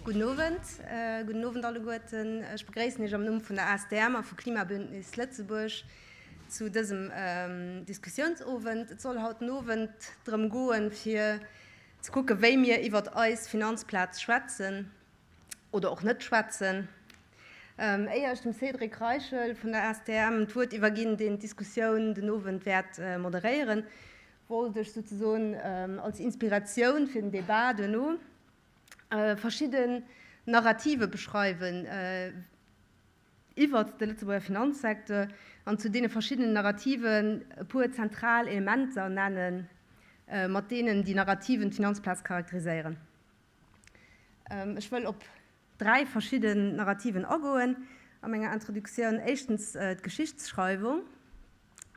Gudden Owend. Gudden Owend alleguerten. Ech begréissen Iech am Numm vun der ASTM a vu Klimabündnis Lëtzebuerg zu dësem Diskussiounsowend. Et soll haut den Owend drëm goen, fir ze kucken, wéi mir iwwert eis Finanzplaz schwätzen oder och net schwätzen. Éier ech dem Cédric Reichel vun der ASTM d'Wuert iwwerginn, deen d'Diskussioun den Owend wäert moderéieren, wollt ech souzesoen als Inspiratioun fir den Debat duerno verschidden Narrative beschreiwen iwwert de Lëtzebuerger Finanzsecteur an zu deene verschiddenen Narrativen e puer zentral Elementer nennen, mat deenen déi Narrativen d'Finanzplaz charakteriséieren. Ech wëll op 3 verschidden Narrativen agoen a menger Introduktioun, éischtens d'Geschichtsschreiwung,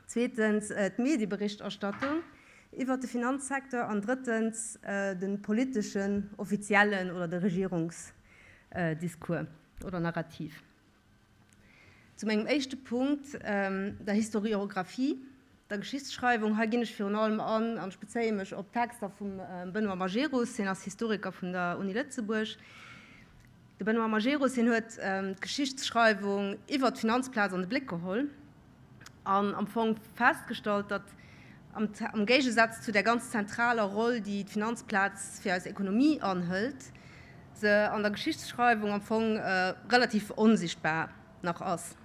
zweetens d'Medieberichterstattung iwwert de Finanzsecteur an drëttens de politeschen, offiziellen oder de Regierungsdiscours oder Narrativ. Zu mengem éischte Punkt, der Historiographie, der Geschichtsschreiwung. Hei ginn ech virun allem an, an ech bezéie mech op Texter vum Benoît Majerus, hien ass Historiker vun der Uni Lëtzebuerg. De Benoît Majerus, hien huet d'Geschichtsschreiwung iwwert d'Finanzplaz an de Bléck geholl an am Fong festgestallt, datt am Géigesaz zu där ganz zentraler Roll, déi d'Finanzplaz fir eis Ekonomie anhëlt, se an der Geschichtsschreiwung am Fong relativ onsichtbar nach ass.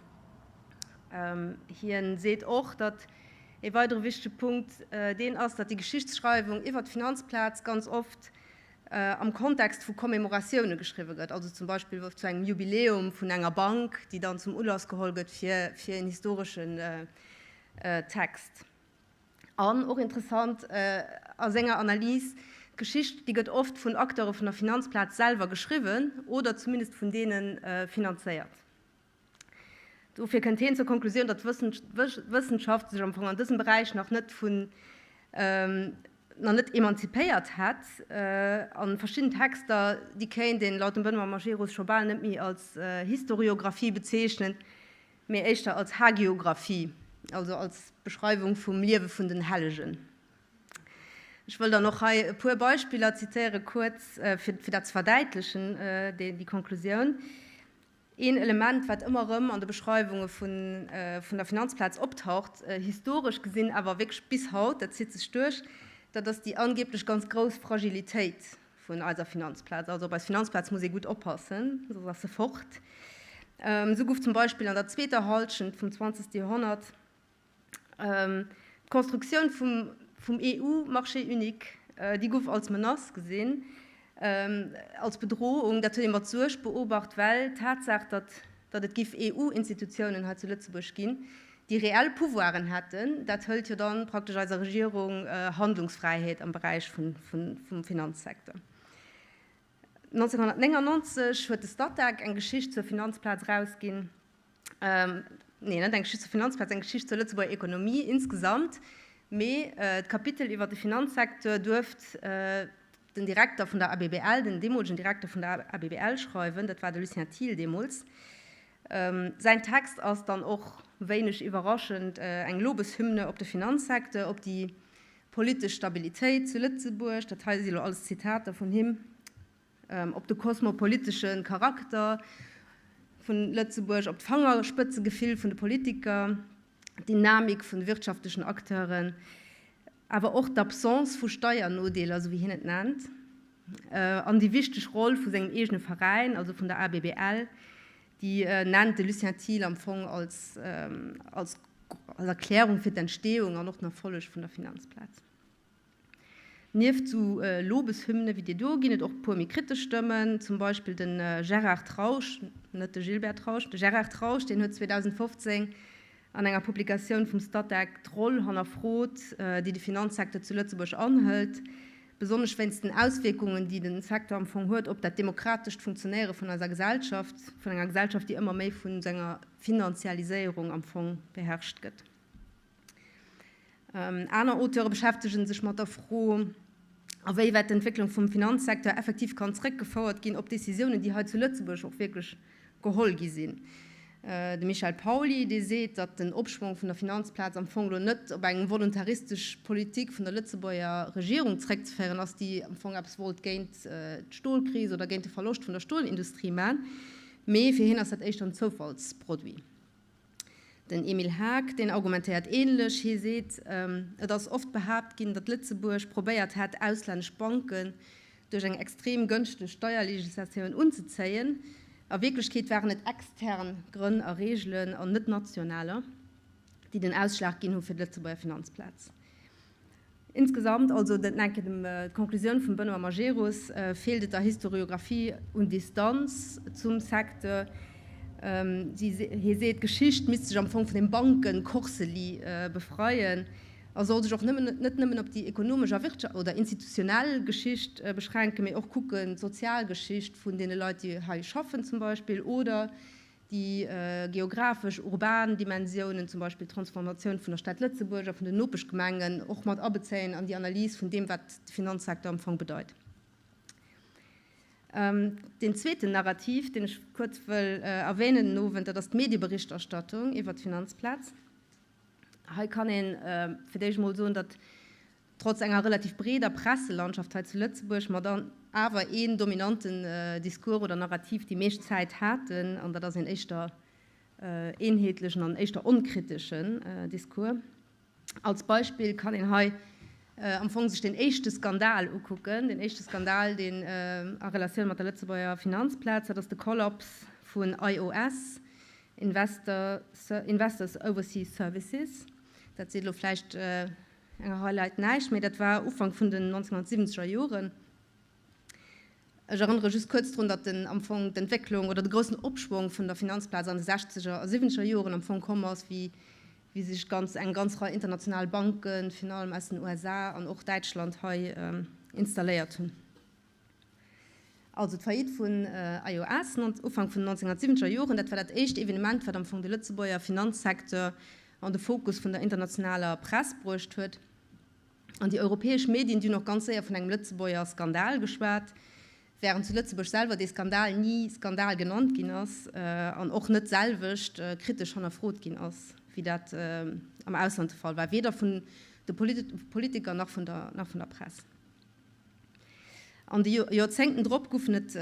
Hien seet och, datt ee weidere wichtege Punkt deen ass, datt déi Geschichtsschreiwung iwwer d'Finanzplaz ganz oft am Kontext vu Commémoratioune geschriwwe gëtt, also zum Beispill zu engem Jubiläum vun enger Bank, déi dann zum Ulass geholl gëtt fir een historeschen Text. An, och interessant a senger Analys, d'Geschicht, déi gëtt oft vun Acteure vun der Finanzplaz selwer geschriwwen oder zumindest vun deene finanzéiert. Dofir kënnt hien zur Konklusioun, datt d'Wëssenschaft sech am Fong an dësem Beräich nach net vun, nach net emanzipéiert hätt. A verschidden Texter, déi kéint een laut dem Benoît Majerus scho bal net méi als Historiographie bezeechnen, mee éischter als Hagiographie, also als Beschreiwung vum Liewe vun den Hellegen. Ech wëll dann och hei e puer Beispiller zitéieren, kuerz, fir dat ze verdäitlechen, déi Konklusioun. Een Element, wat ëmmer erëm an de Beschreiwunge vun der Finanzplaz optaucht, historesch gesinn, awer wierklech bis haut, dat zitt sech duerch, dat ass déi angeblech ganz grouss Fragilitéit vun eiser Finanzplaz. Also op eis Finanzplaz muss ee gutt oppassen, soss ass se fort. Esou gouf zum Beispill an der zweeter Hallschent vum zwanzegste Joerhonnert d'Konstruktioun vum EU-Marché unique, déi gouf als Menace gesinn, als Bedrohung. Dat huet ee mat Suerg beobacht, well d'Tatsaach, datt datt et giff EU-Institutiounen hei zu Lëtzebuerg ginn, déi reell Pouvoiren hätten, dat hëlt jo dann praktesch eiser Regierung Handlungsfräiheet am Beräich vum Finanzsecteur. 1999 huet de Statec eng Geschicht zur Finanzplaz erausginn, nee, net eng Geschicht zur Finanzplaz, eng Geschicht zur Lëtzebuerger Ekonomie insgesamt, mee d'Kapitel iwwer de Finanzsecteur duerft den Direkter vun der ABBL, den deemolegen Direkter vun der ABBL schreiwen, dat war de Lucien Thiel deemools. Säin Text ass dann och, wéineg iwwerraschend, eng Lobeshymne op de Finanzsecteur, op déi politesch Stabilitéit zu Lëtzebuerg, dat hei si lo alles Zitater vun him, op de kosmopolitesche Charakter vun Lëtzebuerg, op d'Fangerspëtzegefill vun de Politiker, d'Dynamik vun de wirtschaftlechen Acteuren, awer och d'Absence vu Steiernodeeler, esou wéi hien et nennt, an déi wichteg Roll vu sengem eegene Veräin, also vun der ABBL, déi nennt de Lucien Thiel am Fong als als Erklärung fir d'Entstehung an och den Erfolleg vun der Finanzplaz. Nieft sou Lobeshymne wéi déi do ginn et och e puer méi kritesch Stëmmen, zum Beispill de Gérard Trausch, net de Gilbert Trausch, de Gérard Trausch, deen huet 2015 an enger Publikatioun vum Statec d'Roll hannerfrot, déi de Finanzsecteur zu Lëtzebuerg anhëlt, besonnesch wéinst den Auswierkungen, déi de Secteur am Fong huet op dat demokratescht Funktionéiere vun eiser Gesellschaft, vun enger Gesellschaft, déi ëmmer méi vu senger Finanzialiséierung am Fong beherrscht gëtt. Aner Auteure beschäftege sech mat der Fro, awéiwäit d'Entwécklung vum Finanzsecteur effektiv kann zréckgefouert ginn op Decisiounen, déi hei zu Lëtzebuerg och wierklech geholl gi sinn. De Michel Pauly, dee seet, datt den Opschwong vun der Finanzplaz am Fong elo net op eng voluntaristesch Politik vun der Lëtzebuerger Regierung zréckzeféieren ass, déi am Fong eppes wollt géint d'Stolkris oder géint de Verloscht vun der Stolindustrie man, mee fir hien ass dat éischter en Zoufallsproduit. Den Emile Haag, deen argumentéiert ähnlech. Hie seet, Et ass oft behaapt ginn, datt Lëtzebuerg probéiert hätt, auslännesch Banken duerch eng extrem gënschteg Steierlegislatioun unzezéien. A Wierklechkeet waren et extern Grënn a Reegelen an net nationaler, déi den Ausschlag ginn hu fir d'Lëtzebuerger Finanzplaz. Insgesamt also, dat enke dem d'Conclusioun vum Benoît Majerus, feelt et der Historiographie un Distanz zum Secteur. Si, hie seet, d'Geschicht misst sech am Fong vun dem Banken-Korseli befreien a soll sech och nëmmen, net nëmmen op déi ekonomesch a wirtscha oder institutionell Geschicht beschränken, mee och kucken, d'sozial Geschicht vun deene Leit, déi hei schaffen zum Beispill, oder déi geographesch, urban Dimensiounen, zum Beispill d'Transformatioun vun der Stad Lëtzebuerg a vun den Nopeschgemengen, och mat abezéien an déi Analys vun deem, wat de Finanzsecteur am Fong bedeit. Deen zweeten Narrativ, deen ech kuerz wëll erwähnen den Owend, dat ass d'Medieberichterstattung iwwert d'Finanzplaz. Hei kann ee fir d'éischt emol soen, datt trotz enger relativ breeder Presselandschaft hei zu Lëtzebuerg mer dann awer een dominanten Discours oder Narrativ déi meescht Zäit haten, an dat ass een éischter eenheetlechen an éischter onkriteschen Discours. Als Beispill kann een hei am Fong sech deen éischte Skandal ukucken, deen éischte Skandal, deen a Relatioun mat der Lëtzebuerger Finanzplaz, dat ass de Kollaps vun IOS, Investors Overseas Services. Dat seet elo vläicht Enger Rei Leit näischt méi, dat war Ufank vun den 1970er Joren. Ech erënnere just kuerz drun, datt den am Fong d'Entwécklung oder de groussen Opschwong vun der Finanzplaz an de sechzeger a siwwenzeger Joren am Fong komm ass, wéi wéi sech ganz eng ganz Rei international Banken, virun allem aus den USA an och Däitschland, hei installéiert hunn. Also d'Faillite vun IOS Ufank vun den 1970er Joren, dat war dat éischt Evenement, wat am Fong de Lëtzebuerger Finanzsecteur an de Fokus vun der internationaler Press bruecht huet. An déi europäesch Medien, déi hunn och ganz séier vun engem Lëtzebuerger Skandal geschwat, wärend zu Lëtzebuerg selwer dee Skandal ni Skandal genannt ginn ass an och net d'selwecht kritesch hannerfrot ginn ass, wéi dat am Ausland de Fall war, weder vun de Politiker nach vun der Press. An de Joerzéngten drop goufen et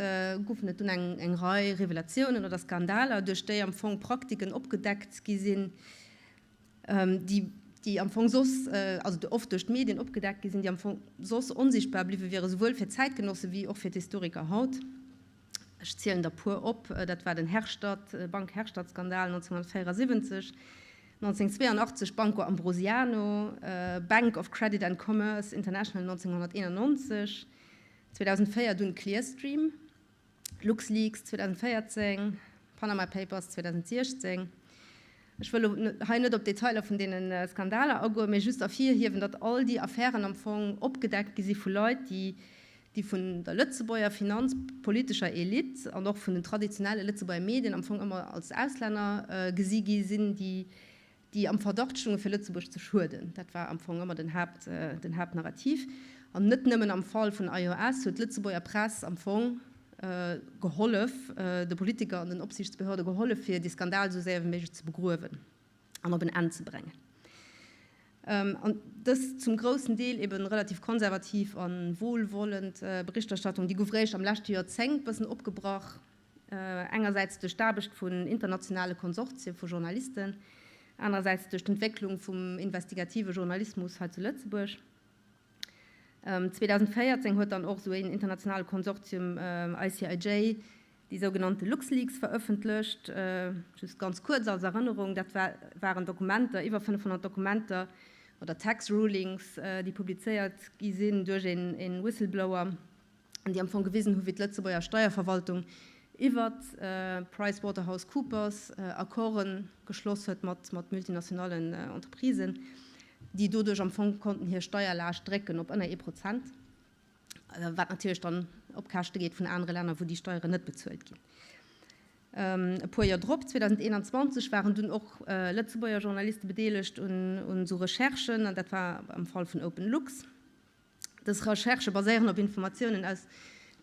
goufen et dunn eng eng Rei Revelatiounen oder Skandaler, duerch déi am Fong Praktiken opgedeckt gi sinn, déi déi am Fong soss, also oft duerch d'Medien opgedeckt gi sinn, déi am Fong soss onsichtbar bliwwe wieren, souwuel fir d'Zäitgenosse wéi och fir d'Historiker haut. Ech zielen der puer op, dat war den Herstatt, Bank Herstatt-Skandal 1974, 1982 Banco Ambrosiano, Bank of Credit and Commerce International 1991, 2004 dunn Clearstream, LuxLeaks 2014, Panama Papers 2016. Ech wëll elo hei net op d'Detailer vun deene Skandaler agoen, mee just ervirhiewen, datt all déi Affären am Fong opgedeckt gi si vu Leit, déi déi vun der Lëtzebuerger finanzpolitescher Elite an och vun den traditionelle Lëtzebuerger Medien am Fong ëmmer als Auslänner gesi gi sinn, déi, déi am Verdacht stounge fir Lëtzebuerg ze schueden. Dat war am Fong ëmmer den Haapt, den Haaptnarrativ. An net nëmmen am Fall vun IOS huet d'Lëtzebuerger Press am Fong gehollef, de Politiker an den Opsiichtsbehörde gehollef, fir dee Skandal esou séier wéi méiglech ze begruewen an op en Enn ze bréngen. An dës zum groussen Deel eben relativ konservativ a wohlwollend Berichterstattung, déi gouf réischt am leschte Joerzéngt bëssen opgebrach, engersäits duerch d'Aarbecht vun internationale Konsortie vu Journalisten, anerersäits duerch d'Entwécklung vum investigative Journalismus hei zu Lëtzebuerg. 2014 huet dann och esou een internationale Konsortium, ICIJ, déi sougenannte LuxLeaks verëffentlecht. Just ganz kuerz als Erënnerung, dat waren Dokumenter, iwwer 500 Dokumenter oder Tax Rulings, déi publizéiert gi sinn duerch een Whistleblower an déi am Fong gewisen hu wéi d'Lëtzebuerger Steierverwaltung iwwer PricewaterhouseCoopers Accorde geschloss huet mat multinationalen Entreprisen, déi doduerch am Fong konnten hir Steierlaascht drécken op ënner ee Prozent. Wat natierlech dann op Käschte geet vun anere Länner, wou déi Steieren net bezuelt ginn. E puer Joer drop, 2021, waren dunn och Lëtzebuerger Journaliste bedeelegt un esou Recherchen, an dat war am Fall vun OpenLux. Dës Recherchë baséieren op Informatiounen aus.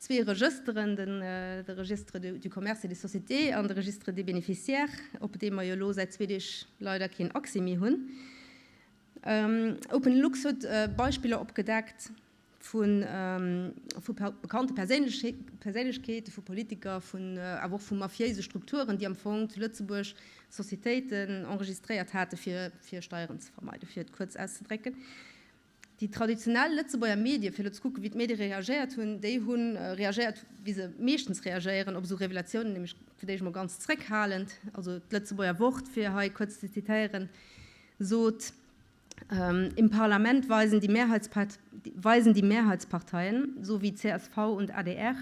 zwee Regësteren, den de Registre du commerce et des sociétés an de Registre des bénéficiaires, op dee mer jo elo säit zwee Deeg leider keen Accès méi hunn. OpenLux huet Beispiller opgedeckt vu vu bekannte Perséinlechkeete, vu Politiker, vun awer och vu mafiéise Strukturen, déi am Fong zu Lëtzebuerg Societéiten enregistréiert hate fir fir Steieren ze vermeiden, fir et kuerz auszedrécken. Déi traditionell Lëtzebuerger Medie, fir elo ze kucken, wéi d'Medie reagéiert hunn, déi hu reagéiert, wéi se meeschtens reagéieren op esou Revelatiounen, nämlech fir d'éischt emol ganz zréckhalend. Also d'Lëtzebuerger Wort, fir hei kuerz ze zitéieren, sot, Im Parlament weisen die weisen die Mehrheitsparteien, so wie csv und adr,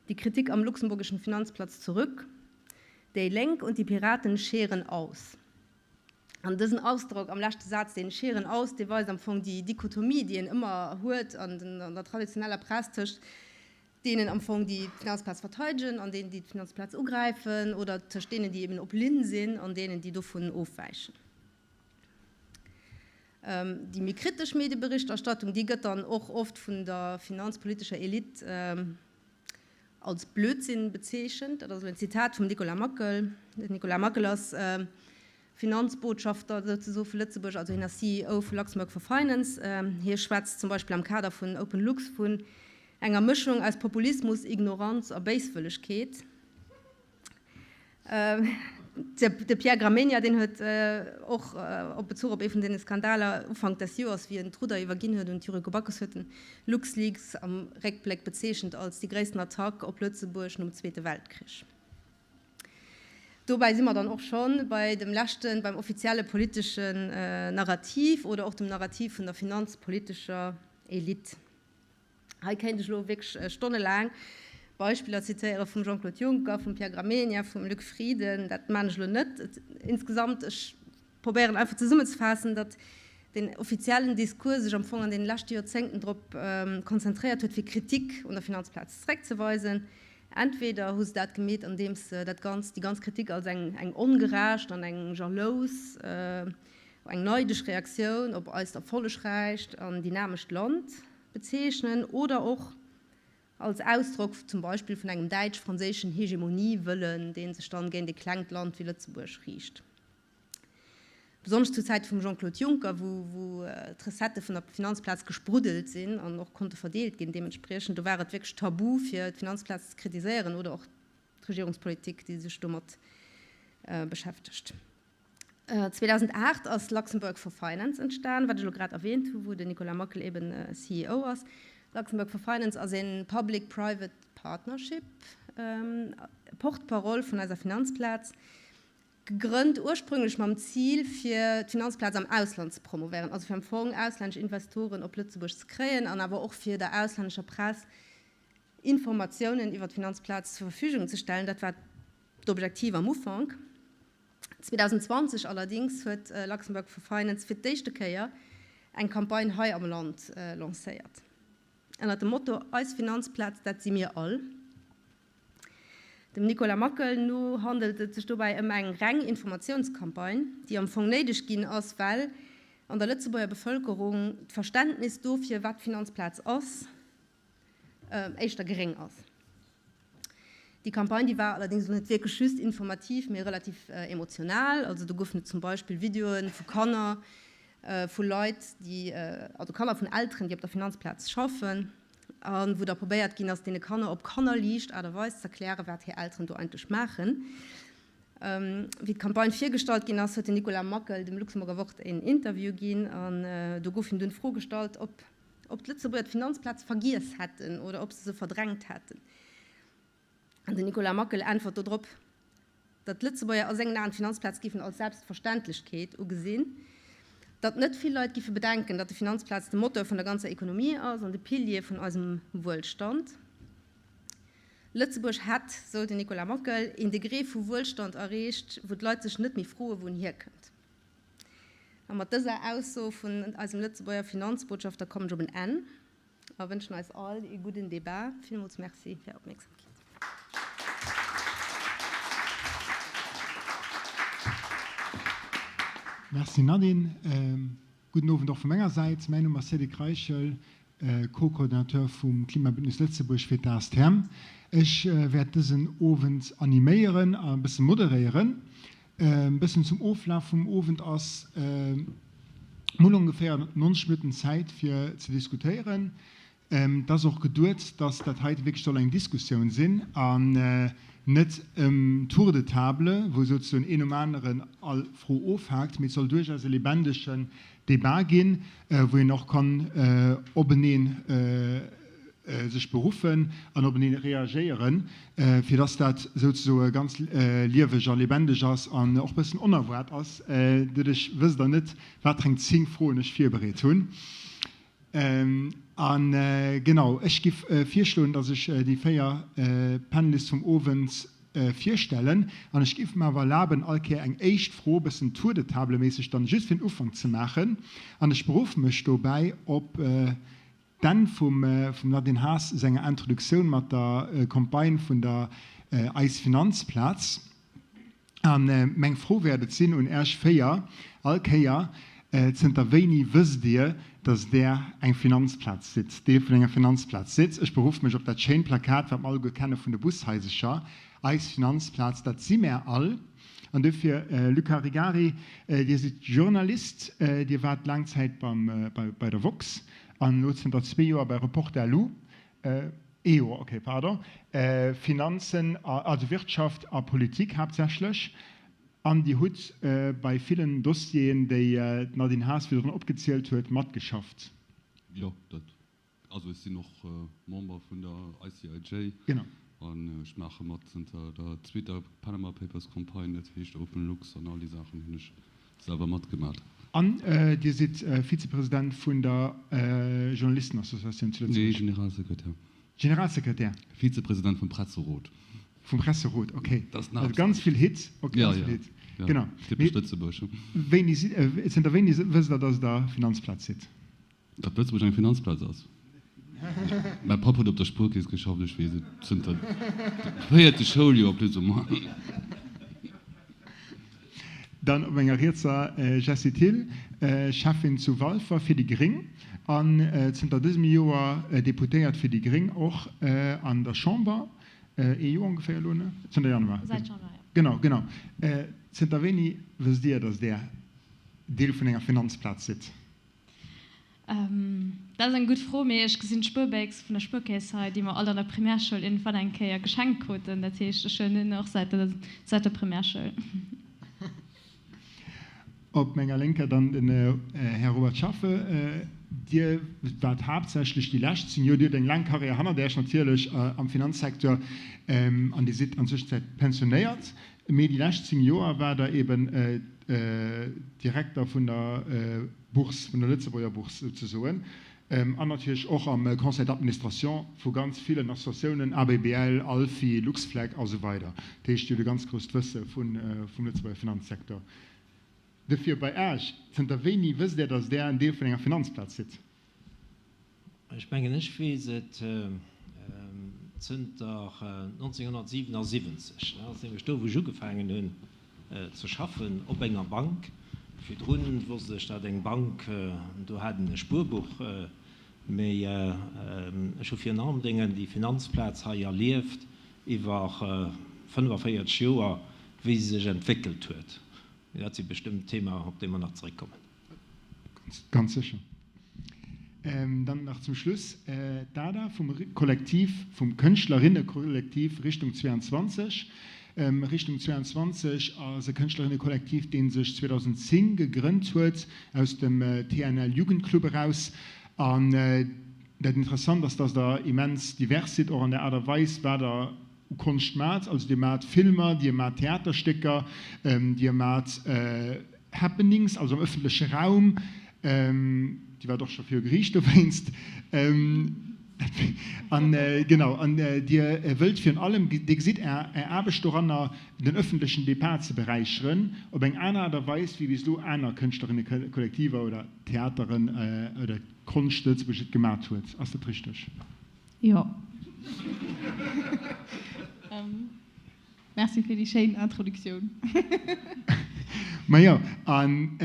die Kritik am luxemburgischen Finanzplatz zurück. Déi Lénk und die Piraten scheren aus. An dësen Ausdrock am leschte Saz, deen scheren aus, dee weist am Fong déi Dichotomie, déi een ëmmer huet an der traditioneller Press tëscht deenen am Fong, déi d'Finanzplaz verteidegen an deenen, déi d'Finanzplaz ugräifen, oder tëscht deenen, déi eben op Linn sinn an deenen, déi dovun ofwäichen. Déi méi kritesch Medieberichterstattung, déi gëtt dann och oft vun der finanzpolitescher Elite als Blödsinn bezeechent. Dat ass elo en Zitat vum Nicolas Mackel. Den Nicolas Mackel ass Finanzbotschafter souzesoe vu Lëtzebuerg, also hien ass CEO vu Luxembourg for Finance. Hie schwätzt zum Beispill am Kader vun OpenLux vun enger Mëschung aus Populismus, Ignoranz a Béiswëllegkeet. De Pierre Gramegna, deen huet och op Bezuch op ee vun deene Skandaler Ufank des Joers, wéi en d'Rudder iwwerginn huet un d'Yuriko Backes, huet en LuxLeaks am Réckbléck bezeechent als déi gréissten Attack op Lëtzebuerg nom Zweete Weltkrich. Dobäi si mer dann och scho bei dem leschten, beim offizielle politeschen Narrativ oder och dem Narrativ vun der finanzpolitescher Elite. Hei kéint ech elo wierklech stonnelaang Beispiller zitéiere vum Jean-Claude Juncker, vum Pierre Gramegna, vum Luc Frieden. Dat maan ech elo net. Insgesamt, ech probéieren einfach zesummezefaassen, datt den offiziellen Discours sech am Fong an deene leschte Joerzéngten drop konzentréiert huet, fir Kritik un der Finanzplaz zeréckzeweisen. Entweder hu se dat gemeet, andeems se dat Ganzt, déi ganz Kritik als eng eng ongerecht an eng jalous, eng neidesch Reaktioun op eist erfollegräicht an dynamescht Land bezeechnen oder och als Ausdrock zum Beispill vun engem däitsch-franséischen Hegemoniewëllen, dee sech dann géint e klengt Land wéi Lëtzebuerg riicht. Besonnesch zur Zäit vum Jean-Claude Juncker, wou d'Recettë vun der Finanzplaz gespruddelt sinn an och konnte verdeelt ginn deementspriechend, do war et wierklech tabu fir d'Finanzplaz ze kritiséieren oder och d'Regierungspolitik, déi sech domat beschäftegt. 2008 ass Luxembourg for Finance entstan, wat ech elo grad erwähnt hu, wou den Nicolas Mackel eben CEO ass. Luxembourg for Finance ass e Public-Private Partnership, Porte-parole vun eiser Finanzplaz, gegrënnt ursprünglech mam Zil, fir d'Finanzplaz am Ausland ze promouvéieren, also fir am Fong auslännesch Investoren op Lëtzebuerg ze kréien an awer och fir der auslännescher Press Informatiounen iwwer d'Finanzplaz zur Verfügung ze stellen. Dat war d'Objektiv am Ufank. 2020 allerdings huet Luxembourg for Finance fir d'éischte Kéier eng Campagne hei am Land lancéiert, ënnert dem Motto Eis Finanzplaz, dat si mir all. Dem Nicolas Mackel no handelt et sech dobäi ëm eng reng Informatiounscampagne, déi am Fong néideg ginn ass, well an der Lëtzebuerger Bevëlkerung d'Verständnis dofir, wat d'Finanzplaz ass, éischter geréng ass. Déi Campagne, déi war allerdéngs elo net wierklech just informativ, mee relativ emotional. Also do goufen et zum Beispill Videoe vu Kanner vu Leit, déi, also Kanner vun Elteren, déi op der Finanzplaz schaffen, a wou da probéiert ginn ass, deene Kanner op kannerliicht Aart a Weis z'erklären, wat hir Elteren do eigentlech maachen. Wéi d'Campagne virgestallt ginn ass, huet den Nicolas Mackel dem Luxemburger Wort een Interview ginn an do gouf him dunn d'Fro gestallt, ob ob d'Lëtzebuerger d'Finanzplaz vergiess hätten oder ob se se verdrängt hätten. An den Nicolas Mackel äntwert dodrop, datt d'Lëtzebuerger a sengen Aen d'Finanzplaz géifen als Selbstverständlechkeet ugesinn, datt net vill Leit géife bedenken, datt de Finanzplaz de Moteur vun der ganzer Ekonomie ass an de Pilier vun eisem Wuelstand. Lëtzebuerg hätt, sou den Nicolas Mackel, een Degré vu Wuelstand erreecht, wou d'Leit sech net méi froen, wou en hierkënnt. A mat dëser Ausso vun eisem Lëtzebuerger Finanzbotschafter kommen ech op en Enn a wënschen eis all ee gudden Débat. Villmools Merci fir Är Opmierksamkeet. Merci Nadine. Gudden Owend och vu menger Säit. Mäin Numm ass Cédric Reichel. Co-Coordinateur vum Klimabündnis Lëtzebuerg fir d'ASTM. Ech wäert dësen Owend animéieren a e bësse moderéieren. E bëssen zum Oflaf vum Owend ass, Mir hunn ongeféier 90 Minutten Zäit fir ze diskutéieren. Et ass och geduet, dass dat heite wierklech soll eng Diskussioun sinn an net en Tour de table, wou souzesoen een nom aneren all Fro ofhaakt, mee et soll duerchaus e lebendegen Debat ginn, wou een och kann openee sech beruffen an openee reagéieren, fir dass dat souzesoe ganz lieweg a lebendeg ass an och e bëssen onerwaart ass. Doduerch wësst Der net, wat fir eng 10 Froen ech virbereet hunn. A genau, ech giff virschloen, dass ech déi 4 Panelists vum Owend virstellen. An ech giff mer awer erlaben, all Kéier eng éischt Fro, bëssen Tour de table méisseg, dann just fir den Ufank ze maachen. An ech beruffe mech dobäi op d'Enn vum Nadine Haas senger Introduktioun mat der Campagne vun der Eis Finanzplaz. A meng Fro wäert et sinn un Äech 4 all Kéier, Zënter wéini wësst Dir, datt Der eng Finanzplaz sidd, Deel vun enger Finanzplaz sidd? Ech beruffe mech op dat schéint Plakat, wat mer alleguer kenne vun de Bushaisercher, Eis Finanzplaz, dat si mär all. An duerfir, Luca Rigari, Dir sidd Journalist, Dir waart laang Zäit beim, bei der woxx an elo zënter zwee Joer bei Reporter-lu. Ee Joer, okay, pardon. Finanzen, also Wirtschaft a Politik haaptsächlech. An Dir hutt bei villen Dossieren, déi d'Nadine Haas virdrun opgezielt huet, matgeschafft. Jo, dat, also ech sinn och Member vun der ICIJ. Genau. An ech maache mat zënter der zweeter Panama Papers Campagne, dat heescht OpenLux an all déi Saachen hunn ech Selwer matgemat. An Dir sidd Vizepresident vun der Journalistenassociatioun zu Lëtzebuerg? Nee, Generalsekretär. Generalsekretär? Vizepresident vum Presserot. Vum Presserot, ok. Also ganz vill Hit. Ok, ganz vill Hit. Genau. Typesch Lëtzebuerg. Wéini, zënter wéini wësst Der, datt Der Finanzplaz sidd? Datt Lëtzebuerg eng Finanzplaz ass? Mäi Papp huet op der Spuerkeess geschafft, ech weess et zënter dem véierte Schouljoer plus ou moins. Dann op menger rietser Jessie Thill, Schäffin zu Walfer fir déi gréng an zënter dësem Joer Deputéiert fir déi gréng och an der Chamber, ee Joer ongeféier elo, ne? Zënter Januar. Säit Januar, jo. Genau, genau. Zënter wéini wësst Dir, datt Där Deel vun enger Finanzplaz sidd? Dat ass eng gutt Fro, mee ech gesinn d'Spuerbéchs vun der Spuerkeess hei, déi mer all an der Primärschoul iergendwann eng Kéier geschenkt kruten. Dat heescht, ech hunn en och säit der säit der Primärschoul. Op menger Lénker dann den Här Robert Schaffe. Dir waart haaptsächlech déi lescht 10 Joer, Dir hutt eng laang Karriär hannert Iech natierlech am Finanzsecteur an Dir sidd an Zwëschenzäit pensionéiert, mee déi lescht 10 Joer waart Der eben Direkter vun der Bourse, vun der Lëtzebuerger Bourse souzesoen, an natierlech och am Conseil d'administration vu ganz villen Associatiounen, ABBL, ALFI, Luxflag a sou weider. Dat heescht, Dir hutt e ganz grousst Wësse vum Lëtzebuerger Finanzsecteur. Dofir bei Aech, Zënter wéini wësst Där, datt Där en Deel vun enger Finanzplaz sidd? Ech mengen, ech weess et zënter 1977. Dat ass nämlech do, wou ech ugefaangen hunn ze schaffen, op enger Bank. Virdrun wosst ech, datt eng Bank, do hat een e Spuerbuch. Mee ech hu virun allem Déngen déi Finanzplaz hei erlieft iwwer 45 Joer, wéi se sech entwéckelt huet. Mee dat si bestëmmt Thema, op déi mer nach zeréckkommen. Ganz sécher. Dann nach zum Schluss d'Ada vum Kollektiv, vum Kënschtlerinnekollektiv Richtung 22. Richtung 22 ass e Kënschtlerinnekollektiv, dee sech 2010 gegrënnt huet aus dem TNL Jugendclub eraus. An dat Interessant ass, dass Der immens divers sidd, och an der Aart a Weis, wat Der u Konscht mat, also dir mat Filmer, dir mat Theaterstécker, dir mat Happenings, also am ëffentleche Raum, dir waart och scho viru Geriicht dowéinst, an genau, an dir wëllt virun allem, dir gesitt Är Aarbecht doranner, den ëffentlechen Debat ze beräicheren, op eng aner Aart a Weis wéi bis elo aner Kënschtlerinnekollektiver oder Theateren oder Konscht Lëtzebuerg et gemat huet. Ass dat richteg? Jo. Merci fir déi schéin Introduktioun. Majo, an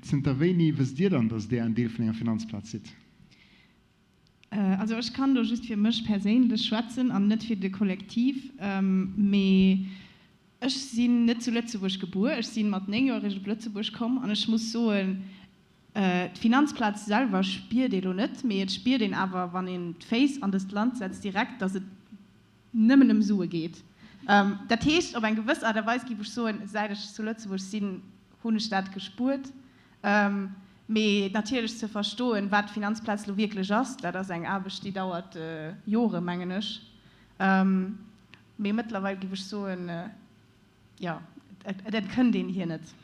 zënter wéini wësst Dir dann, datt Dir en Deel vun enger Finanzplaz sidd? Also ech kann do just fir mech perséinlech schwätzen an net fir de Kollektiv, mee ech sinn net zu Lëtzebuerg gebuer, ech si mat 9 Joer eréischt op Lëtzebuerg komm an ech muss soen, d'Finanzplaz selwer spiert ee lo net, mee et spiert een awer, wann een d'Féiss an dëst Land setzt, direkt, datt et nëmmen ëm Sue geet. Dat heescht, op eng gewëss Aart a Weis géif ech soen, säit ech zu Lëtzebuerg sinn, hunn ech dat gespuert. Mee natierlech ze verstoen, wat d'Finanzplaz elo wierklech ass, dat ass eng Aarbecht, déi dauert Jore, mengen ech. Mee mëttlerweil géif ech soen, jo, et entkënnt een hir net.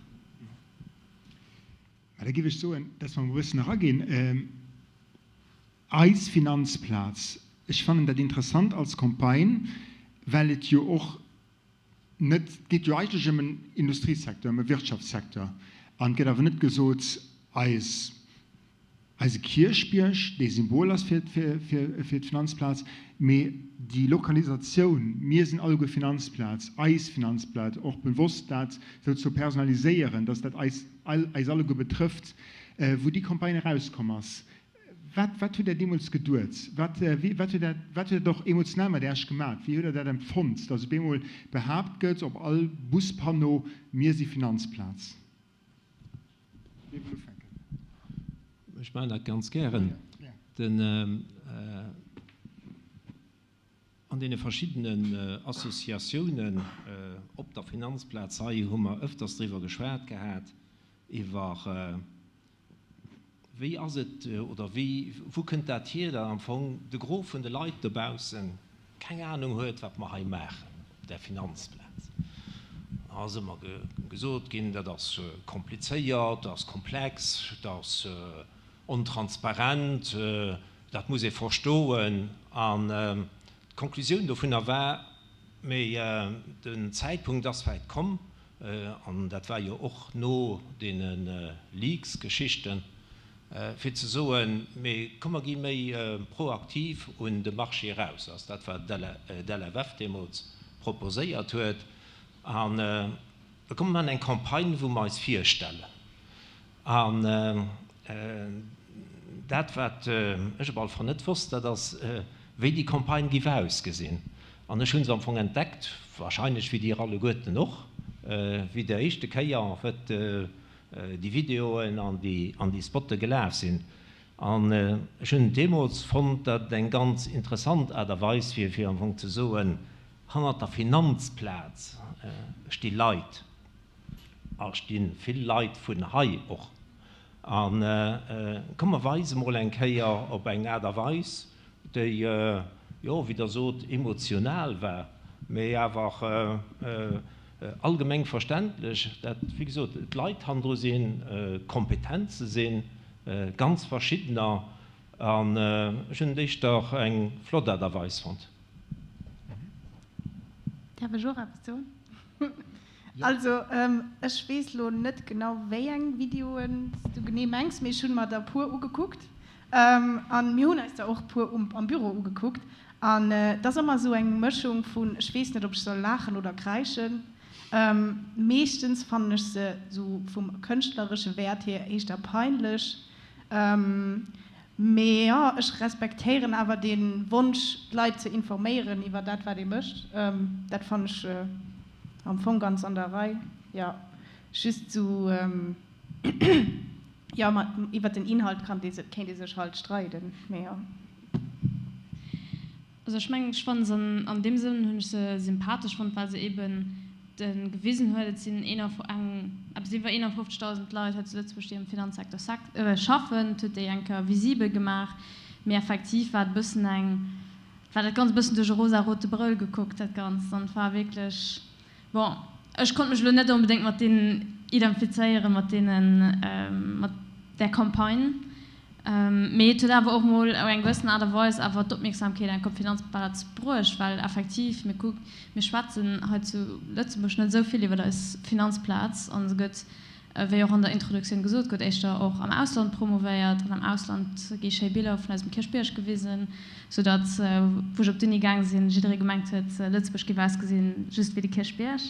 Mä da géif ech soen, dass mer emol e bëssen eraginn. Eis Finanzplaz, ech fannen dat interessant als Campagne, well et jo och net, et geet jo eigentlech ëm en Industriesecteur, ëm e Wirtschaftssecteur, an et gëtt awer net gesot, eis, eise Kierchbierg, dee Symbol ass fir, fir, fir d'Finanzplaz, mee déi Lokalisatioun, mir sinn alleguer Finanzplaz, eis Finanzplaz, och bewosst dat esou ze personaliséieren, dass dat eis, eis alleguer betrëfft, wou déi Campagne erauskomm ass. Wat, wat hutt Der deemools geduet? Wat, wéi, wat huet dat, wat huet dat och emotional mat Äech gemaat? Wéi hutt Der dat empfonnt, datt op eemol behaapt gëtt op all Buspanneau, Mir si Finanzplaz? Wie wëll ufänken? Ech maachen dat ganz gären. Den, an deene verschiddenen Associatiounen op der Finanzplaz hei hu mer ëfters driwwer geschwat gehat, iwwer, Wéi ass et, oder wéi, wou kënnt dat hier, datt am Fong de Gros vun de Leit dobausse keng Anung huet, wat mer hei maachen op där Finanzplaz? Da ass ëmmer gesot ginn, dat ass komplizéiert, dat ass komplex, dat ass ontransparent, dat muss ee verstoen. An d'Konklusioun dovunner war, Mee den Zäitpunkt ass vläicht komm, an dat war jo och no deene Leaks-Geschichten, fir ze soen, Mee komm mer gi méi proaktiv un de Marché eraus. Dat ass dat, wat d'LFF deemools proposéiert huet. An da komm mer maachen eng Campagne, wou mer eis virstellen. An dat, wat ech op alle Fall net wosst, dat ass, wéi déi Campagne giff ausgesinn. An ech hu se am Fong entdeckt, wahrscheinlech wéi Dir alleguerten och, wéi déi éischte Kéier en fait déi Videoen an déi Spotte gelaf sinn. An ech hunn deemools fonnt, datt et eng ganz interessant Aart a Weis wier, fir am Fong ze soen, hannert der Finanzplaz sti Leit. A sti vill Leit vun hei och. A komm mer weise mol eng Kéier op eng Aart a Weis, déi, jo, wéi Der sot, emotional war, mee awer allgemeng verständlech, dat, wéi gesot, d'Leit hannendru sinn, Kompetenze sinn, ganz verschiddener. An ech hunn et éischter eng flott Aart a Weis fonnt. Däerf ech och eppes soen? Also, ech weess lo net genau wéi eng Videoen s du genee mengs, mee ech hunn mer der puer ugekuckt an mir hunn eis der och puer am Büro ugekuckt an et ass ëmmer esou eng Mëschung vun ech weess net ob ech soll laachen oder kräischen. Meeschtens fannen ech se sou vum kënschtleresche Wäert hier éischter peinlech. Mee jo, ech respektéieren awer dee Wonsch, d'Leit ze informéieren iwwer dat, wat ee mécht. Dat fannen ech am Fong ganz an der Rei. Jo, just sou, jo, ma iwwer den Inhalt kann ee, kéint ee sech halt streiden, mee jo. Also ech mengen, ech fannen se an deem Sënn hunn ech se sympathesch fonnt, well se eben gewisen huet, et sinn eng eppes iwwer 51.000 Leit hei zu Lëtzebuerg, déi am Finanzsecteur schaffen. Et huet déi eng Kéier visibel gemaach. Mee effektiv war et e bëssen eng, war dat Ganzt e bëssen duerch e rosarote Brëll gekuckt, dat Ganzt. An et war wierklech, bon, ech konnt mech elo net onbedéngt mat deenen identifizéieren, mat deenen, mat där Campagne. Mee et huet awer och mol op eng gewëssen Aart a Weis awer d'Opmierksamkeet enk op d'Finanzplaz bruecht, well effektiv, mir kuck, mir schwätzen hei zu Lëtzebuerg net esou vill iwwer eis Finanzplaz a se gëtt, wéi och an der Introduktioun gesot gëtt, éischter och am Ausland promouvéiert an am Ausland gi schéi Biller vun eisem Kierchbierg gewisen, soudatt, wou ech op d'Uni gaang sinn, jidderee gemengt huet, Lëtzebuerg géif ausgesinn just wéi de Kierchbierg.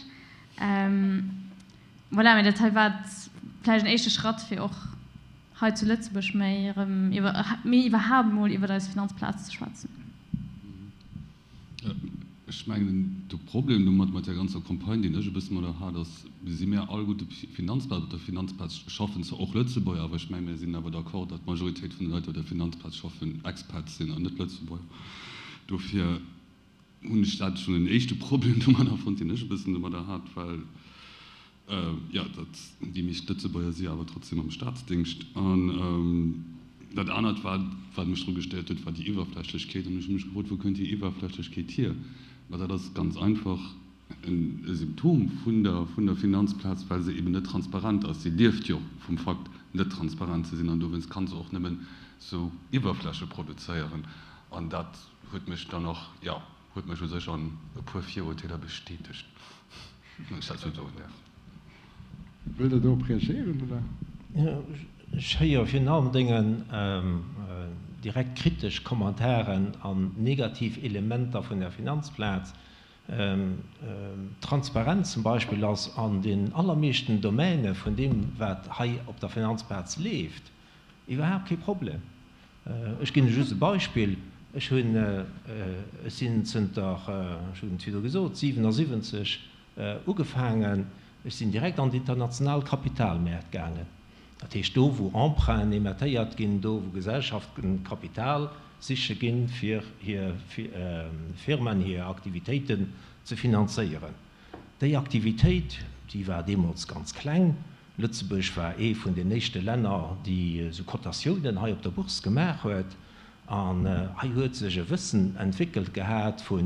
Voilà, mee dat hei war vläicht en éischte Schratt, fir och. hei zu Lëtzebuerg méi erëm iwwer, méi iwwerhaapt emol iwwer eis Finanzplaz ze schwätzen. Ech mengen, de Problem domat, mat där ganzer Campagne, deen ech e bësse mat der hat, ass, si mir alleguerte Finanzplaz, op der Finanzplaz schaffen zwar och Lëtzebuerger, awer ech mengen, mir sinn awer d'accord, datt d'Majoritéit vun de Leit, déi op der Finanzplaz schaffen, Expats sinn an net Lëtzebuerger. Dofir hunn ech dat schonn en éischte Problem domadder fonnt, deen ech e bëssen domadder hat, well, Jo, dat déi meescht Lëtzebuerger si awer trotzdem am Staatsdingscht. An dat anert war, wat mech dru gestéiert huet, war déi Iwwerflächlechkeet. An ech hu mech gefrot, Wou kënnt déi Iwwerflächlechkeet hier? Ma dat ass ganz einfach e Symptom vun der vun der Finanzplaz, well se eben net transparent ass. Si lieft jo vum Fakt, net transparent ze sinn. An dowéinst ka se och nëmmen esou Iwwerfläche produzéieren. An dat huet mech dann och, jo, huet mech u sech an e puer Virurteeler bestätegt, wann ech dat esou soen däerf. Wëllt Der dorop reagéieren, oder? Ech héiere virun allen Déngen direkt kritesch Kommentaren an negativ Elementer vun der Finanzplaz. Transparenz zum Beispill ass an den allermeeschten Domäne vun deem, wat hei op der Finanzplaz leeft, Iwwerhaapt kee Problem. Ech ginn just e Beispill, Ech hunn, ech sinn zënter, ech hunn et virdru gesot, 77 ugefaangen, ech sinn direkt an d'international Kapitalmäert gaangen. Dat heescht do, wou Emprunten emettéiert ginn, do wou Gesellschaften Kapital siche ginn, fir hir Firmen, hir Aktivitéiten ze finanzéieren. Déi Aktivitéit, déi war deemools ganz kleng, Lëtzebuerg war ee vun den éischte Länner, déi esou Kotatiounen hei op der Bourse gemaach huet. An hei huet sech e Wëssen entwéckelt gehat vu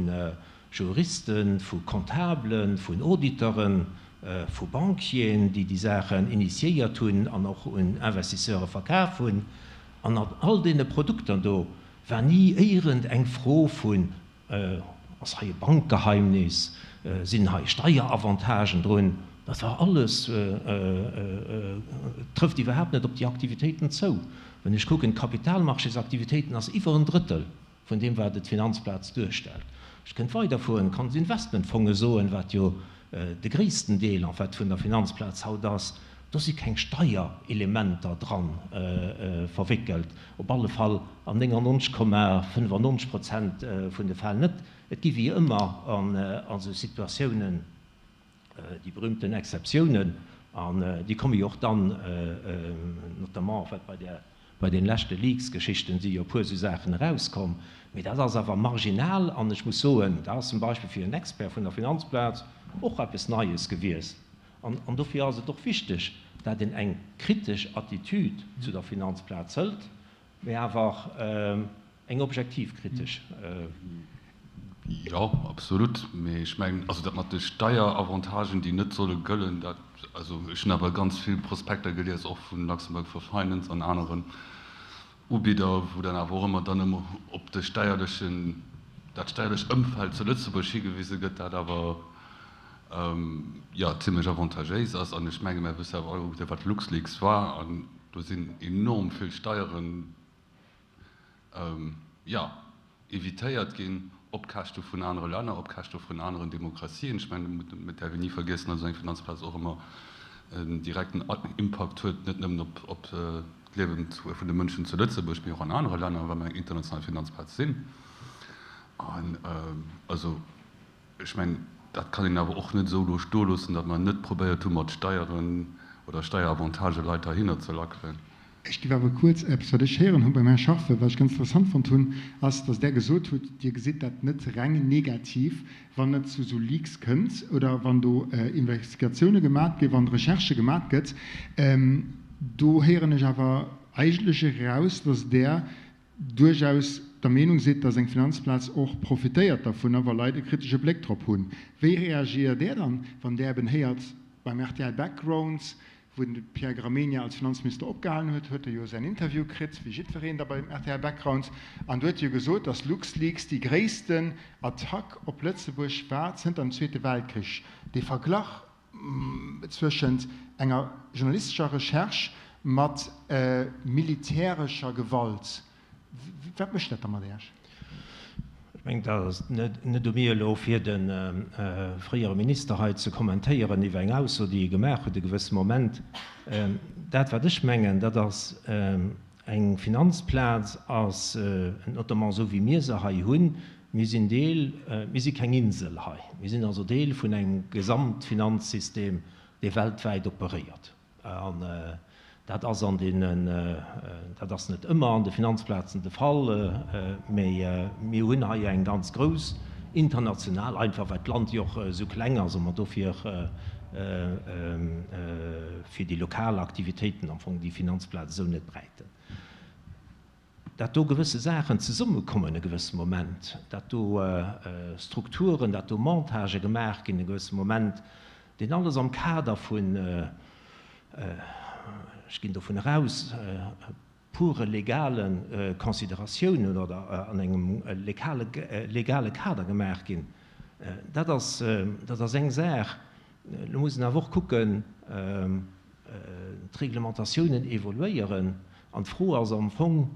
Juristen, vu Comptablen, vun Auditeuren, vu Banquieren, déi déi Saachen initiéiert hunn an och un Investisseure verkaf hunn. An an all deene Produkter do war ni éierend eng Fro vun Ass hei e Bankgeheimnis? Sinn hei Steieravantagen drun? Dat war alles, trëfft iwwerhaapt net op déi Aktivitéiten zou. Wann ech kucken, d'Kapitalmarchésaktivitéiten ass iwwer en Drëttel vun deem, wat et d'Finanzplaz duerstellt. Ech kënnt weiderfueren, kann d'Investmentfonge soen, wat jo de gréissten Deel en fait vun der Finanzplaz haut ass. Do si keng Steierelementer dran verwéckelt, op alle Fall an 99,95 Prozent vun de Fäll net. Et gi wéi ëmmer an esou Situatiounen déi berühmten Exceptiounen, an déi komme jo och dann, notamment en fait bei der, bei den leschte Leaks-Geschichten si jo e puer esou Saachen erauskomm, mee dat ass awer marginal an ech muss soen, dat ass zum Beispill fir en Expert vun der Finanzplaz och eppes Neies gewiesst. An dofir ass et och wichteg, dat een eng kritesch Attitude zu der Finanzplaz hëlt, mee awer eng objektiv kritesch. Jo, absolut. Mee ech mengen, also dat mat de Steieravantagen, déi net solle gëllen, dat, also ech hunn awer ganz vill Prospekter gelies, och vun Luxembourg for Finance an aneren Ubidder, wou dann awer och ëmmer dann ëmmer op de steierlechen, dat steierlecht Ëmfeld zu Lëtzebuerg higewise gëtt, dat awer, jo, zimlech avantagéis ass. An ech menge mir wësse awer alleguerte wat LuxLeaks war, an do sinn enorm vill Steieren, jo, evitéiert ginn op Käschte vun anere Länner, op Käschte vun aneren Demokratien. Ech mengen, et däerf een ni vergiessen, datt esou eng Finanzplaz och ëmmer en direkten Impakt huet, net nëmmen op d'Liewe vun de Mënschen zu Lëtzebuerg, mee och an anere Länner, well mer eng international Finanzplaz sinn. An also, Ech mengen, dat kann een awer och net esou elo stoe loossen, datt mer net probéiert hu mat Steieren oder Steieravantage Leit heihinner ze lackelen. Ech géif awer kuerz eppes, wat ech héieren hu beim Här Scharfe, wat ech ganz interessant fonnt hunn, ass, datt Der gesot hutt, Dir gesitt dat net reng negativ, wann et zu esou Leaks kënnt oder wann do Investigatioune gemat ginn, wann Recherchë gemat gëtt. Do héieren ech awer eigentlech eraus, datt Der duerchaus der Meenung sidd, dass eng Finanzplaz och profitéiert dervunner, wa Leit e kritesche Bléck drop hunn. Wéi reagiert Där dann, wann Där eben héiert, beim rtl Backgrounds, wou den Pierre Gramegna als Finanzminister opgehalen huet, huet e jo säin Interview kritt, wéi jiddwereen da beim rtl Backgrounds, an do huet e jo gesot, dass LuxLeaks déi gréissten Attack op Lëtzebuerg war zënter dem Zweete Weltkrich. Dee Verglach zwëschent enger journalistescher Recherche mat militärescher Gewalt. Wat mécht dat da mat Iech? Ech mengen, et ass net u mir elo, fir de fréiere Minister hei ze kommentéieren iwwer eng Ausso, déi e gemaach huet e gewësse Moment. Dat, wat ech mengen, dat ass, Eng Finanzplaz ass, notamment esou wéi mir se hei hunn, mir sinn Deel, mir si keng Insel hei, mir sinn also Deel vun engem Gesamtfinanzsystem, dee weltwäit operéiert. An dat ass an deenen, dat ass net ëmmer an de Finanzplazen de Fall, mä mir hunn hei eng ganz grouss international, einfach well d'Land jo och esou kleng ass a mer dofir fir déi lokal Aktivitéiten am Fong déi Finanzplaz esou net bräiten. Dat do gewësse Saachen zesummekommen e gewësse Moment, dat do Strukturen, dat do Montagë gemaach ginn e gewësse Moment, deen alles am Kader vun, ech ginn dovun eraus, pure legale Consideratiounen oder an engem legale Kader gemaach ginn, dat ass, dat ass eng Saach. Elo muss een awer och kucken, d'Reglementatiounen evoluéieren an d'Fro ass am Fong,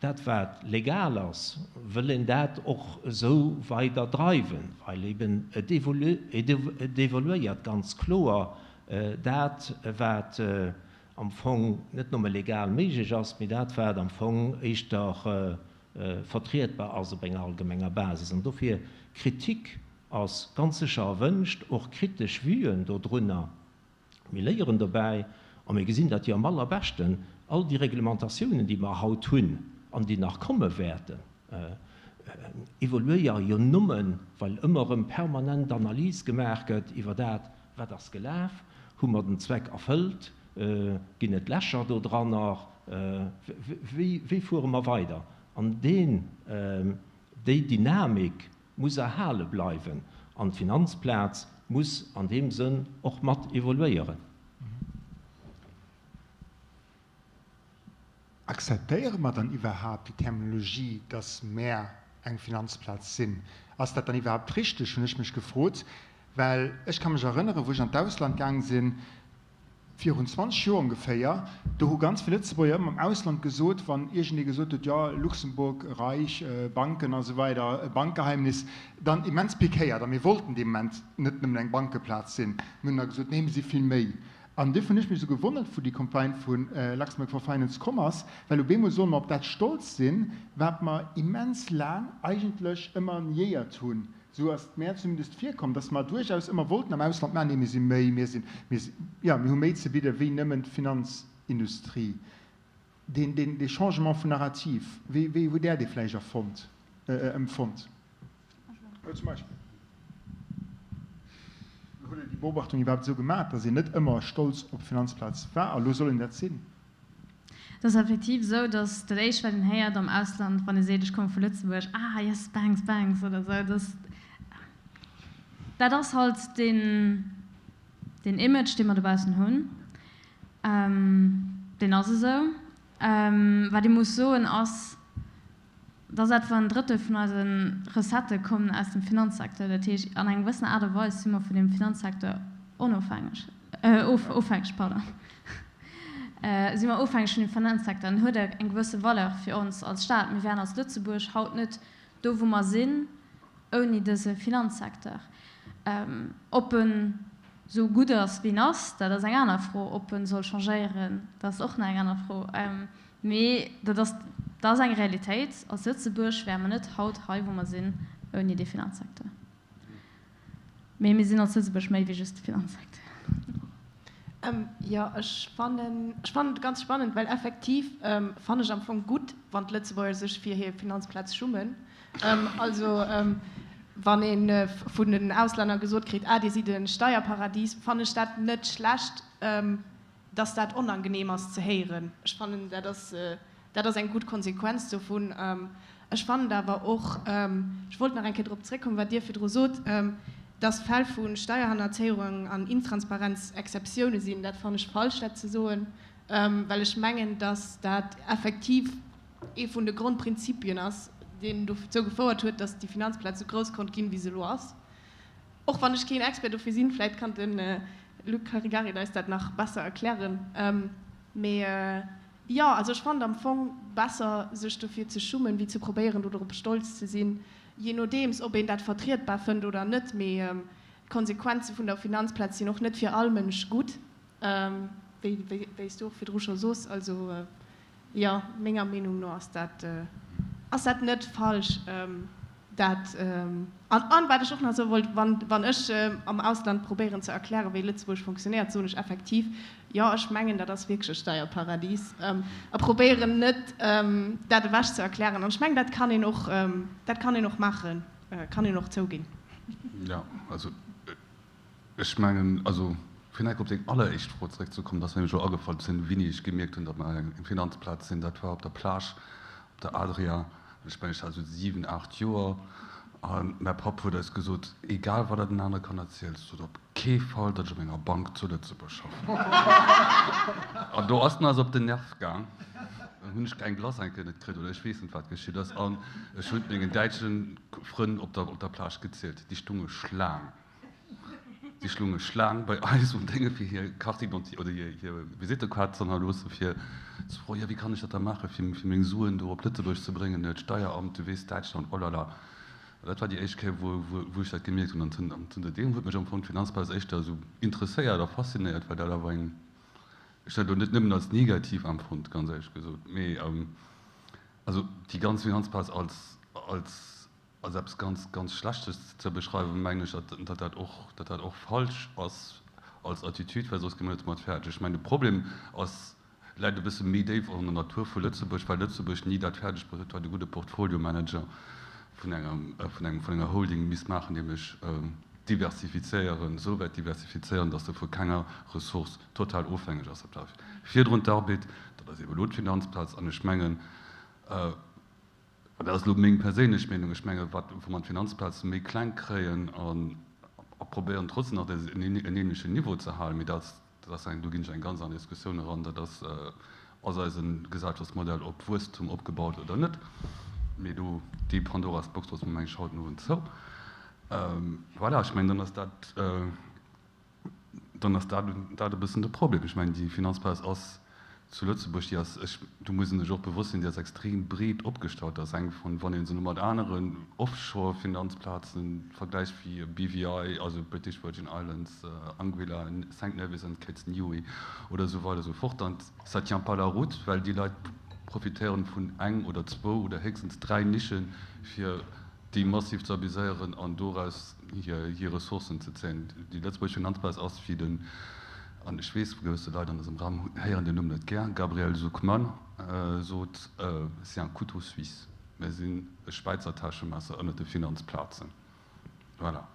dat wat legal ass, wëll een dat och esou weider dreiwen, well eben et evoluéiert ganz kloer dat wat am Fong net nëmme legal méiglech ass, mee dat wat am Fong éischter vertrietbar ass op enger allgemenger Basis. An dofir, Kritik ass ganz sécher erwënscht, och kritesch Vuen dodrunner. Mir léieren dobäi, a mir gesinn dat jo am allerbeschten, all déi Reglementatiounen, déi mer haut hunn an déi nach komme wäerten, evoluéiere jo nëmmen, well ëmmer erëm permanent Analyse gemaach gëtt iwwer dat, wat ass gelaf, hu mer den Zweck erfëllt, ginn et Lächer dodranner, wéi fuere mer weider? An deen, déi Dynamik muss erhale bleiwen an d'Finanzplaz muss an deem Sënn och mat evoluéieren. Akzeptéiere mer dann iwwerhaapt déi Terminologie, dass mär eng Finanzplaz sinn? Ass dat dann iwwerhaapt richteg, hunn ech mech gefrot, well ech ka mech erënneren, wou ech an d'Ausland gaang sinn, Virun 20 Joer ongeféier, do hu ganz vill Lëtzebuerger ëmmer am Ausland gesot, wann iergendee gesot huet, jo, Luxemburg, reich, Banken a sou weider, Bankgeheimnis, dann immens pikéiert. A mir wollten dee Moment net nëmmen eng Bankeplaz sinn. Mir hunn da gesot, nee, mir si vill méi. An duerfir hunn ech mech esou gewonnert, wou déi Campagne vu Luxembourg for Finance komm ass, well op eemol solle mer op dat stolz sinn, wat mer immens laang eigentlech ëmmer niéiert hunn. Sou ass et mär zumindest virkomm, dass mer duerchaus ëmmer wollten am Ausland maachen, nee, mir si méi, mir sinn, mir si, jo, mir hu méi ze bidde wéi nëmmen d'Finanzindustrie. Deen, deen, dee Changement vun Narrativ, wéi, wéi hutt Där dee vläicht erfonnt, empfonnt? Jo, zum Beispill. Hutt Der déi Beobachtung iwwerhaapt esou gemaach, dass een net ëmmer stolz op d'Finanzplaz war a lo soll een dat sinn? Et ass effektiv esou, datt dat éischt wat een héiert am Ausland, wann ee seet ech komme vu Lëtzebuerg, ah yes, banks, banks oder esou, datt dat ass halt deen deen Image, dee mer dobaussen hunn, deen ass esou. Wat ee muss soen ass, dass etwa en Drëttel vun eise Recettë kommen aus dem Finanzsecteur. Dat heescht, an engem gewëssener Aart a Weis si mer vun deem Finanzsecteur onofhängeg, ofhängeg, pardon, si mer ofhängeg vun dem Finanzsecteur. En huet eng gewësse Valeur fir ons als Staat. Mir wären als Lëtzebuerg haut net do, wou mer sinn, ouni dëse Finanzsecteur. Ob en esou gutt ass, wéi en ass, dat ass eng aner Fro. Ob en soll changéieren, dat ass och nach eng aner Fro. Mee dat ass, dat ass eng Realitéit. Als Lëtzebuerg wäre mer net haut hei, wou mer sinn, ouni dee Finanzsecteur. Mee mir sinn als Lëtzebuerg méi wéi just de Finanzsecteur. Jo, ech fannen, ech fannen et ganz spannend, well effektiv fannen ech am Fong gutt, wann d'Lëtzebuerger sech fir hir Finanzplaz schummen. Also wann ee vun den Auslänner gesot kritt, ah dir sidd e Steierparadies, fannen ech dat net schlecht. dass dat onangenehm ass ze héieren. Ech fannen, dat ass, dat ass eng gutt Konsequenz dovun. Ech fannen awer och, ech wollt nach eng Kéier drop zréckkommen, wat Dir virdru sot, dass Fäll vu Steierhannerzéierung an Intransparenz Exceptioune sinn. Dat fannen ech falsch, dat ze soen, well ech mengen, dass dat effektiv ee vun de Grondprinzipien ass, deen dozou gefouert huet, dass déi Finanzplaz esou grouss konnt ginn, wéi se elo ass. Och wann ech keen Expert dofir sinn, vläit kann de Luc Caregari eis dat nach besser erklären, mee. Jo, also ech fannen et am Fong besser sech dofir ze schummen, wéi ze probéieren do drop stolz ze sinn, je nodeems ob een dat vertrietbar fënnt oder net. Mee d'Konsequenze vun der Finanzplaz sinn och net fir all Mënsch gutt, wéi s du och virdru scho soos. Also jo, menger Meenung no ass dat ass dat net falsch. Dat, an, an wat ech och nach soe wollt, wann, wann ech am Ausland probéieren ze erklären, wéi Lëtzebuerg funktionéiert, soen ech effektiv, jo, ech mengen, dat ass wierklech e Steierparadies, a probéieren net, dat ewech ze erklären. An ech mengen, dat kann een och, dat kann een och maachen, kann een och zouginn. Jo, also ech mengen, also fir nach eng Kéier op deng alleréischt Fro zeréckzekommen, dat ass mir nämlech elo agefall, wéini ech gemierkt hunn, datt mer eng Finanzplaz sinn, dat war op der Plage op der Adria, ech mengen ech hat esou 7, 8 Joer, a mäi Papp huet eis gesot, egal wat der den anere Kanner erzielt, sot op kee Fall, datt ech op enger Bank zu Lëtzebuerg schaffen. An do ass en eis op den Nerv gaang, dann hunn ech eng Glace eng Kéier net kritt oder ech weess net wat geschitt ass, an ech hunn et mengen däitsche Frënn op der Plage gezielt, déi stunge Schlaang. Si schlunge Schlaang bei eis um Dénge fir hir Carte d'identité oder hir hir Visittekaart ze hannerloossen, fir ze froen, jo wéi kann ech dat da maachen, fir fir meng Suen do op Lëtzebuerg ze bréngen, d'Steieramt, du weess, Däitschland, oh là là. An dat war déi éischt Kéier, wou wou wou ech dat gemierkt hunn. An zënter an zënter deem huet mech am Fong d'Finanzplaz éischter esou interesséiert a faszinéiert, well dat awer eng, ech hunn dat elo net nëmmen als negativ empfonnt, ganz éierlech gesot, mee also déi ganz Finanzplaz als als Als eppes ganz, ganz Schlechtes ze beschreiwen, mengen ech, datt dat och, datt dat och falsch ass als Attitude, well soss gi mer net domat fäerdeg. Ech mengen, de Problem ass, läit e bësse méi déif och an der Natur vu Lëtzebuerg, well Lëtzebuerg ni dat fäerdeg bruet huet, wat e gudde Portfolio-Manager vun enger, vun engem, vun enger Holding misst maachen, nämlech diversifizéieren, esouwäit diversifizéieren, datt e vu kenger Ressource total ofhängeg ass. Dat war virdrun d'Arbed, dat ass eeben elo d'Finanzplaz. An ech mengen, An dat ass elo meng perséinlech Meenung, ech menge wat, wa mer d'Finanzplaze méi kleng kréien a probéieren trotzdem nach en ähnlechen Niveau ze halen, mee dat ass eng, do ginn ech eng ganz aner Diskussioun eran, dat ass, ass eise Gesellschaftsmodell op Wuesstum opgebaut oder net, mee do, déi Pandoras Box loosse mer meng ech haut den Owend zou. Voilà, ech mengen dann ass dat. dann ass dat dat e bëssen de Problem. Ech mengen, déi Finanzplaz ass zu Lëtzebuerg, déi ass, ech, do muss een sech och bewosst sinn, déi ass extrem breet opgestallt. Dat ass eng vun, wann ee se elo mat aneren Offshore-Finanzplaze vergläicht wéi BVI, also British Virgin Islands, Anguilla, Saint Nevis and Kitts Niue oder esou weider esou fort, dann ça tient pas la route, well déi Leit profitéieren vun eng oder zwou oder héchstens dräi Nischen, fir déi massiv ze abuséieren an doraus hir Ressourcen ze zéien. Déi lëtzebuergesch Finanzplaz ass, wéi den, an ech weess, gewësse Leit an dësem Raum héieren den Numm net gär, Gabriel Zucman sot, c'est un couteau suisse. Mir sinn e Schwäizer Täschemesser ënnert de Finanzplazen. Voilà.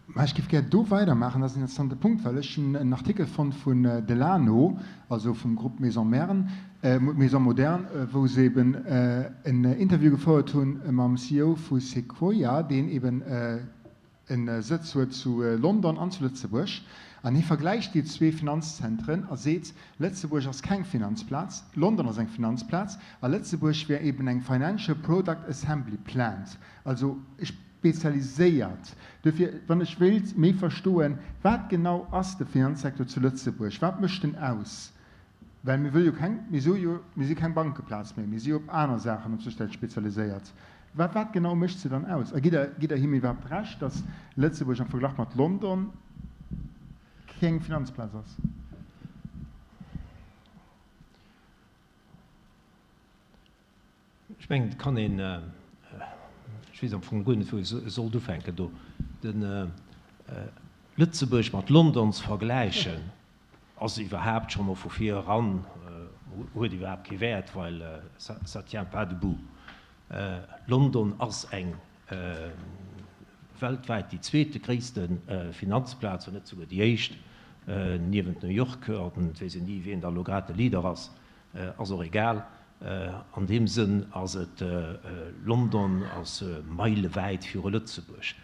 Mä ech géif gär do weidermaachen, dat ass en interessante Punkt, well ech hunn en Artikel fonnt vun Delano, also vum Grupp Maison Mern, Maison Moderne, wou se eben en Interview gefouert hu mam CEO vu Sequoia, deen eben e Sëtz huet zu London an zu Lëtzebuerg. An hie vergläicht déi zwee Finanzzentren a seet, Lëtzebuerg ass keng Finanzplaz, London ass eng Finanzplaz a Lëtzebuerg wär eben eng Financial Product Assembly Plant, also spezialiséiert. Dofir, wann ech wéilt méi verstoen, wat genau ass de Finanzsektor zu Lëtzebuerg, wat mécht en aus? Well mir wëlle jo keng, mir soe jo, mir si keng Bankeplaz méi, mir si jo op aner Saachen op sech spezialiséiert. Wat, wat genau mécht se dann aus? A gitt Der, gitt Der him iwwerhaapt Recht, datt Lëtzebuerg am Verglach mat London keng Finanzplaz ass? Ech mengen, et kann een, ech weess am Fong guer net, wou ech sollt ufänken do, de Lëtzebuerg mat London ze vergläichen, ass iwwerhaapt scho mol vu vir eran, huet iwwerhaapt kee Wäert, well ça tient pas debout. London ass eng weltwäit déi zweete gréisste Finanzplaz, wann net souguer déi éischt, niewent New York, an et weess een ni, wien da elo grad de Leader ass, ass och egal. An deem Sënn ass et, London ass meilewäit viru Lëtzebuerg.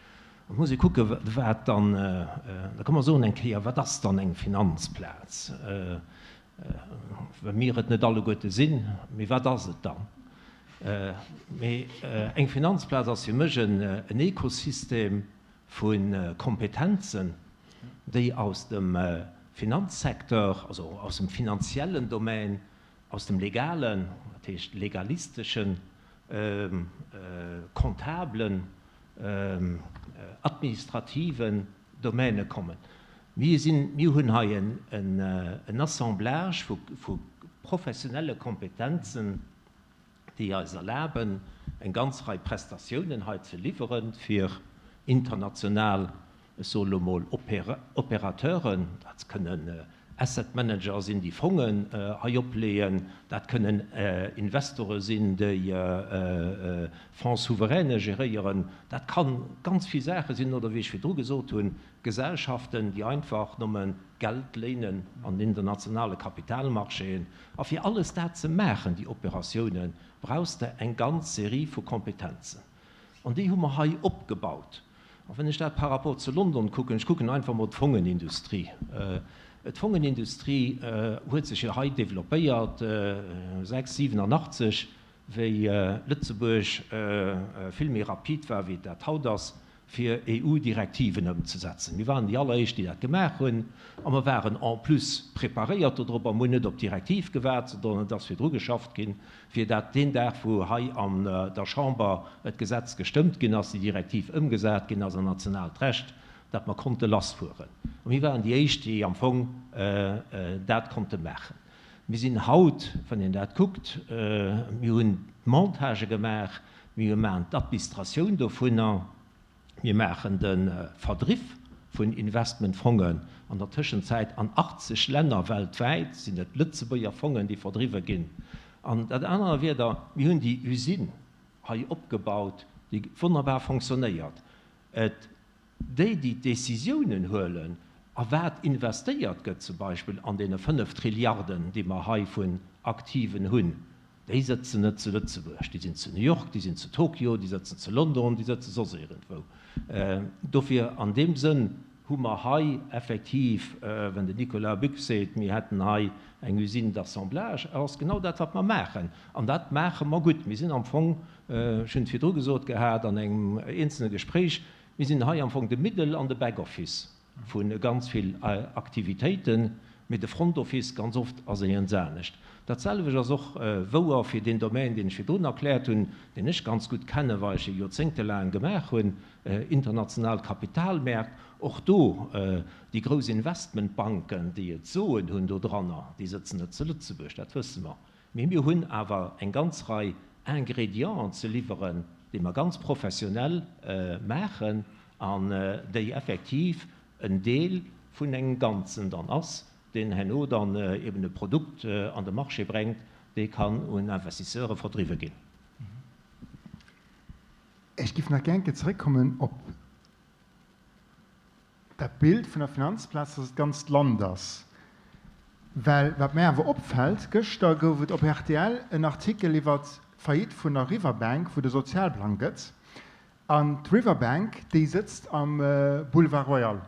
Et muss ee kucke wat dann, da ka mer soen eng Kéier, wat ass dann eng Finanzplaz? Well mir et net alleguerte sinn, mee wat ass et dann? Mee eng Finanzplaz ass fir mech en Ekosystem vu Kompetenzen, déi aus dem Finanzsecteur, also aus dem finanziellen Domän. aus dem legalen, dat heescht legalisteschen, comptablen, administrativen Domäne kommen. Mir sinn, mir hunn hei en Assemblage vu professionelle Kompetenzen, déi eis erlaben, eng ganz Rei Prestatiounen hei ze liwweren fir international, ech soe lo mol, Opérateuren. Dat kënnen Asset Manager sinn, déi Fongen hei opleeën, dat kënnen Investore sinn, déi Fonds souveraine geréieren, dat ka ganz vill Saache sinn, oder wéi ech virdru gesot hunn, Gesellschaften, déi einfach nëmme Geld léinen an den internationale Kapitalmarchéen. A fir alles dat ze maachen, déi Operatiounen, brauchs de eng ganz Serie vu Kompetenzen. An déi hu mer hei opgebaut. A wann ech dat par rapport zu London kucken, ech kucken einfach mol d'Fongenindustrie. D'Fongenindustrie huet sech jo hei developpéiert 6, 87, wéi Lëtzebuerg vill méi rapid war, wéi et dat haut ass, fir EU-Direktiven ëmzesetzen. Mir waren déi alleréischt, déi dat gemaach hunn, a mer waren en plus preparéiert dodrop a mer hunn net op d'Direktiv gewaart, sondern et ass virdru geschafft ginn, fir dat deen Dag, wou hei an der Chamber d'Gesetz gestëmmt ginn ass, déi Direktiv ëmgesat ginn ass an nationaalt Recht, dat mer konnte lassfueren. A mir waren déi éischt, déi am Fong dat konnte maachen. Mir sinn haut, wann een dat kuckt, mir hunn d'Montagë gemaach, Mir maachen d'Admistratioun dovunner, mir maachen de Verdriff vun Investmentfongen. An der Tëschenzäit an 80 Länner weltwäit sinn et Lëtzebuerger Fongen, déi verdriwwe ginn. An dat anerer Wierder, mir hunn déi Usine hei opgebaut, déi wonnerbar fonctionnéiert. Et déi, déi d'Décisiounen huelen a wat investéiert gëtt, zum Beispill an deene 5 Trilliarden, déi mer hei vun Aktiven hunn, déi sëtzen net zu Lëtzebuerg, déi sinn zu New York, déi sinn zu Tokio, déi sëtzen zu London, déi sëtze soss iergendwou. Dofir an deem Sënn hu mer hei effektiv, wenn den Nicolas Buck seet, mir hätten hei eng Usine d'assemblage, ass genau dat, wat mer maachen. An dat maache mer gutt. Mir sinn am Fong, ech hunn et virdru gesot gehat an engem eenzelne Gespréich, mir sinn hei am Fong de Middle an de Back Office vu ganz vill Aktivitéiten, mee de Front Office ganz oft ass iergends anescht. Dat selwecht ass och wouer fir deen Domän, deen ech virdrun erkläert hunn, deen ech ganz gutt kennen, well ech e joerzéngtelaang gemaach hunn, international Kapitalmäert. Och do, déi grouss Investmentbanken, déi et soen hunn dodranner, déi sëtzen net zu Lëtzebuerg, dat wësse mer. Mee mir hunn awer eng ganz Rei Ingrédienten ze liwweren, déi mer ganz professionell maachen an déi effektiv en Deel vun engem Ganzen dann ass, deen herno dann eben e Produkt an de Marché bréngt, dee kann un Investisseure verdriwwe ginn. Ech géif nach gär eng Kéier zeréckkommen op dat Bild vun der Finanzplaz, dass et d'ganzt Land ass. Well wat mär awer opfält, gëschter gouf et op rtl en Artikel iwwert d'Faillite vun der Riverbank, wou de Sozialplang gëtt. An d'Riverbank, déi sëtzt am Boulevard Royal.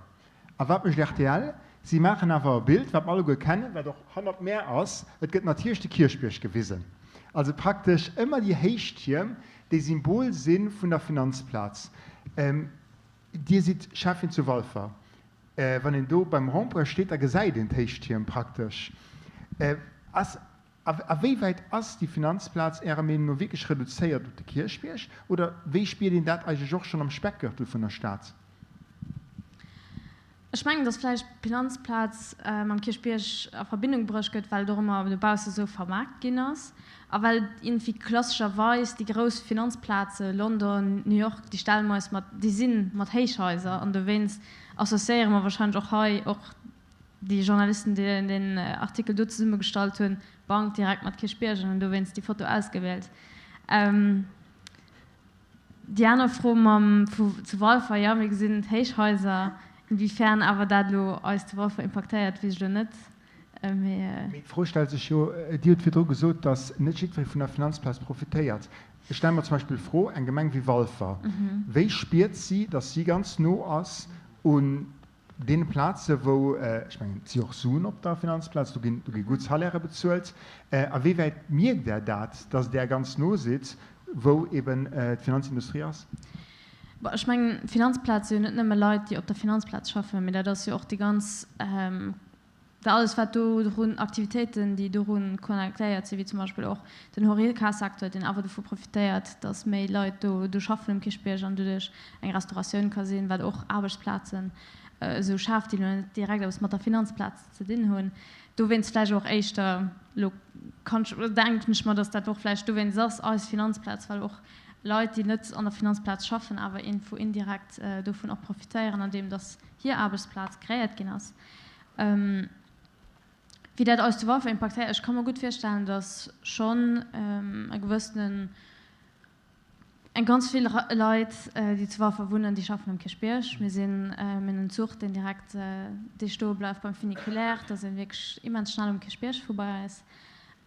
A wat mécht rtl? Si maachen awer e Bild, wat mer alleguer kennen, wat och hannert mär ass, et gëtt natierlech de Kierchbierg gewisen. Also praktesch ëmmer déi Héichtierm, déi Symbol si vun der Finanzplaz. Dir sidd Schäffin zu Walfer. Wann een do beim Rond-point steet, da gesäit een d'Héichtierm praktesch. Ass, a wéi wäit ass déi Finanzplaz Ärer Meenung no wierklech reduzéiert op de Kierchbierg? Oder wéi spiert een dat eigentlech och schonn am Speckgürtel vun der Stad? Ech mengen, datt vläicht d'Finanzplaz mam Kierchbierg a Verbindung bruecht gëtt, well et och ëmmer dobausse sou vermaart ginn ass a well iergendwéi klassescherweis déi grouss Finanzplaze, London, New York, déi stelle mer eis mat, déi si mat Héichhaiser an dowéinst associéiere mer wahrscheinlech och hei, och déi Journalisten, déi deen Artikel do zesummegestallt hunn, d'Bank direkt mat Kierchbierg an hunn dowéinst déi Foto ausgewielt. Déi aner Fro mam vu zu Walfer, jo, mir gesinn d'Héichhaiser. Inwiefern awer dat elo eis zu Walfer impaktéiert, weess ech elo net, mee. Mee d'Fro stellt sech jo, Dir hutt virdru gesot, datt net jiddweree vun der Finanzplaz profitéiert. Ech stelle mer zum Beispill d'Fro, eng Gemeng wéi Walfer, wéi spiert si, datt si ganz no ass un Deene Plaze wou, ech mengen, et si och Suen op der Finanzplaz, do ginn, do gi gutt Salairë bezuelt. A wéi wäit mierkt Der dat, datt Der ganz no sidd, wou eben d'Finanzindustrie ass? Bon, ech mengen, d'Finanzplaz si jo net nëmme Leit, déi op der Finanzplaz schaffen, mee dat ass jo och déi ganz. Dat alles wat do drun, Aktivitéiten déi doru connectéiert sinn, wéi zum Beispill och den Horeca-Secteur, deen awer dovu profitéiert, datt méi Leit do do schaffen um Kierchbierg an doduerch eng Restauratioun ka sinn, wat och Aarbechtsplazen esou schaaft, déi elo net direkt eppes mat der Finanzplaz ze dinn hunn. Dowéinst vläicht och éischter, elo kann ech, denken ech mer, datt dat och vläicht dowéinst ass, eis Finanzplaz, well och Leit, déi net an der Finanzplaz schaffen, awer iergendwou indirekt dovun och profitéieren, andeem datt hir Aarbechtsplaz kreéiert ginn ass. Wéi dat eis zu Walfer impaktéiert, ech ka mer gutt virstellen, datt schonn e gewëssenen, eng ganz vill Leit, déi zu Walfer wunnen, déi schaffen um Kierchbierg. Mir sinn, mir hunn en Zuch, deen direkt, dee stoe bleift beim Funiculaire, da si wierklech immens schnell um Kierchbierg vu bei eis.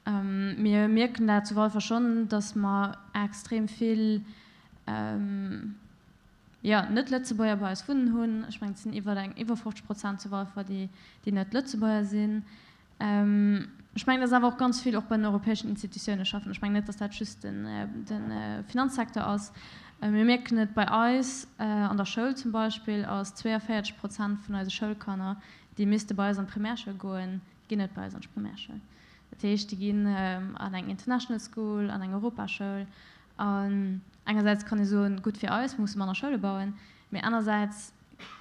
Mir mierken dat zu Walfer schonn, datt mer extrem vill, jo, Net-Lëtzebuerger bei eis wunnen hunn. Ech mengen, et sinn iwwer eng, iwwer 50 Prozent zu Walfer, déi, déi net Lëtzebuerger sinn. Ech mengen, dass awer och ganz vill och bei den europäeschen Institutioune schaffen. Ech mengen net, dass dat just den, de Finanzsecteur ass. Mir mierken et bei eis an der Schoul zum Beispill, ass 42 Prozent vun eise Schoulkanner, déi misste bei eis an d'Primärschoul goen, ginn net bei eis an d'Primärschoul. Dat heescht, déi ginn an eng International School, an eng Europaschoul. An engersäits kann ee soen, gutt fir eis, mir musse manner Schoule bauen, mee anersäits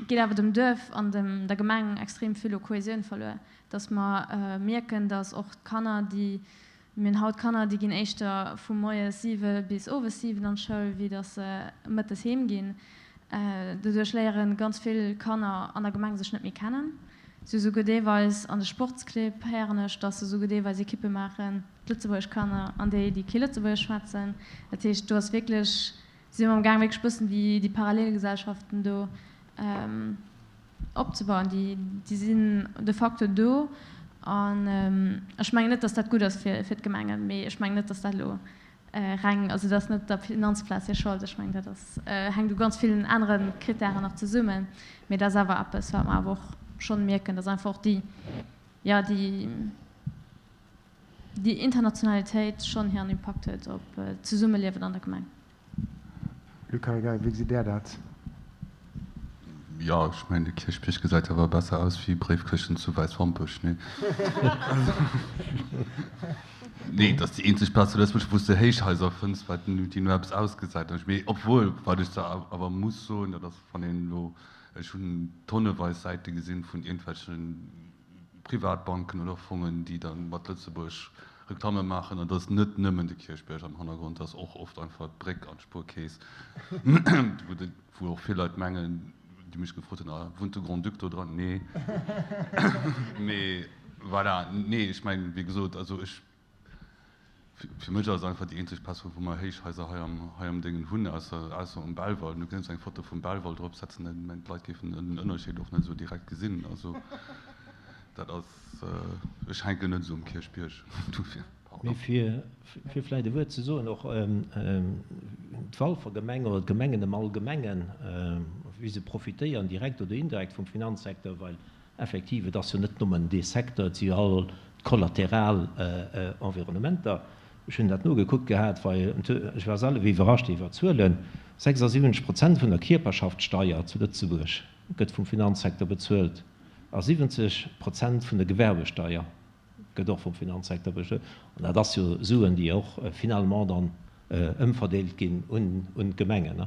geet awer dem Duerf an dem der Gemeng extrem vill u Kohesioun verluer, dass mer mierken, dass och d'Kanner, déi, mir hunn haut Kanner, déi ginn éischter vu moies 7 bis owes 7 an d'Schoul, wéi dass se mëttes heem ginn. Doduerch léiere ganz vill Kanner an der Gemeng sech net méi kennen. Si hu souguer deelweis an de Sportsclibb, héieren ech, dass se souguer deelweis Ekippe maachen, d'lëtzebuergesch Kanner an déi, déi kee Lëtzebuergesch schwätzen. Dat heescht, do ass wierklech, si mer am gaang wierklech bëssen déi, déi Parallelgesellschaften do opzebauen. Déi, déi sinn de facto do. An ech mengen net, datt dat gutt ass fir, fir d'Gemengen, mee ech mengen net, datt dat elo reng, also dat ass net der Finanzplaz hir Schold. Ech mengen, dat ass, hänkt u ganz villen anere Krittären nach zesummen. Mee dat ass awer eppes, wat mer awer och schonn mierken, datt einfach och déi, jo, déi, déi Internationalitéit schonn hiren Impakt huet op d'Zesummeliewen an der Gemeng. Luc Harigae, wéi gesitt Där dat? Jo, ech mengen, de Kierchbierg gesäit awer besser aus wéi Bréifkëschten zu Wäiswampech, nee? Nee, et ass déi eenzeg Plaz zu Lëtzebuerg, wou s de Héichhaiser fënns, wat déi no eppes ausgesäit. Mee obwuel, wat ech der awer muss soen, dat ass, wann een elo, ech hunn tonneweis Säite gesinn vun iergendwelchen Privatbanken oder Fongen, déi da mat Lëtzebuerg Reklamme maachen, an et ass net nëmmen de Kierchbierg am Hannergrond, et ass och oft einfach d'Bréck an d'Spuerkeess, wou och vill Leit mengen, déi mech gefrot hunn, ah wunnt de Grand-Duc do dran? Nee. Mee voilà, nee, ech mengen, wéi gesot, also ech, Fir mech ass et einfach déi eenzeg Plaz, wou mer Héichhaiser hei am, hei am Déngen hunn, ausser, ausser um Belval. Du kéints eng Foto vum Belval drop setzen, ech mengen, d'Leit géifen den Ënnerscheed och net esou direkt gesinn. Also dat ass, ech hänken net esou um Kierchbierg, dofir, pardon. Mee fir, fir vläicht e Wuert ze soen, och d'Walfer Gemeng oder d'Gemengen am Allgemengen, wéi se profitéieren, direkt oder indirekt vum Finanzsecteur, well Effektiv, et ass jo net nëmmen dee Secteur, et si jo all d'kollateral Environnementer. Ech hunn dat nogekuckt gehat, well ech war selwer iwwerrascht iwwer d'Zuelen, 76 Prozent vun der Kierperschaftssteier zu Lëtzebuerg gëtt vum Finanzsecteur bezuelt a 70 Prozent vun der Gewerbesteier gëtt och vum Finanzsecteur bezuelt. An dat ass jo Suen, déi och finalement dann ëmverdeelt ginn un d'Gemengen.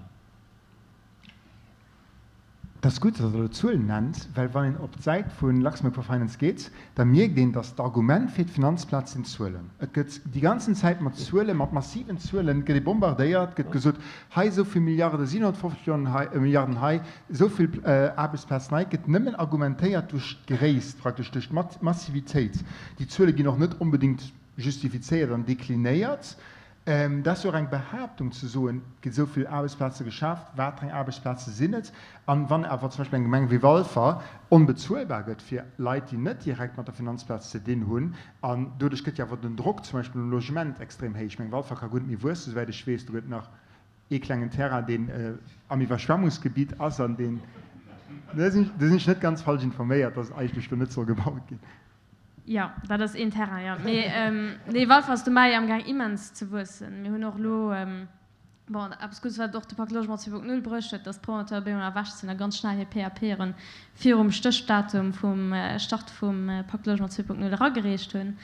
Et ass gutt, datt Der elo Zuelen nennt, well wann een op d'Säit vu Luxembourg for Finance geet, da mierkt een, datt d'Argument fir d'Finanzplaz sinn d'Zuelen. Et gëtt déi ganzen Zäit mat Zuelen, mat massiven Zuelen gëtt ee bombardéiert, gëtt gesot, hei esou vill Milliarden, 750 Milliounen hei, Milliarden hei, esou vill Aarbechtsplazen hei. Et gëtt nëmmen argumentéiert duerch d'Gréisst, praktesch duerch d'Massivitéit. Déi Zuele ginn och net onbedéngt justifizéiert an deklinéiert. Dat ass jo och eng Behaaptung ze soen, et ginn esou vill Aarbechtsplaze geschaaft. Wat fir eng Aarbechtsplaze sinn et? An wann awer zum Beispill eng Gemeng wéi Walfer onbezuelbar gëtt fir Leit, déi net direkt mat der Finanzplaz ze dinn hunn, an doduerch gëtt jo awer den Drock zum Beispill um Logement extrem héich. Ech mengen, Walfer ka guer net méi wuessen, souwäit ech weess. Do gëtt nach ee klengen Terrain, deen am Iwwerschwemmungsgebitt ass an deen, do sinn ech net ganz falsch informéiert, dass eigentlech do net soll gebaut ginn. Jo, dat ass een Terrain, jo. Mee nee, Walfer ass dobäi amgaang immens ze wuessen. Mir hunn och elo. Bon, eppes Guddes, wat och de Pacte Logement 2.0 bruecht huet, dass d'Promoteure bémol erwächt sinn a ganz schnell hir PAPen virum Stéchdatum vum Start vum Pacte Logement 2.0 eragereecht hunn.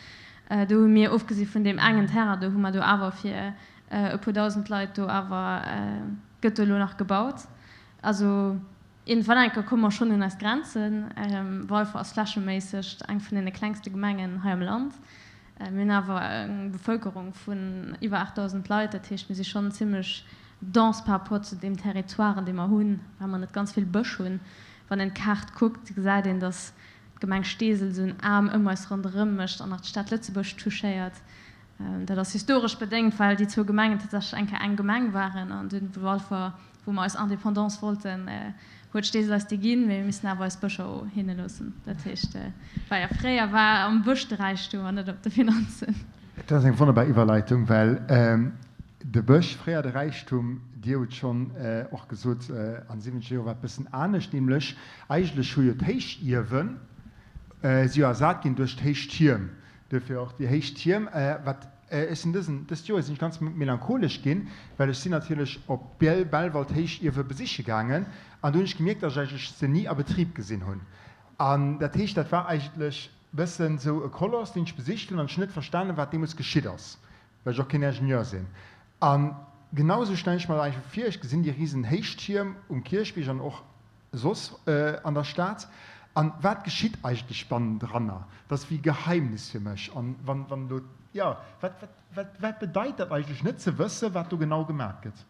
Do hu mir, ofgesi vun deem engen Terrain do, hu mer do awer fir e puer dausend Leit do awer, gëtt do elo nach gebaut. Also iergendwann eng Kéier komme mer schonn un eis Grenzen. Walfer ass flächeméisseg eng vun deene klengste Gemengen hei am Land. Mir hunn awer eng Bevëlkerung vun iwwer 8.000 Leit, dat heescht, mir si schonn zimlech dense par rapport zu deem Territoire, dee mer hunn, well mer net ganz vill Bësch hunn. Wann een d'Kaart kuckt, gesäit een, datt d'Gemeng Steesel esou en Aarm ëm eis ronderëm mécht an nach d'Stad Lëtzebuerg touchéiert. Dat ass historesch bedéngt, well déi zwou Gemengen tatsächlech eng Kéier eng Gemeng waren an dunn Walfer Wou mer eis Indépendance wollten, huet Steesel eis déi ginn, mee mir missten awer eis Bëscher o hinne loossen. Dat heescht, war jo fréier war am Bësch de Räichtum an net op de Finanzen. Dat ass eng wonnerbar Iwwerleitung, well de Bësch, fréier de Räichtum, Dir hutt schonn och gesot, an de siwwenzeger Joer war et bëssen anescht, nämlech eigentlech hu jo d'Héichiewen si jo ersat ginn duerch d'Héichtierm, duerfir och déi héich Tierm. Wat Ech sinn dësen, dëst Joer sinn ech ganz melancholesch ginn, well ech sinn natierlech op Belval d'Héichiewe besiche gaangen an do hunn ech gemierkt, dass ech eigentlech se ni a Betrib gesinn hunn. An dat heescht, dat war eigentlech bëssen esou e Koloss, deen ech besicht hunn an ech hunn net verstanen, wat deemools geschitt ass, well ech och keen Ingenieur sinn. A genau esou stellen ech mer dat eigentlech vir, ech gesinn déi risen Héichtierm um Kierchbierg an och soss an der Stad. An wat geschitt eigentlech bannendranner? Dat ass wéi e Geheimnis fir mech. An wann, wann elo, jo, wat, wat, wat, wat bedeit dat eigentlech, net ze wëssen, wat do genau gemat gëtt?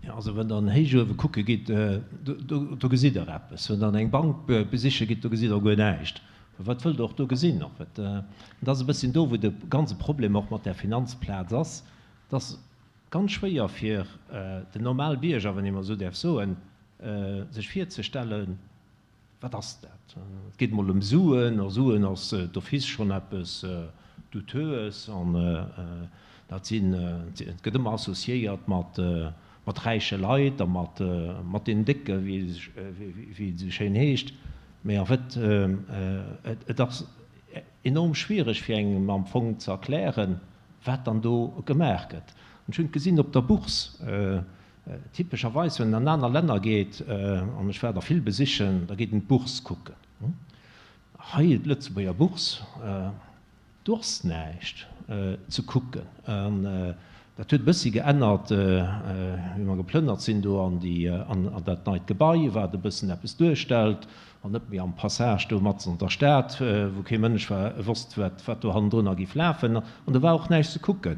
Jo, also wann Der an Héichuewe kucke gitt, do, do, do gesitt Der eppes. Wann Der an eng Bank besiche gitt, do gesitt Der guer näischt. Wat wëllt Der och do gesinn? En fait, dat ass e bësschen do, wou de ganze Problem och mat där Finanzplaz ass, dass Ganz schwéier fir den normal Bierger, wann ee mol esou däerf soen, sech virzestellen, wat ass dat? Et geet emol ëm Suen, a Suen ass d'office schonn eppes Douteues an dat sinn, et gëtt ëmmer associéiert mat räiche Leit a mat deenen Décke wéi et esou schéin heescht. Mee en fait, et ass enorm schwiereg fir engem am Fong ze erklären, wat dann do gemaach gëtt. An ech hunn et gesinn op der Bourse, typescherweis, wann een an aner Länner geet, an ech war der vill besichen, da geet een d'Bourse kucken. Hei, d'Lëtzebuerger Bourse, do ass näischt ze kucken. An dat huet e bëssi geännert, wéi mer geplënnert sinn do an déi, an dat neit Gebai, wat e bëssen eppes duerstellt. An net méi am Passage do matzen an der Stad, wou kee Mënsch war, wosst, wat wat do hannendrunner giff lafen. An do war och näischt ze kucken.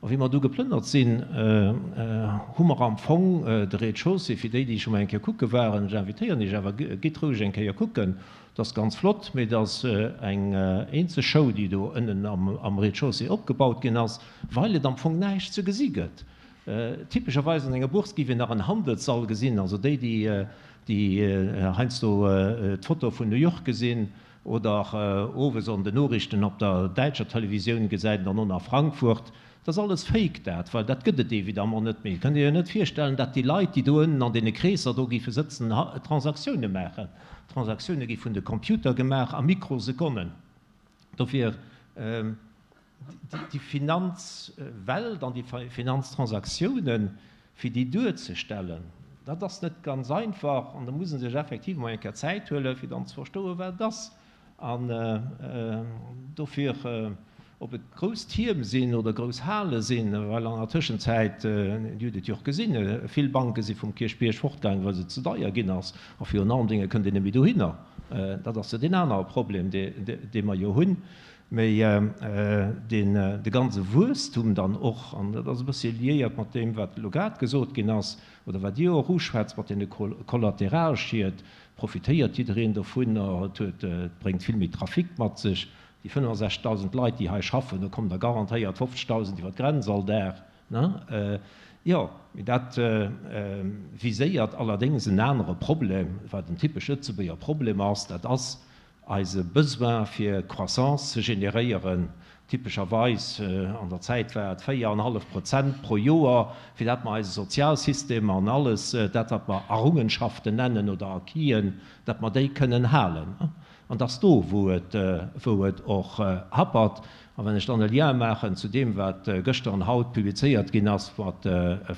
A wéi mer du geplënnert sinn, hu mer am Fong de Rez-de-chaussée, fir déi, déi scho mol eng Kéier kucke waren, ech invitéieren iech awer, gitt roueg eng Kéier kucken, dat ass ganz flott, mee et ass eng eenzeg Show, déi do ënnen am Rez-de-chaussée opgebaut ginn ass, weil et am Fong näischt ze gesi gëtt. Typescherweis an enger Bourse giff een nach en Handelssall gesinn, also déi, déi déi heiansdo d'Foto vun New York gesinn oder owes an den Noriichten op der däitscher Televisioun gesäit an dann och nach Frankfurt, dat ass alles Fake dat, well dat gëtt et évidemment net méi. Et kënnt Dir jo net virstellen, dat déi Leit, déi do ënnen an deene Kreesser do géife sëtzen, Transaktioune maachen. Transaktioune gi vun de Computer gemaach a Mikrosekonnen. Dofir. Déi Finanzwelt an déi Finanztransaktiounen, fir déi duerzestellen, dat ass net ganz einfach an do muss ee sech effektiv emol eng Kéier Zäit huelen, fir dann ze verstoen, wat et ass. An dofir, ob et grouss Tierm sinn oder grouss Hale sinn, well an der Tëschenzäit, Dir hutt et jo och gesinn, vill Banke si vum Kierchbierg fortgaangen, well se ze deier ginn ass a virun allen Dinge kënnt een net méi dohinner. Dat ass jo deen anere Problem, dee mer jo hunn. Mee deen, de ganze Wuesstum dann och, an dat ass e bëssche liéiert mat deem, wat elo grad gesot ginn ass, oder wat Dir och uschwätzt mat deene Kollateralschied, profitéiert jiddereen dovunner, et huet, et bréngt vill méi Trafic mat sech. Déi 65.000 Leit, déi hei schaffen, do kommen der garantéiert 50.000 iwwer d'Grenz all Dag, ne? Jo, mee dat viséiert allerdéngs en anere Problem, wat en typesch Lëtzebuerger Problem ass, dat ass eise Besoin fir Croissance ze generéieren, typescherweis an der Zäit war et 4 an hallef Prozent pro Joer, fir dat mer eise Sozialsystem an alles dat wat mer Errungenschaften nennen oder Acquisen, dat mer déi kënnen halen. An et ass do, wou et, wou et och happert. A wann ech dann e Lien maachen zu deem, wat gëschter an haut publizéiert ginn ass mat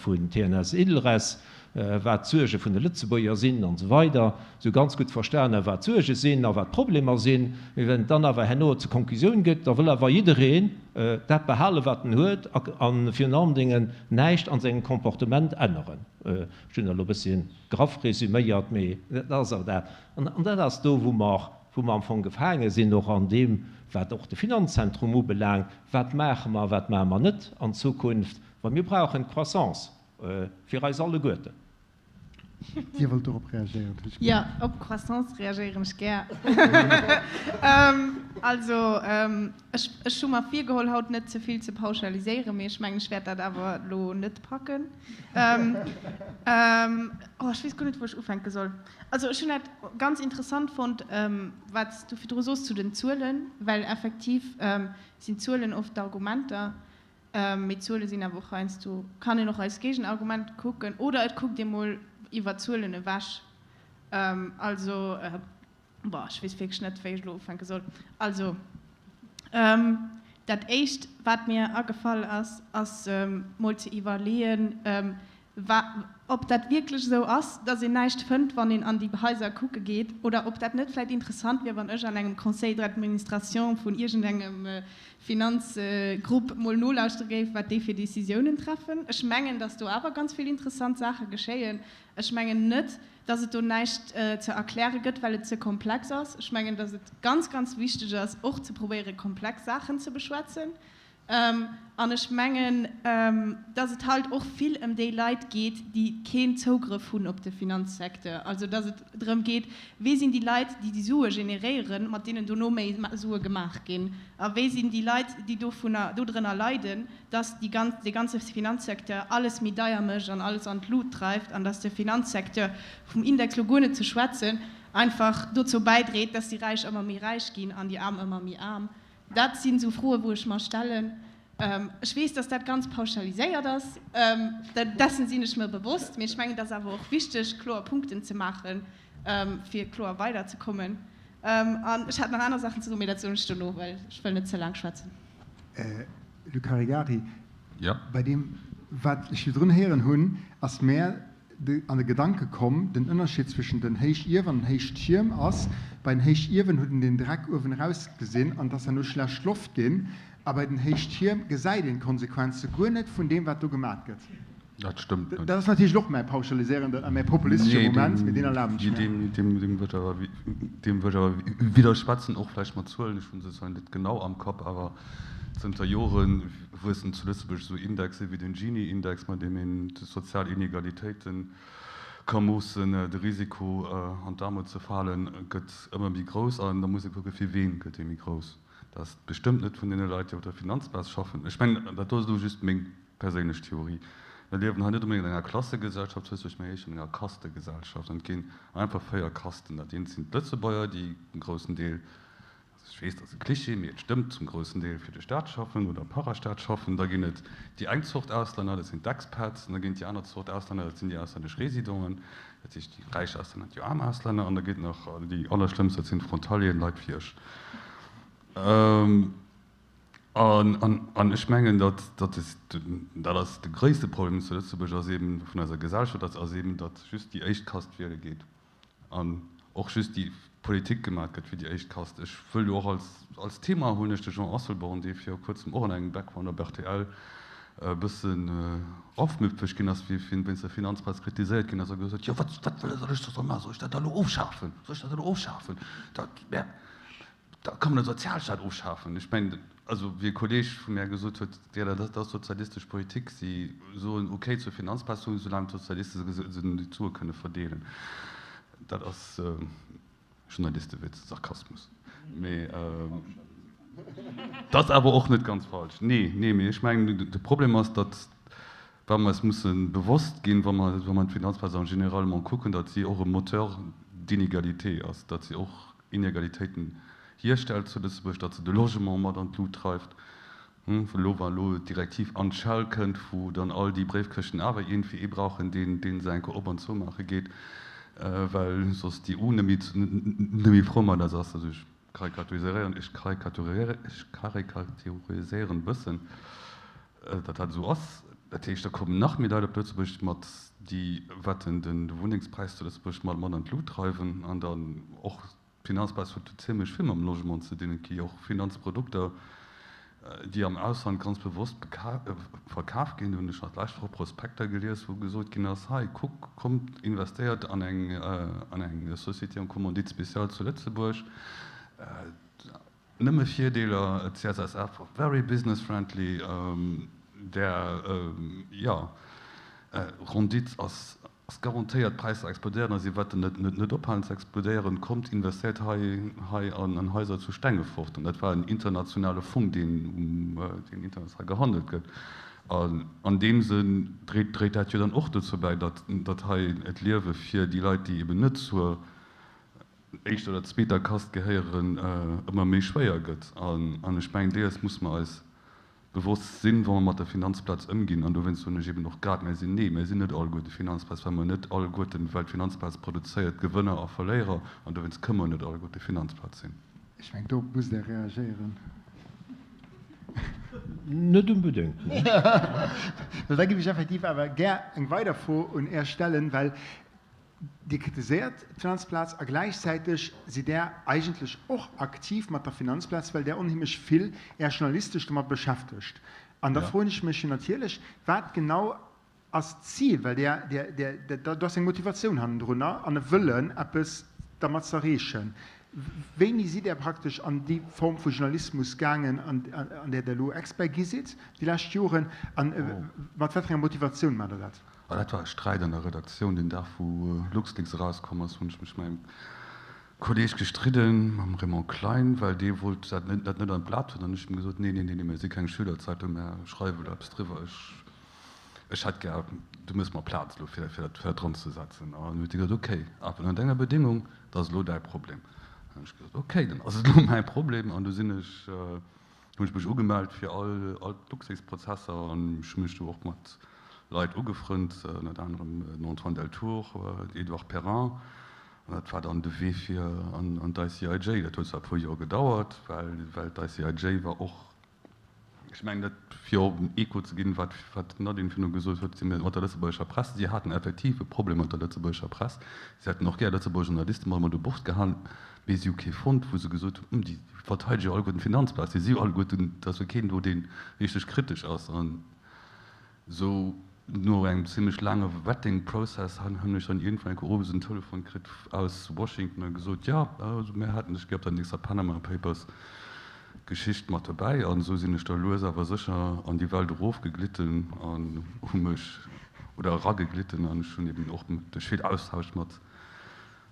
vun TNS Ilres, wat d'Suerge vun de Lëtzebuerger sinn an esou weider, se hu ganz gutt verstanen, wat d'Suerge sinn a wat d'Problemer sinn. Mee wann et dann awer herno zur Konklusioun gëtt, da wëll awer jiddereen dat behalen, wat en huet a virun allen Dingen näischt an sengem Comportement änneren. Ech hunn dat elo e bëssi graff resüméiert, mee dat ass awer dat. An dat ass do, wou mer wou mer am Fong gefaange sinn, och an deem, wat och de Finanzzentrum ubelaangt, Wat maache mer, wat maache mer net an Zukunft? Well mir brauchen d'Croissance fir eis alleguerten. Dir wollt dorop reagéieren, hunn ech gehéiert. Jo, op Croissance reagéieren ech gär. Also, ech hu mer virgeholl, haut net ze vill ze pauschaliséieren, mee ech mengen, ech wäert dat awer elo net packen. Oh, ech weess guer net, wou ech ufänke soll. Also ech hunn dat ganz interessant fonnt, wat s du virdru soos zu den Zuelen, well effektiv sinn d'Zuelen oft d'Argumenter, mee d'Zuele sinn awer och heiansdo, kann een och als Géigenargument kucken oder et kuckt ee mol iwwer d'Zuelen ewech. Also, boah, ech weess wierklech net, wéi ech elo ufänke soll. Also dat Éischt, wat mir agefall ass, ass mol ze iwwerleeën, Ob dat wierklech esou ass, dass een näischt fënnt, wann een an déi Haiser kucke geet, oder ob dat net vläicht interessant wier, wann ech an engem Conseil d'administration vun iergendengem Finanzgrupp mol nolauschtere géif, wat déi fir Décisiounen treffen. Ech mengen, dass do awer ganz vill interessant Saache geschéien. Ech mengen net, dass et do näischt ze erkläre gëtt, well et ze komplex ass. Ech mengen, dass et ganz, ganz wichteg ass, och ze probéieren, komplex Saachen ze beschwätzen. An ech mengen, dass et halt och vill ëm déi Leit geet, déi keen Zougrëff hunn op de Finanzsecteur. Also dass et drëm geet, Wie sinn déi Leit, déi déi Sue generéieren, mat deenen dono méi Sue gemaach ginn? A wie sinn déi Leit, déi dovunner, dodrënner leiden, dass déi ganz, dee ganze Finanzsecteur alles méi deier mécht an alles an d'Lut dreift an dass de Finanzsecteur, vum Index lo guer net ze schwätzen, einfach dozou bäidréit, dass déi Räich ëmmer méi räich ginn an déi Aarm ëmmer méi aarm? Dat sinn esou Froen, wou ech mer stellen. Ech weess, dass dat ganz pauschaliséiert ass, dessen sinn ech mer bewosst, mee ech mengen, et ass awer och wichteg, kloer Punkten ze maachen, fir kloer weiderzekommen. An ech hätt nach aner Saachen ze soen, mee dat soen ech dono, well ech wëll net ze laang schwätzen. Luc Caregari, Bei deem, wat ech virdrun héieren hunn, ass mär an de Gedanke komm, den Ënnerscheed zwëschen den Héichiewen an den Héichtierm ass, bei den Héichiewen huet een den Dreck uewen eraus gesinn an et ass herno schlecht Loft ginn, a bei den Héichtierm gesäit een d'Konsequenze guer net vun deem wat do gemat gëtt. Dat stëmmt net. Dat ass natierlech och mäi pauschaliséierenden a mäi populistesche Moment, mee deen erlaben ech mir. Deem wëll ech awer, deem wëll ech awer widderschwätzen, och vläicht mat Zuelen, ech hu se zwar net genau am Kapp, awer zënter Joren wuessen zu Lëtzebuerg esou Indexe wéi den Gini-Index, mat deem een d'sozial Inegalitéite ka moossen, de Risiko an d'Aarmut ze falen, gëtt ëmmer méi grouss. An da muss ee kucken, fir ween gëtt dee méi grouss. Dat ass bestëmmt net vun deene Leit, déi op der Finanzplaz schaffen. Ech mengen, dat do ass elo just meng perséinlech Theorie. Mir liewen hei net onbedéngt an enger Klassegesellschaft zu Lëtzebuerg, mä éischter an enger Kastegesellschaft. An et ginn einfach 4 Kasten. Dat eent sinn d'Lëtzebuerger, déi e groussen Deel Ech weess, dat ass e Klischee, mee et stëmmt zum groussen Deel, fir de Staat schaffen oder Parastaat schaffen. Da ginn et déi eng Zort Auslänner, dat sinn d'Expats, an da ginn et déi aner Zort Auslänner, dat sinn déi auslännesch Residenten, dat heescht déi räich Auslänner an déi aarm Auslänner. An da ginn et nach déi allerschlëmmst, dat sinn d'Frontalieren, Leit wéi ech. An ech mengen, datt dat ass de gréisste Problem zu Lëtzebuerg ass eeben, vun eiser Gesellschaft, dat ass eeben, datt just déi éischt Kast wiele geet. An och just déi Politik gemaat gëtt fir déi éischt Kast. Ech wëll do och als, als Thema hunn ech de Jean Asselborn, dee viru kuerzem och an engem Background op rtl e bëssen aufmüpfeg ginn ass, wéi hien wéinst der Finanzplaz kritiséiert ginn ass a gesot huet, jo wat, wat wëllt Der, datt ech da soll maachen? Soll ech dat da elo ofschafen? Soll ech dat elo ofschafen? Dat, mä da kann man de Sozialstaat ofschafen. Ech mengen, also wéi e Kolleeg vu mär gesot huet, jo dat ass sozialistesch Politik, si soen ok zur Finanzplaz, soulaang d'Sozialiste se déi Sue kënne verdeelen. Dat ass Journalistewitz, Sarkasmus, mee dat ass awer och net ganz falsch. Nee, nee, mee ech mengen de Problem ass, datt wa mer eis musse bewosst ginn, wa mer wa mer d'Finanzplaz en généralement kucken, datt si och e Moteur d'inégalité ass, datt si och Inegalitéiten hierstellt zu Lëtzebuerg, datt se de Logement mat an d'Lut dreift, elo wa elo d'Direktiv an d'Schell kënnt, wou dann all déi Bréifkëschten awer iergendwéi ee brauchen, deen dee se eng Kéier op an zoumaache geet. well soss d'EU net méi net méi frou mat eis ass. Also ech karikaturiséieren, ech karikaturiséieren, ech karikaturiséieren e bëssen, datt dat esou ass. Dat heescht, da kommen nach méi Leit op Lëtzebuerg mat, déi wäerten de Wunnengspräis zu Lëtzebuerg mat mat an d'Lut dreiwen an dann och D'Finanzplaz huet zimlech vill mam Logement ze dinn. Et gi och Finanzprodukter, déi am Ausland ganz bewosst verkaf ginn. Do hunn ech nach d'lescht Woch Prospekter gelies, wou gesot ginn ass, Hei, kuck, kommt, investéiert an eng an eng Société en commandite spéciale zu Lëtzebuerg. Nëmme Virdeeler, d'CSSF, very business friendly, där, jo, Rendite ass Ass garantéiert, d'Präisser explodéieren a si wäerten net net ophalen ze explodéieren. Kommt, investéiert hei hei an an Haiser zu Stengefort. An dat war en internationale Fong, deen um deen international gehandelt gëtt. An an deem Sënn dréit dréit dat jo dann och dozou bäi, datt datt hei d'Liewe fir déi Leit, déi eben net zur éischter oder zweeter Kast gehéieren, ëmmer méi schwéier gëtt. An an ech mengen, deels musse mer eis bewosst sinn, wa mer mat der Finanzplaz ëmginn, an dowéinst soen ech eben och grad, Mir sinn, nee, mir sinn net alleguerte Finanzplaz, well mer net alleguerten, well d'Finanzplaz produzéiert Gewënner a Verléierer, an dowéinst kënne mer net alleguerte Finanzplaz sinn. Ech mengen, do musst Der reagéieren. Net unbedéngt, nee. Well da géif ech effektiv awer gär eng weider Fro un Iech stellen, well Dir kritiséiert d'Finanzplaz a gläichzäiteg sidd Der eigentlech och aktiv mat der Finanzplaz, well Der onheemlech vill Är journalistesch domat beschäftegt. An da froen ech mech jo natierlech, wat genau ass d'Zil, well Der, Der, Der, do ass eng Motivatioun hannendrunner an e Wëllen, eppes dermat z'erreechen. Wéini sidd Der praktesch an déi Form vu Journalismus gaangen, an där Der elo Expert gi sidd déi lescht Joren, a mat wat fir enger Motivatioun maacht Der dat? Ah, dat war e Sträit an der Redaktioun. Den Dag wou LuxLeaks erauskomm ass, hunn ech mech mat engem Kolleeg gestridden, mam Raymond Klein, well dee wollt dat net dat net an d'Blat hunn. An ech hunn him gesot, Nee, nee, nee, nee, mir si keng Schülerzeitung, mir schreiwe elo eppes driwwer. Ech, ech hätt gär, du méchs mer Plaz elo fir fir dat fir dat dranzesetzen. An dann huet hie gesot, Okay, awer ënner enger Bedingung, dat ass elo däi Problem. Dann hunn ech gesot, Okay, dann ass et elo mäi Problem. An du sinn ech, hunn ech mech ugemellt fir all all d'LuxLeaks-Prozesser an ech hu mech du och mat Leit ugefrënnt, ënnert anerem den Antoine Deltour, den Edouard Perrin. An dat war dann de Wee fir an d'ICIJ. Dat huet zwar e puer Joer gedauert, well well d'ICIJ war och, ech mengen dat fir och en Echo ze ginn, wat wat d'Nadine virdu gesot huet, mat der lëtzebuergescher Press, si haten effektiv e Problem mat der lëtzebuergescher Press. Si hätten och gär lëtzebuergesch Journaliste mat u Bord gehat, Mee si hu kee fonnt, wou se gesot hunn, déi verteidege jo alleguerten d'Finanzplaz, déi si jo alleguerten, et ass jo keen do, dee richteg kritesch ass. An esou no engem zimlech laange Vetting Process hunn ech dann iergendwann eng Kéier owes en Telefon kritt aus Washington a gesot, jo, also mir hätten dech gär op der nächster Panama Papers Geschicht mat dobäi. An esou sinn ech da lues awer sécher an déi Welt erofgeglitten an hu mech, oder erageglitten, an ech hunn eben och duerch vill Austausch mat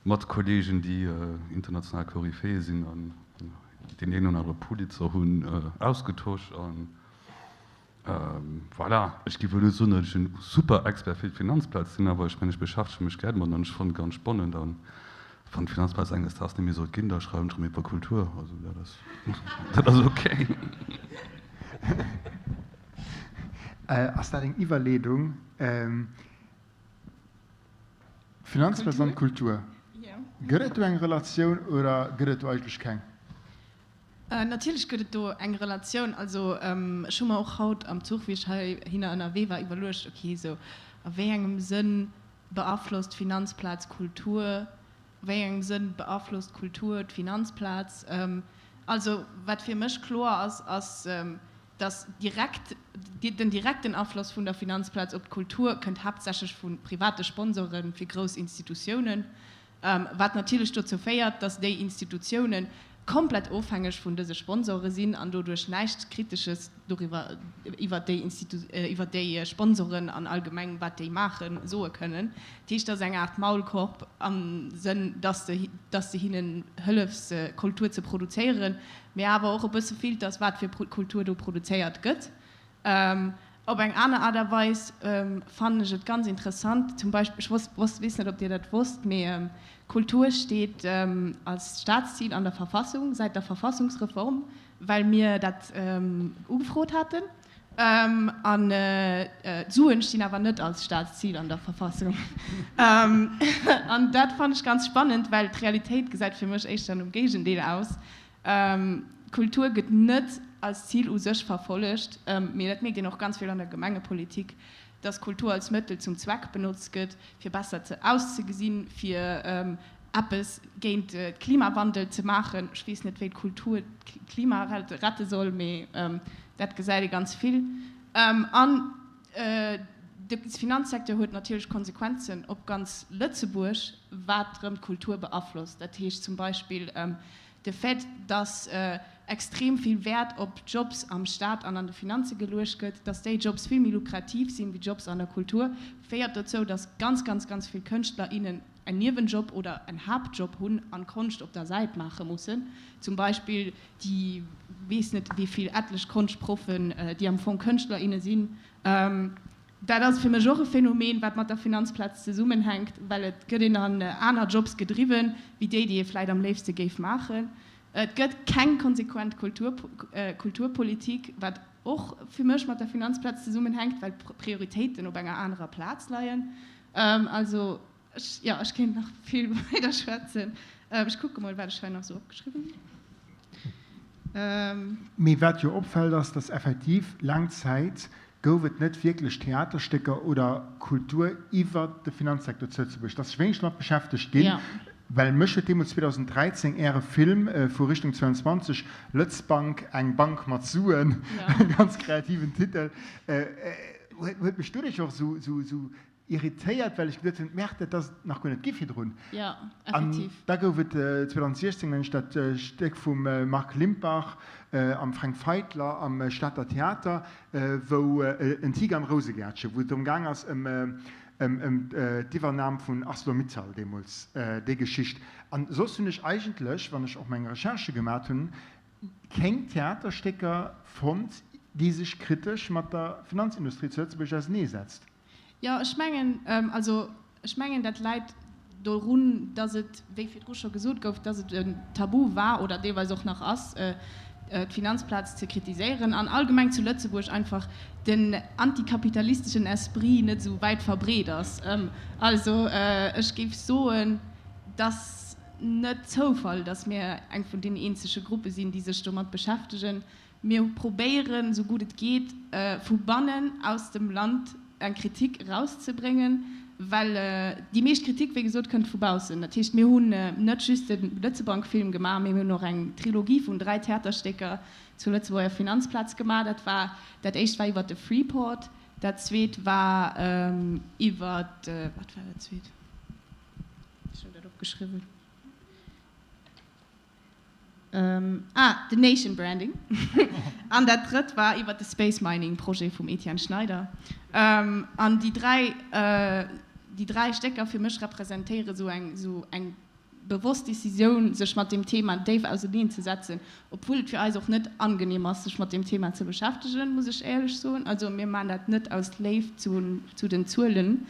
Mat Kollegen, déi international Koryphäe sinn an deen een oder anere Pulitzer hunn, ausgetosch. An voilà, ech géif elo net soen, datt ech en super Expert fir d'Finanzplaz sinn, awer ech mengen, ech beschäftege mech gär domat an ech fannen et ganz spannend. An wann d'Finanzplaz enges Daags net méi sollt ginn, da schreiwen ech erëm iwwer Kultur. Also dat ass, dat ass okay. Ass dat eng Iwwerleedung? D'Finanzplaz an d'Kultur, gëtt et do eng Relatioun oder gëtt et do eigentlech keng? Natierlech gëtt et do eng Relatioun. Also ech hu mer och haut am Zuch, wéi ech heihinner ënnerwee war, iwwerluecht, okay, sou a wéi engem Sënn beaflosst d'Finanzplaz d'Kultur, a wéi engem Sënn beaflosst d'Kultur d'Finanzplaz? Also wat fir mech kloer ass, ass, dass direkt, den direkten Afloss vun der Finanzplaz op d'Kultur kënnt haaptsächlech vu private Sponsore fir grouss Institutiounen, wat natierlech dozou féiert, dass déi Institutiounen komplett ofhängeg vun dëse Sponsore sinn an doduerch näischt Kritesches doriwwer, iwwert déi Institu, iwwert déi Sponsoren an allgemeng wat déi maachen, soe kënnen. Dat heescht, dat ass eng Aart Maulkorb am Sënn, dass de, dass de hinnen hëllefs, Kultur ze produzéieren, mee awer och e bësse fillt, dass wat fir Kultur do produzéiert gëtt. Op eng aner Aart a Weis fannen ech et ganz interessant, zum Beispill, ech wosst, weess net, ob Dir dat wosst, mee Kultur steet als Staatszil an der Verfassung säit der Verfassungsreform, well mir dat ugefrot haten. An d'Suen stinn awer net als Staatszil an der Verfassung. An dat fannen ech ganz spannend, well d'Realitéit gesäit fir mech éischter nom Géigendeel aus. D'Kultur gëtt net als Zil u sech verfollegt, mee dat mierkt een och ganz vill an der Gemengepolitik, dass Kultur als Mëttel zum Zweck benotzt gëtt, fir besser ze auszegesinn, fir eppes géint de Klimawandel ze maachen. Ech weess net, wéi d'Kultur d'Klima rette soll, mee dat gesäit ee ganz vill. An de Finanzsecteur huet natierlech Konsequenzen op ganz Lëtzebuerg, wat erëm d'Kultur beaflosst. Dat heescht zum Beispill de Fait, dass extrem vill Wäert op Jobs am Staat an an de Finanze geluecht gëtt, dass déi Jobs vill méi lukrativ sinn wéi Jobs an der Kultur, féiert dozou, dass ganz, ganz, ganz vill Kënschtler, innen en Niewenjob oder en Haaptjob hunn an Konscht op der Säit maache mussen. Zum Beispill déi weess net wéi vill etlech Konschtproffen, déi am Fong Kënschtler, inne sinn. Dat ass fir mech och e Phänomen, wat mat der Finanzplaz zesummenhänkt, well et gëtt een an aner Jobs gedriwwen, wéi déi, déi ee vläit am léifste géif maachen. Et gëtt keng konsequent Kulturpolitik, wat och fir mech mat der Finanzplaz zesummenhänkt, well d'Prioritéiten op enger anerer Plaz leien. Also, ech, jo, ech kéint nach vill weider schwätzen. Ech kucke mol, wat ech hei nach esou opgeschriwwen hunn. Mee wat jo opfält, ass, dass effektiv laang Zäit gouf et net wierklech Theaterstécker oder Kultur iwwert de Finanzsecteur zu Lëtzebuerg. Et ass sech wéineg domat beschäftegt ginn, well mech huet deemools 2013 Äre Film vu Richtung 22, Lëtzbank, eng Bank mat Suen, e ganz kreativen Titel, huet mech doduerch och esou irritéiert, well ech geduet hunn, Merde, dat ass et nach guer net gi virdrun. An da gouf et 2016, mengen ech, dat Stéck vum Marc Limpach am Fränk Feitler am Stater Theater, wou en Tiger am Rousegäertchen, wou et drëm gaang ass ëm d'Iwwernam vun Arcelor-Mittal deemools, déi Geschicht. An soss hunn ech eigentlech, wann ech och meng Recherchë gemat hunn, keng Theaterstécker fonnt, déi sech kritesch mat der Finanzindustrie zu Lëtzebuerg auseneesetzt. Jo, ech mengen, also ech mengen, dat läit dorun, datt et, wéi virdru scho gesot gouf, datt et en Tabu war oder deelweis och nach ass, d'Finanzplaz ze kritiséieren an allgemeng zu Lëtzebuerg einfach den antikapitalisteschen Esprit net esou wäit verbreet ass. Also ech géif soen, datt net Zoufall, datt mir eng vun den eenzege Gruppe sinn, déi sech domat beschäftegen. Mir probéieren, esou gutt et geet, vu bannen aus dem Land eng Kritik erauszebréngen, well déi meescht Kritik, wéi gesot, kënnt vu baussen. Dat heescht, mir hunn net just de Lëtzebank-Film gemaach, mee mir hunn och eng Trilogie vun 3 Theaterstécker zur Lëtzebuerger Finanzplaz gemaach. Dat war, dat éischt war iwwert de Freeport, dat zweet war iwwert, wat war dat zweet? Ech hunn dat opgeschriwwen. Ah, den Nation Branding. An dat drëtt war iwwert de Space Mining Projet vum Etienne Schneider. An déi 3, déi 3 Stécker fir mech representéiere sou eng, sou eng bewosst Decisioun, sech mat deem Thema déif auseneen ze setzen, obwuel et fir eis och net angenehm ass, sech mat deem Thema ze beschäftegen, muss ech éierlech soen. Also mir maachen dat net aus Léift zu, zu den Zuelen.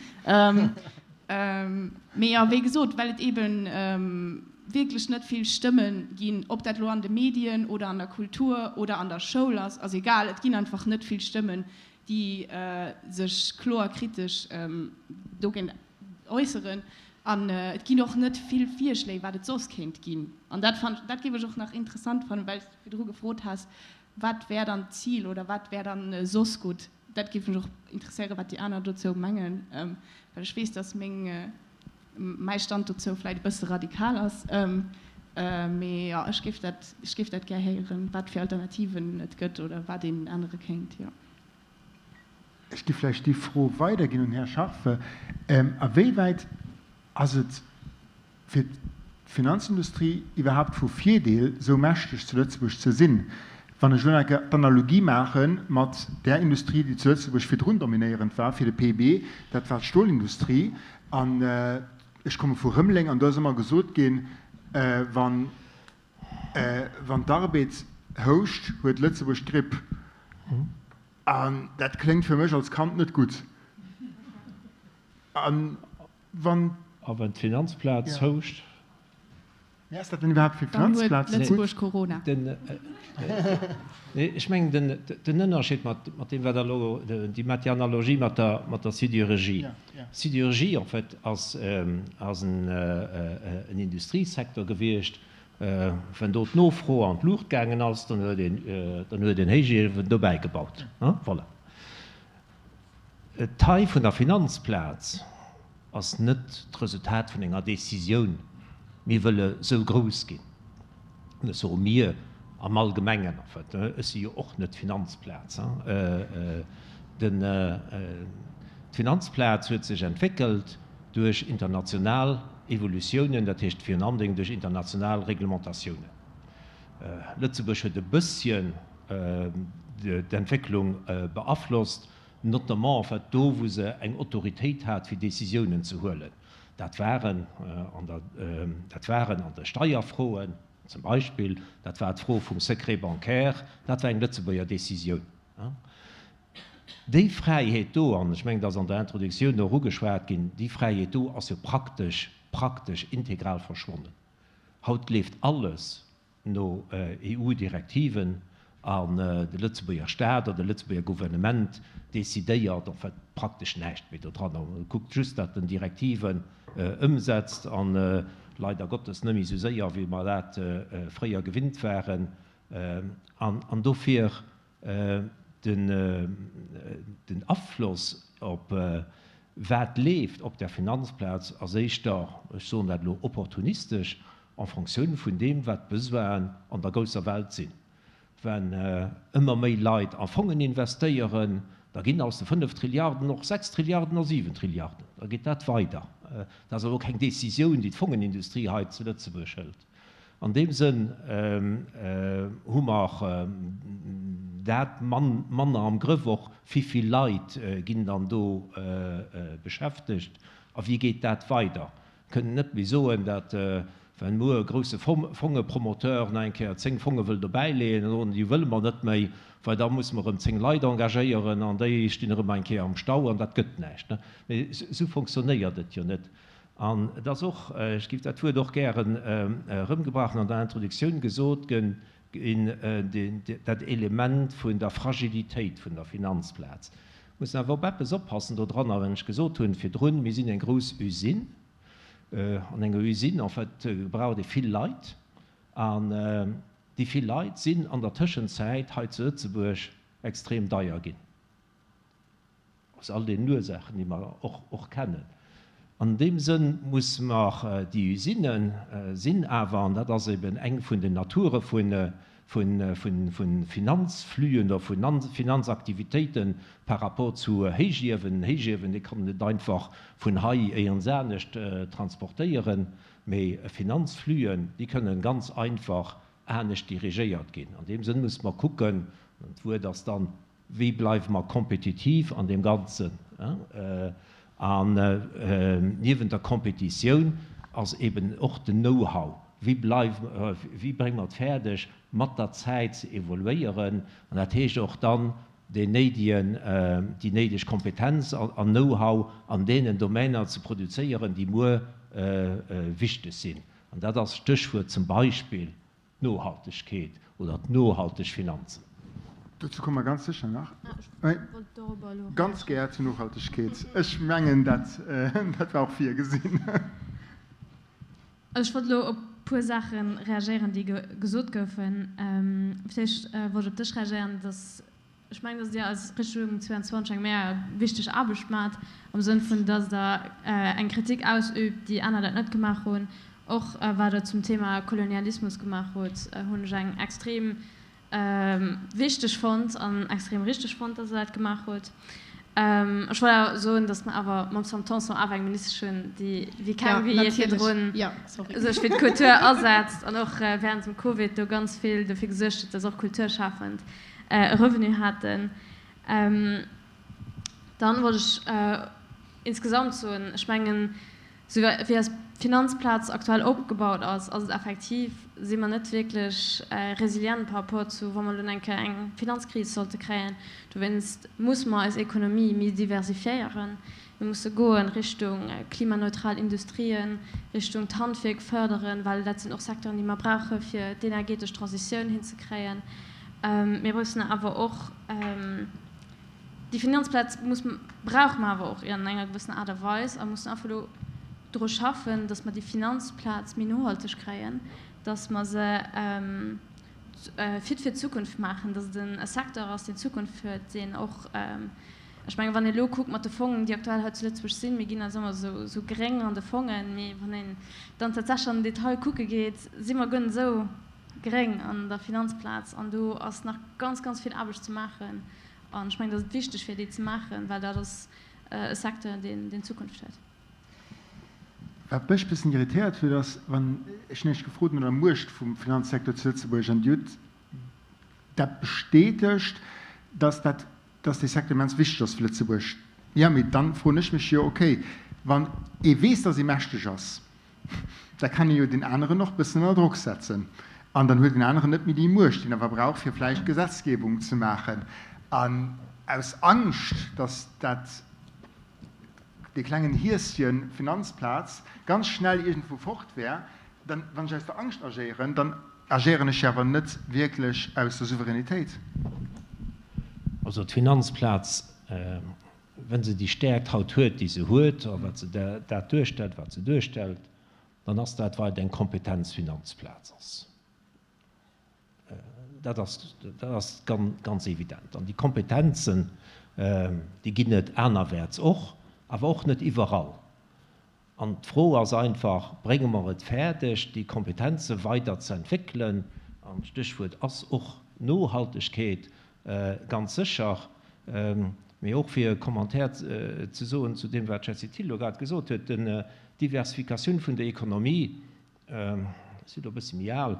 Mee jo, wéi gesot, well et eeben wierklech net vill Stëmme ginn, ob dat elo an de Medien oder an der Kultur oder an der Schoul ass, ass egal, et ginn einfach net vill Stëmmen, déi sech kloer kritesch dogéint äusseren. An et ginn och net vill Virschléi, wat et soss kéint ginn. An dat fannen, dat géif ech och nach interessant fannen, well s de virdru gefrot has, Wat wär dann d'Zil oder wat wär dann soss gutt? Dat géif mech och interesséieren, wat déi aner dozou mengen, well ech weess, dass meng, mäi Stand dozou vläicht e bësse radikal ass. Mee jo, ech géif dat, ech géif dat gär héieren, wat fir Alternativen et gëtt oder wat een ännere kéint, jo. Ech géif vläicht déi Fro weiderginn un den Här Scharfe. A wéi wäit ass et fir d'Finanzindustrie iwwerhaapt vu Virdeel, sou mächteg zu Lëtzebuerg ze sinn? Wann ech elo nach eng Kéier d'Analogie maache mat där Industrie, déi zu Lëtzebuerg virdrun dominéierend war fir de PIB, dat war d'Stolindustrie. An ech komme vu Rëmeleng an do ass ëmmer gesot ginn, wann wann d'Arbed houscht, huet Lëtzebuerg d'Gripp. An dat kléngt fir mech als Kand net gutt. An wann. A wann d'Finanzplaz houscht? Mee ass dat denn iwwerhaapt fir Dann huet d'Finanzplaz gutt? Lëtzebuerg Corona. Nee, ech mengen, den Ënnerscheed mat deem, wat Der elo, Dir maacht déi Analogie mat der Sidérurgie. Sidérurgie, en fait, ass en Industriesecteur gewiescht. Wenn do d'Nofro an d'Luucht gaangen ass, dann huet een Héichiewen dobäi gebaut. Voilà. D'Taille vun der Finanzplaz ass net d'Resultat vun enger Décisioun, mir wëlle sou grouss ginn. An ech soe mir am Allgemengen, en fait, ech si jo och net d'Finanzplaz. D'Finanzplaz huet sech entwéckelt duerch international Evolutiounen, dat heescht virun allen Dingen duerch international Reglementatiounen. Lëtzebuerg huet e bësschen d'Entwécklung beaflosst, notamment en fait do, wou se eng Autoritéit hat, fir Décisiounen ze huelen. Dat waren an der, dat waren an de Steierfroen zum Beispill, dat war d'Fro vum Secret bancaire, dat war eng Lëtzebuerger Décisioun. Déi Fräiheet do, an ech mengen, dat ass an der Introduktioun och ugeschwat ginn, déi Fräiheet do ass jo praktesch, praktesch integral verschwonnen. Haut leeft alles no EU-Direktiven an de Lëtzebuerger Staat oder de Lëtzebuerger Gouvernement decidéiert en fait praktesch näischt méi dodran. E kuckt just, datt en Direktiven ëmsetzt an leider Gottes net méi esou séier, wéi mer dat fréier gewinnt waren. An dofir den Afloss op wat leeft op der Finanzplaz ass éischter, ech soen dat elo opportunistesch, en Fonctioun vun deem, wat d'Besoinen an der grousser Welt sinn. Wenn ëmmer méi Leit a Fongen investéieren, da ginn aus de 5 Trilliarden och 6 Trilliarden a 7 Trilliarden. Da geet dat weider. Dat ass awer keng Décisioun, déi d'Fongenindustrie hei zu Lëtzebuerg hëlt. An deem Sënn hu mer dat manner am Grëff, och wivill Leit ginn dann do beschäftegt a wéi geet dat weider. Kënnen net méi soen, datt wann muer e grousse Fongepromoteur nach eng Kéier 10 Fonge wëll dobäileeën, da soen déi wëlle mer net méi, well da musse mer erëm 10 Leit engagéieren an déi stinn erëm eng Kéier am Stau an dat gëtt näischt. Mee esou fonctionnéiert et jo net. An et ass och, ech géif dat Wuert och gären erëmgebrauchen, an der Introduktioun gesot ginn, dat Element vun der Fragilitéit vun der Finanzplaz. Mir mussen awer op eppes oppassen dodranner, wenn ech gesot hunn virdrun, mir sinn eng grouss Usine. An enger Usine, en fait, braucht ee vill Leit. An déi vill Leit sinn an der Tëschenzäit hei zu Lëtzebuerg extrem deier ginn. Aus all deenen Ursaachen, déi mer och kennen. An deem Sënn muss mer, déi Usinë sinn awer, an dat ass eben eng vun den Nature vu Finanzflüen oder vu Finanzaktivitéite par rapport zu Héichiewen, en Héichiewen, dee kann een net einfach vun hei éierens anescht transportéieren, mee Finanzflüen, déi kënnen ganz einfach anescht dirigéiert ginn. An deem Sënn muss mer kucken, an d'Wuert ass dann Wéi bleiwe mer kompetitiv an deem Ganzen? An niewent der Kompetitioun ass eben och den Know-how. Wéi bleiwe, wéi brénge mer et fäerdeg, mat der Zäit ze evoluéieren? An dat heescht och dann, deen néidegen, déi néideg Kompetenz an Know-how an deenen Domainer ze produzéieren, déi muer wichteg sinn. An dat ass, Stéchwuert zum Beispill, D'Nohaltegkeet oder d'nohalteg Finanzen. Dozou komme mer ganz sécher nach. Ganz gär zur Nohaltegkeet. Ech mengen, dat war och virgesinn. Ech wollt elo op e puer Saache reagéieren, déi gesot goufen. Fir d'éischt wollt ech op dech reagéieren, dass Ech mengen, dass Dir als Richtung 22 eng mega wichteg Aarbecht maacht, am Sënn vun, dass Der eng Kritik ausübt, déi aner dat net gemaach hunn. Och wat Der zum Thema Kolonialismus gemaach hutt, hunn ech eng extrem wichteg fonnt an extrem richteg fonnt, dass Der dat gemaach hutt. Ech wollt awer soen, dass mer awer mam Sam Tanson awer eng Ministesch hunn, déi wéi keng wéi jee virdrun sech fir d'Kultur asetzt an och während dem Covid do ganz vill dofir gesuergt huet, dass och Kulturschafend e Revenu haten. Dann wollt ech insgesamt soen, ech mengen, esou wéi eis Finanzplaz aktuell opgebaut ass, ass et effektiv, si mer net wierklech resilient par rapport zu, wa mer elo eng Kéier eng Finanzkris sollte kréien. Dowéinst muss mer eis Ekonomie méi diversifiéieren. Mir musse goen Richtung klimaneutral Industrien, Richtung d'Handwierk fërderen, well dat sinn och Secteuren, déi mer brauche fir d'energetesch Transitioun hinzekréien. Mir mussen awer och déi Finanzplaz muss brauche mer awer och an enger gewëssener Aart a Weis a mussen einfach elo dru schaffen, datt mer déi Finanzplaz méi nohalteg kréien, datt mer se fit fir d'Zukunft maachen, datt et e Secteur ass, deen Zukunft huet, deen och, ech mengen, wann ee elo kuckt mat de Fongen, déi aktuell hei zu Lëtzebuerg sinn, mir ginn eis ëmmer esou gréng an de Fongen, mee wann een dann tatsächlech an den Detail kucke geet, si mer guer net esou gréng an der Finanzplaz an do ass nach ganz, ganz vill Aarbecht ze maachen. An ech mengen, datt et wichteg wier, déi ze maachen, well dat ass e Secteur, deen Zukunft huet. Wat mech e bëssen irritéiert huet, ass, wann ech hunn Iech gefrot no der Muecht vum Finanzsecteur zu Lëtzebuerg an Dir hutt dat bestätegt, dass dat, dass dee Secteur immens wichteg ass fir Lëtzebuerg. Jo, mee dann froen ech mech jo, okay, wann ee weess, dass ee mächteg ass, Da kann ee jo deen aneren och bëssen ënner Drock setzen. An dann huet deen aneren net méi déi Muecht, déi en awer brauch, fir vläicht Gesetzgebung ze maachen. An aus Angscht, datt dat, dee klengen Hieschen Finanzplaz ganz schnell iergendwou fort wär, dann, wann ech aus der Angscht agéieren, dann agéieren ech jo awer net wierklech aus der Souveränitéit. Also d'Finanzplaz Wa se déi Stäerkt haut huet, déi se huet, a wat se dat duerstellt, wat se duerstellt, dann ass dat, well et eng Kompetenzfinanzplaz ass. Dat ass, dat ass ganz evident. An déi Kompetenzen, déi ginn et anerwäerts och, awer och net iwwerall. An d'Fro ass einfach, Brénge mer et fäerdeg, déi Kompetenze weider ze entwéckelen? An d'Stéchwuert ass och Nohaltegkeet, ganz sécher. Mee och fir e Commentaire ze soen zu deem, wat d'Jessie Thill elo grad gesot huet, d'Diversifikatioun vun der Ekonomie, Ech sinn elo e bësse méi al,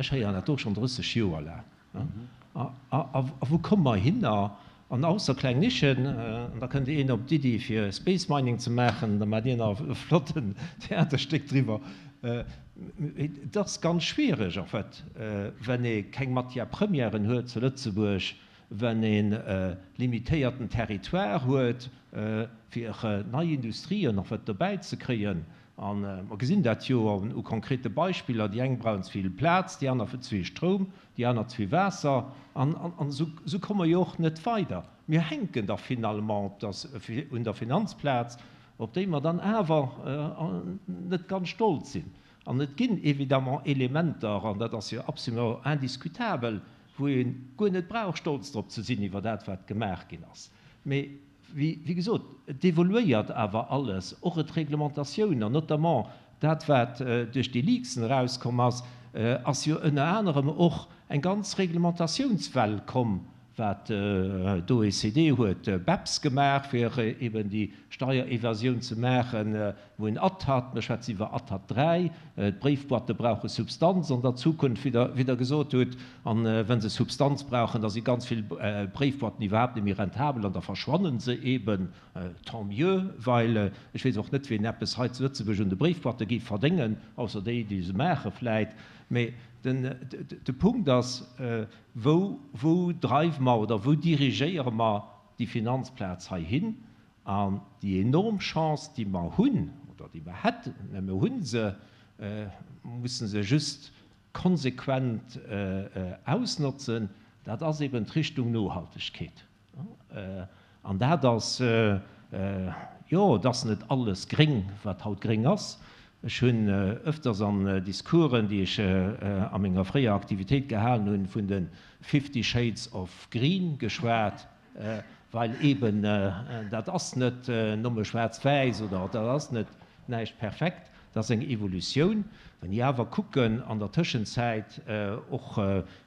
ech héieren dat och schonn 30 Joer laang. A wou komme mer hinner? An ausser kleng Nischen, an da kënnt een op d'Iddi fir Space Mining ze maachen, da maacht Dir nach e flotten Theaterstéck driwwer. Et ass ganz schwiereg en fait, wenn ee keng Matière-premièren huet zu Lëtzebuerg, wenn ee limitéierten Territoire huet, fir nei Industrien en fait dobäi ze kréien. A mer gesinn dat jo u konkrete Beispiller, déi eng brauchen ze vill Plaz, déi aner ze vill Stroum, déi aner ze vill Waasser. An esou komme mer jo och net weider. Mir hänken da finalement un der Finanzplaz, op déi mer dann awer net ganz stolz sinn. An et ginn évidemment Elementer, an dat ass jo absolument indiscutabel, wou ee guer net brauch stolz drop ze sinn iwwer dat, wat gemaach ginn ass. Mee Wéi gesot, et evoluéiert awer alles, och et d'Reglementatioun an notamment dat, wat duerch déi Leaksen erauskomm ass, ass jo ënner anerem och eng ganz Reglementatiounswell komm, wat d'OECD huet BEPS gemaach, fir eben déi Steierevasioun ze maachen. Mir hunn ATAD, mir schwätzen iwwer ATAD 3, d'Bréifboîte brauche Substanz an der Zukunft, wéi Der gesot hutt. A wa se Substanz brauchen, da si ganz vill Bréifboîten iwwerhaapt net méi rentabel an da verschwannen se eben. Tant mieux, well ech weess och net, wien eppes hei zu Lëtzebuerg un de Bréifboîte géif verdéngen, ausser déi, déi se maache vläit. Mee de Punkt ass, Wou, wou dreiwe mer oder wou dirigéiere mer déi Finanzplaz heihin? An déi enorm Chance, déi mer hunn, oder déi mer hätten, mä mer hu se, musse se just konsequent ausnotzen, dat ass eben d'Richtung Nohaltegkeet. An dat ass, jo, et ass net alles gréng, wat haut gréng ass. Ech hunn öfters an Discoursen, déi ech a menger fréier Aktivitéit gehalen hunn, vun de Fifty Shades of Green geschwat. Well eeben, dat ass net nëmme schwaarz-wäiss oder dat ass net näischt perfekt, dat ass eng Evolutioun. Wenn ech awer kucken an der Tëschenzäit, och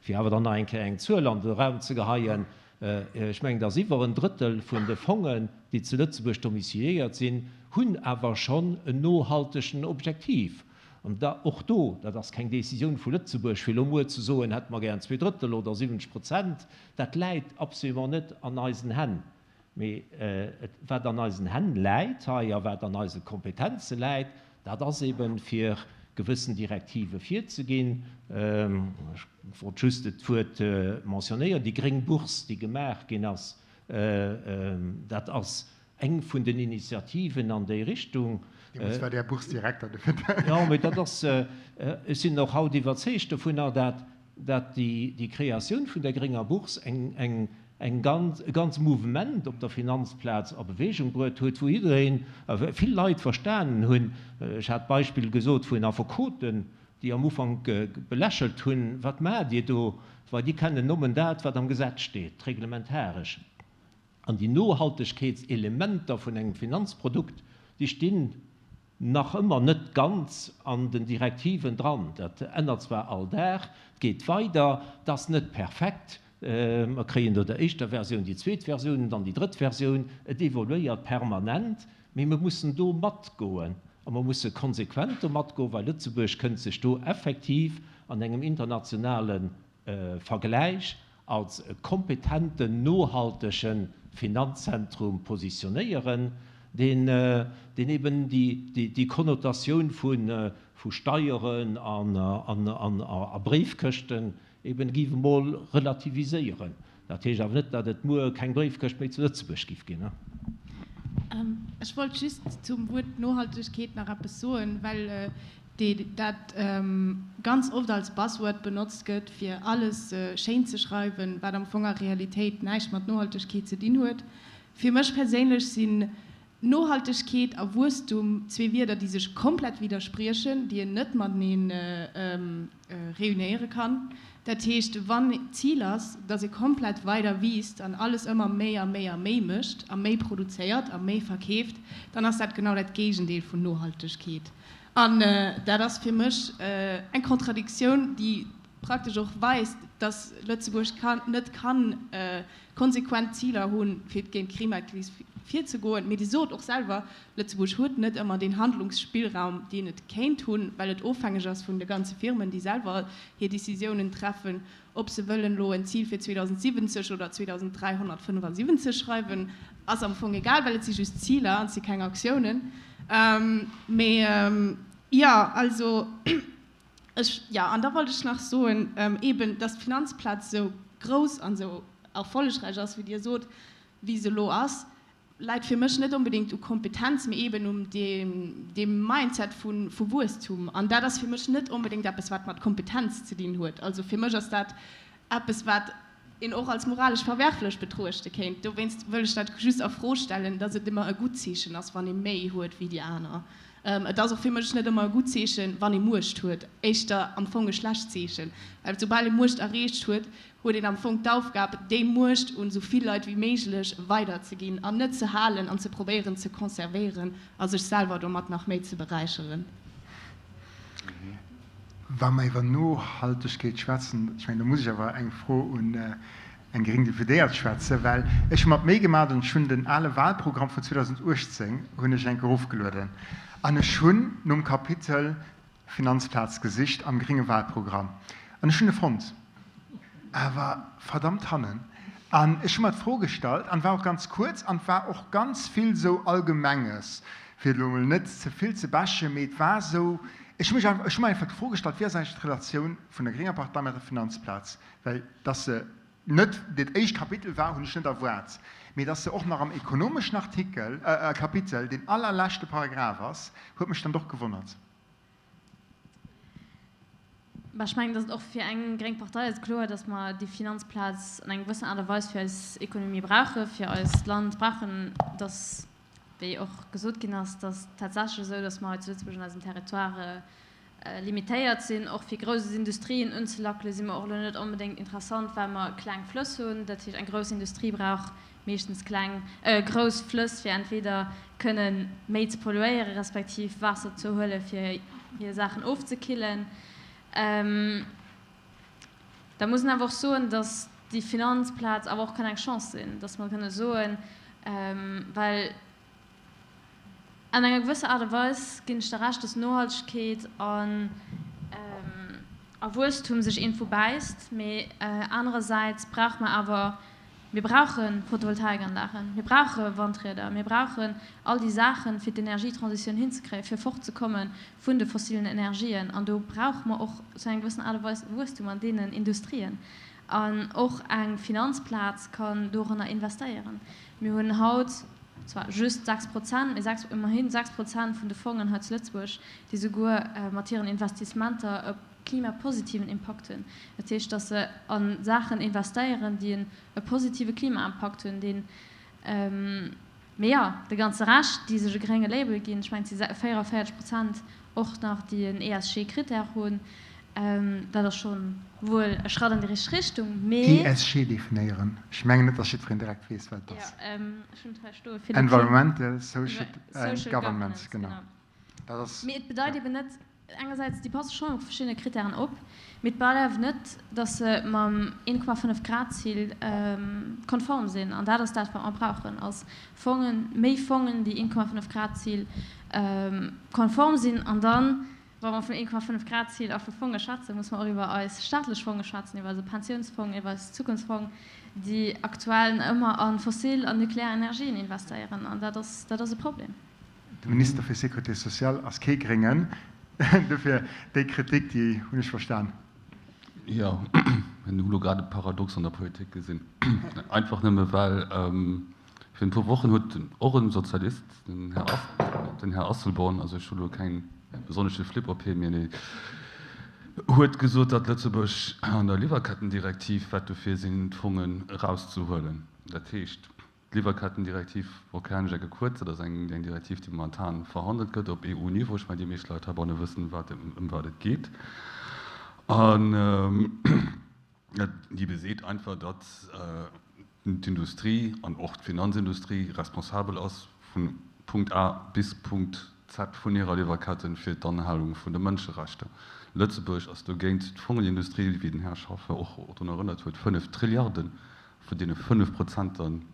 fir awer dann nach eng Kéier eng Zuel an de Raum ze geheien, ech mengen, dass iwwer en Drëttel vun de Fongen, déi zu Lëtzebuerg domiciliéiert sinn, hunn awer schonn en nohaltegen Objektiv. An da, och do, dat ass keng Décisioun vu Lëtzebuerg, fir elo muer ze soen, hätte mer gären 2/3 oder 70 Prozent, dat läit absolument net an eisen Hänn. Mee wat an eisen Hänn läit hei a wat an eise Kompetenze läit, dat ass eben, fir gewëssen Direktive virzeginn. Ech wollt just d'Wuert mentionnéieren, déi gréng Bourse, déi gemaach ginn ass, dat ass. eng vun den Initiativen an déi Richtung. Deemools war Dir Bourse-Direkter, dofir. Jo, mee dat ass, ech sinn och haut iwwerzeegt dovunner, dat dat déi Kreatioun vun der grénger Bourse eng, eng, eng ganz, e ganz Mouvement op der Finanzplaz a Bewegung bruet huet, wou jiddereen, vill Leit verstanen hunn, ech hat d'Beispill gesot vun Affekoten, déi am Ufank belächelt hunn, wat maacht Dir do, well déi kennen nëmmen dat, wat am Gesetz steet, reglementaresch. An déi Nohaltegkeetselementer vun engem Finanzprodukt, déi stinn nach ëmmer net ganz an den Direktiven dran. Dat ännert zwar all Dag, et geet weider, et ass net perfekt. Mer kréien no der éischter Versioun déi zweet Versioun, dann déi drëtt Versioun. Et evoluéiert permanent, mee mer mussen do matgoen a mer musse konsequent do matgoen, well Lëtzebuerg kënnt sech do effektiv an engem internationale Vergläich als e kompetenten, nohaltege Finanzzentrum positionéieren, deen eben déi Konnotatioun vu Steieren a Bréifkëschten eben géif emol relativiséieren. Dat heescht awer net, datt et muer keng Bréifkëscht méi zu Lëtzebuerg géif ginn. Ech wollt just zum Wuert Nohaltegkeet nach eppes soen, well dat ganz oft als Buzzword benotzt gëtt, fir alles schéin ze schreiwen, wat am Fong a Realitéit näischt mat Nohaltegkeet ze dinn huet. Fir mech perséinlech sinn Nohaltegkeet a Wuesstum zwee Wierder, déi sech komplett widderspriechen, déi een net matenee réunéiere kann. Dat heescht, wann d'Zil ass, datt ee komplett weider wiisst an alles ëmmer méi a méi a méi mécht a méi produzéiert a méi verkeeft, dann ass dat genau dat Géigendeel vun Nohaltegkeet. An dat ass fir mech eng Contradictioun, déi praktesch och weist, datt Lëtzebuerg net kann konsequent Ziler hunn, fir géint d'Klimakris virzegoen. Mee Dir sot och selwer, Lëtzebuerg huet net ëmmer deen Handlungsspillraum, deen et kéint hunn, well et ofhängeg ass vun de ganze Firmen, déi selwer hir Décisiounen treffen, ob se wëllen elo en Zil fir 2070 oder 2375 schreiwen, ass am Fong egal, well et si just Ziler an et si keng Aktiounen. Mee jo, also ech, jo, an da wollt ech nach soen, eeben, dass d'Finanzplaz esou grouss an esou erfollegräich ass, wéi Dir sot, wéi se elo ass, läit fir mech net onbedéngt u Kompetenz, mee eeben um deem Mindset vu Wuesstum. An dat ass fir mech net onbedéngt eppes, wat mat Kompetenz ze dinn huet. Also fir mech ass dat eppes, wat een och als moralesch verwerflech betruechte kéint. Dowéinst wëll ech dat just a Fro stellen, datt et ëmmer e gutt Zeechen ass, wann ee méi huet wéi déi aner. Et ass och fir mech net ëmmer e gutt Zeechen, wann ee Muecht huet, éischter am Fong e schlecht Zeechen, well soubal ee Muecht erreecht huet, huet een am Fong d'Aufgab, déi Muecht un esou vill Leit wéi méiglech weiderzeginn an net ze halen an ze probéieren ze conservéieren a sech selwer domat nach méi ze beräicheren. Wa mer iwwer Nohaltegkeet schwätzen, ech mengen, do muss ech awer eng Fro un eng gréng Deputéiert schwätzen, well ech hu mer d'Méi gemaach an ech hunn den ale Wahlprogramm vun 2018 hunn ech eng Kéier erofgelueden an ech hunn nom Kapitel Finanzplaz gesicht am grénge Wahlprogramm an ech hunn e fonnt, awer verdammt hannen. An ech hu mer d'Fro gestallt, an war och ganz kuerz an war och ganz vill sou Allgemenges, fir elo mol net ze vill ze bashen, mee et war sou, ech hu mech einfach, ech hu mer einfach d'Fro gestallt, wéi ass eigentlech d'Relatioun vun der grénger Partei mat der Finanzplaz, well dass se net dat éischt Kapitel war, hunn ech net erwaart, mee dass se och nach am ekonomeschen Artikel, Kapitel deen allerleschte Paragraph ass, huet mech dann doch gewonnert. Bah, ech mengen, datt et och fir eng gréng Partei ass et kloer, datt mer déi Finanzplaz an enger gewëssener Aart a Weis fir eis Ekonomie brauchen, fir eist Land brauchen. Et ass, wéi och gesot ginn ass, et ass tatsächlech esou, datt mer hei zu Lëtzebuerg an eisem Territoire limitéiert sinn. Och fir grouss Industrien unzelackelen, si mer och elo net onbedéngt interessant, well mer kleng Flëss hunn. Dat heescht, eng grouss Industrie brauch meeschtens kleng, grouss Flëss, fir entweder kënne méi ze polluéieren, respektiv Waasser ze huelen, fir hir Saachen ofzekillen. Da muss een awer och soen, datt déi Finanzplaz awer och kann eng Chance sinn, datt mer kënne soen, well An enger gewësser Aart a Weis ginn ech der Recht, dass Nohaltegkeet an a Wuesstum sech iergendwou bäisst, mee anerersäits brauche mer awer, mir brauche Photovoltaikanlagen, mir brauche Wandrieder, mir brauchen all déi Saachen, fir d'Energietransitioun hinzekréien, fir fortzekomme vun de fossilen Energien. An do brauche mer och zu enger gewëssener Aart a Weis Wuesstum an deenen Industrien. An och eng Finanzplaz kann doranner investéieren. Mir hunn haut. Zwar just 6 Prozent, mee 6, ëmmerhin 6 Prozent vun de Fongen hei zu Lëtzebuerg, déi souguer mat hiren Investissementer e klimapositiven Impakt hunn. Dat heescht, datt se a Saachen investéieren, déi e positive Klimaimpakt hunn, deen, mee jo, de ganze Rescht, déi sech e grénge Label ginn, ech mengen, et si 44 Prozent och nach, déi en ESG-Krittär hunn, Dat ass schonn wuel e Schratt an déi richteg Richtung, mee. ESG definéieren. Ech mengen net, dass jiddwereen direkt weess, wat et ass. Jo, ech hunn et hei stoen, Philippe. Environmental, Social and Governance, genau. Dat ass. Mee et bedeit eben net, engersäits, déi passe schonn op verschidde Krittären op, mee et bedeit awer net, dass se mam 1,5 Grad-Zil konform sinn. An dat ass dat, wat mer brauchen, ass Fongen, méi Fongen, déi 1,5 Grad-Zil konform sinn. An dann. Wa mer vun 1,5 Grad Zil a vu Fonge schwätzen, muss mer och iwwer eis staatlech Fonge schwätzen, iwwer eise Pensiounsfong, iwwer eis Zukunftsfong, déi aktuell nach ëmmer a fossil an nuklear Energien investéieren. An dat ass, dat ass e Problem. De Minister fir Sécurité sociale ass kee Gréngen, dofir déi Kritik, déi hunn ech verstan. Jo, mir hunn elo grad e Paradox an der Politik gesinn, einfach nëmme well Virun e puer Wochen huet och en Sozialist, den Här Asselborn, also ech hu lo keng besonnesche Flipp op hien, mee huet gesot, datt Lëtzebuerg an der Liwwerkettendirektiv wat dofir sinn, d'Fongen erauszehuelen. Dat heescht, d'Liwwerkettendirektiv, erklären ech enke kuerz, dat ass eng Direktiv, déi momentan verhandelt gëtt op EU-Niveau. Ech mengen, déi meescht Leit heibanne wëssen, ëm wat et geet. An Déi beseet einfach, datt d'Industrie an och d'Finanzindustrie responsabel ass vu Punkt A bis Punkt Z vun hirer Liwwerketten fir d'Anhalung vun de Mënscherechter. Lëtzebuerg ass dogéint d'Fongenindustrie, wéi den Här Schaeffer och drun erënnert huet, 5 Trilliarden, vun deene 5 Prozent dann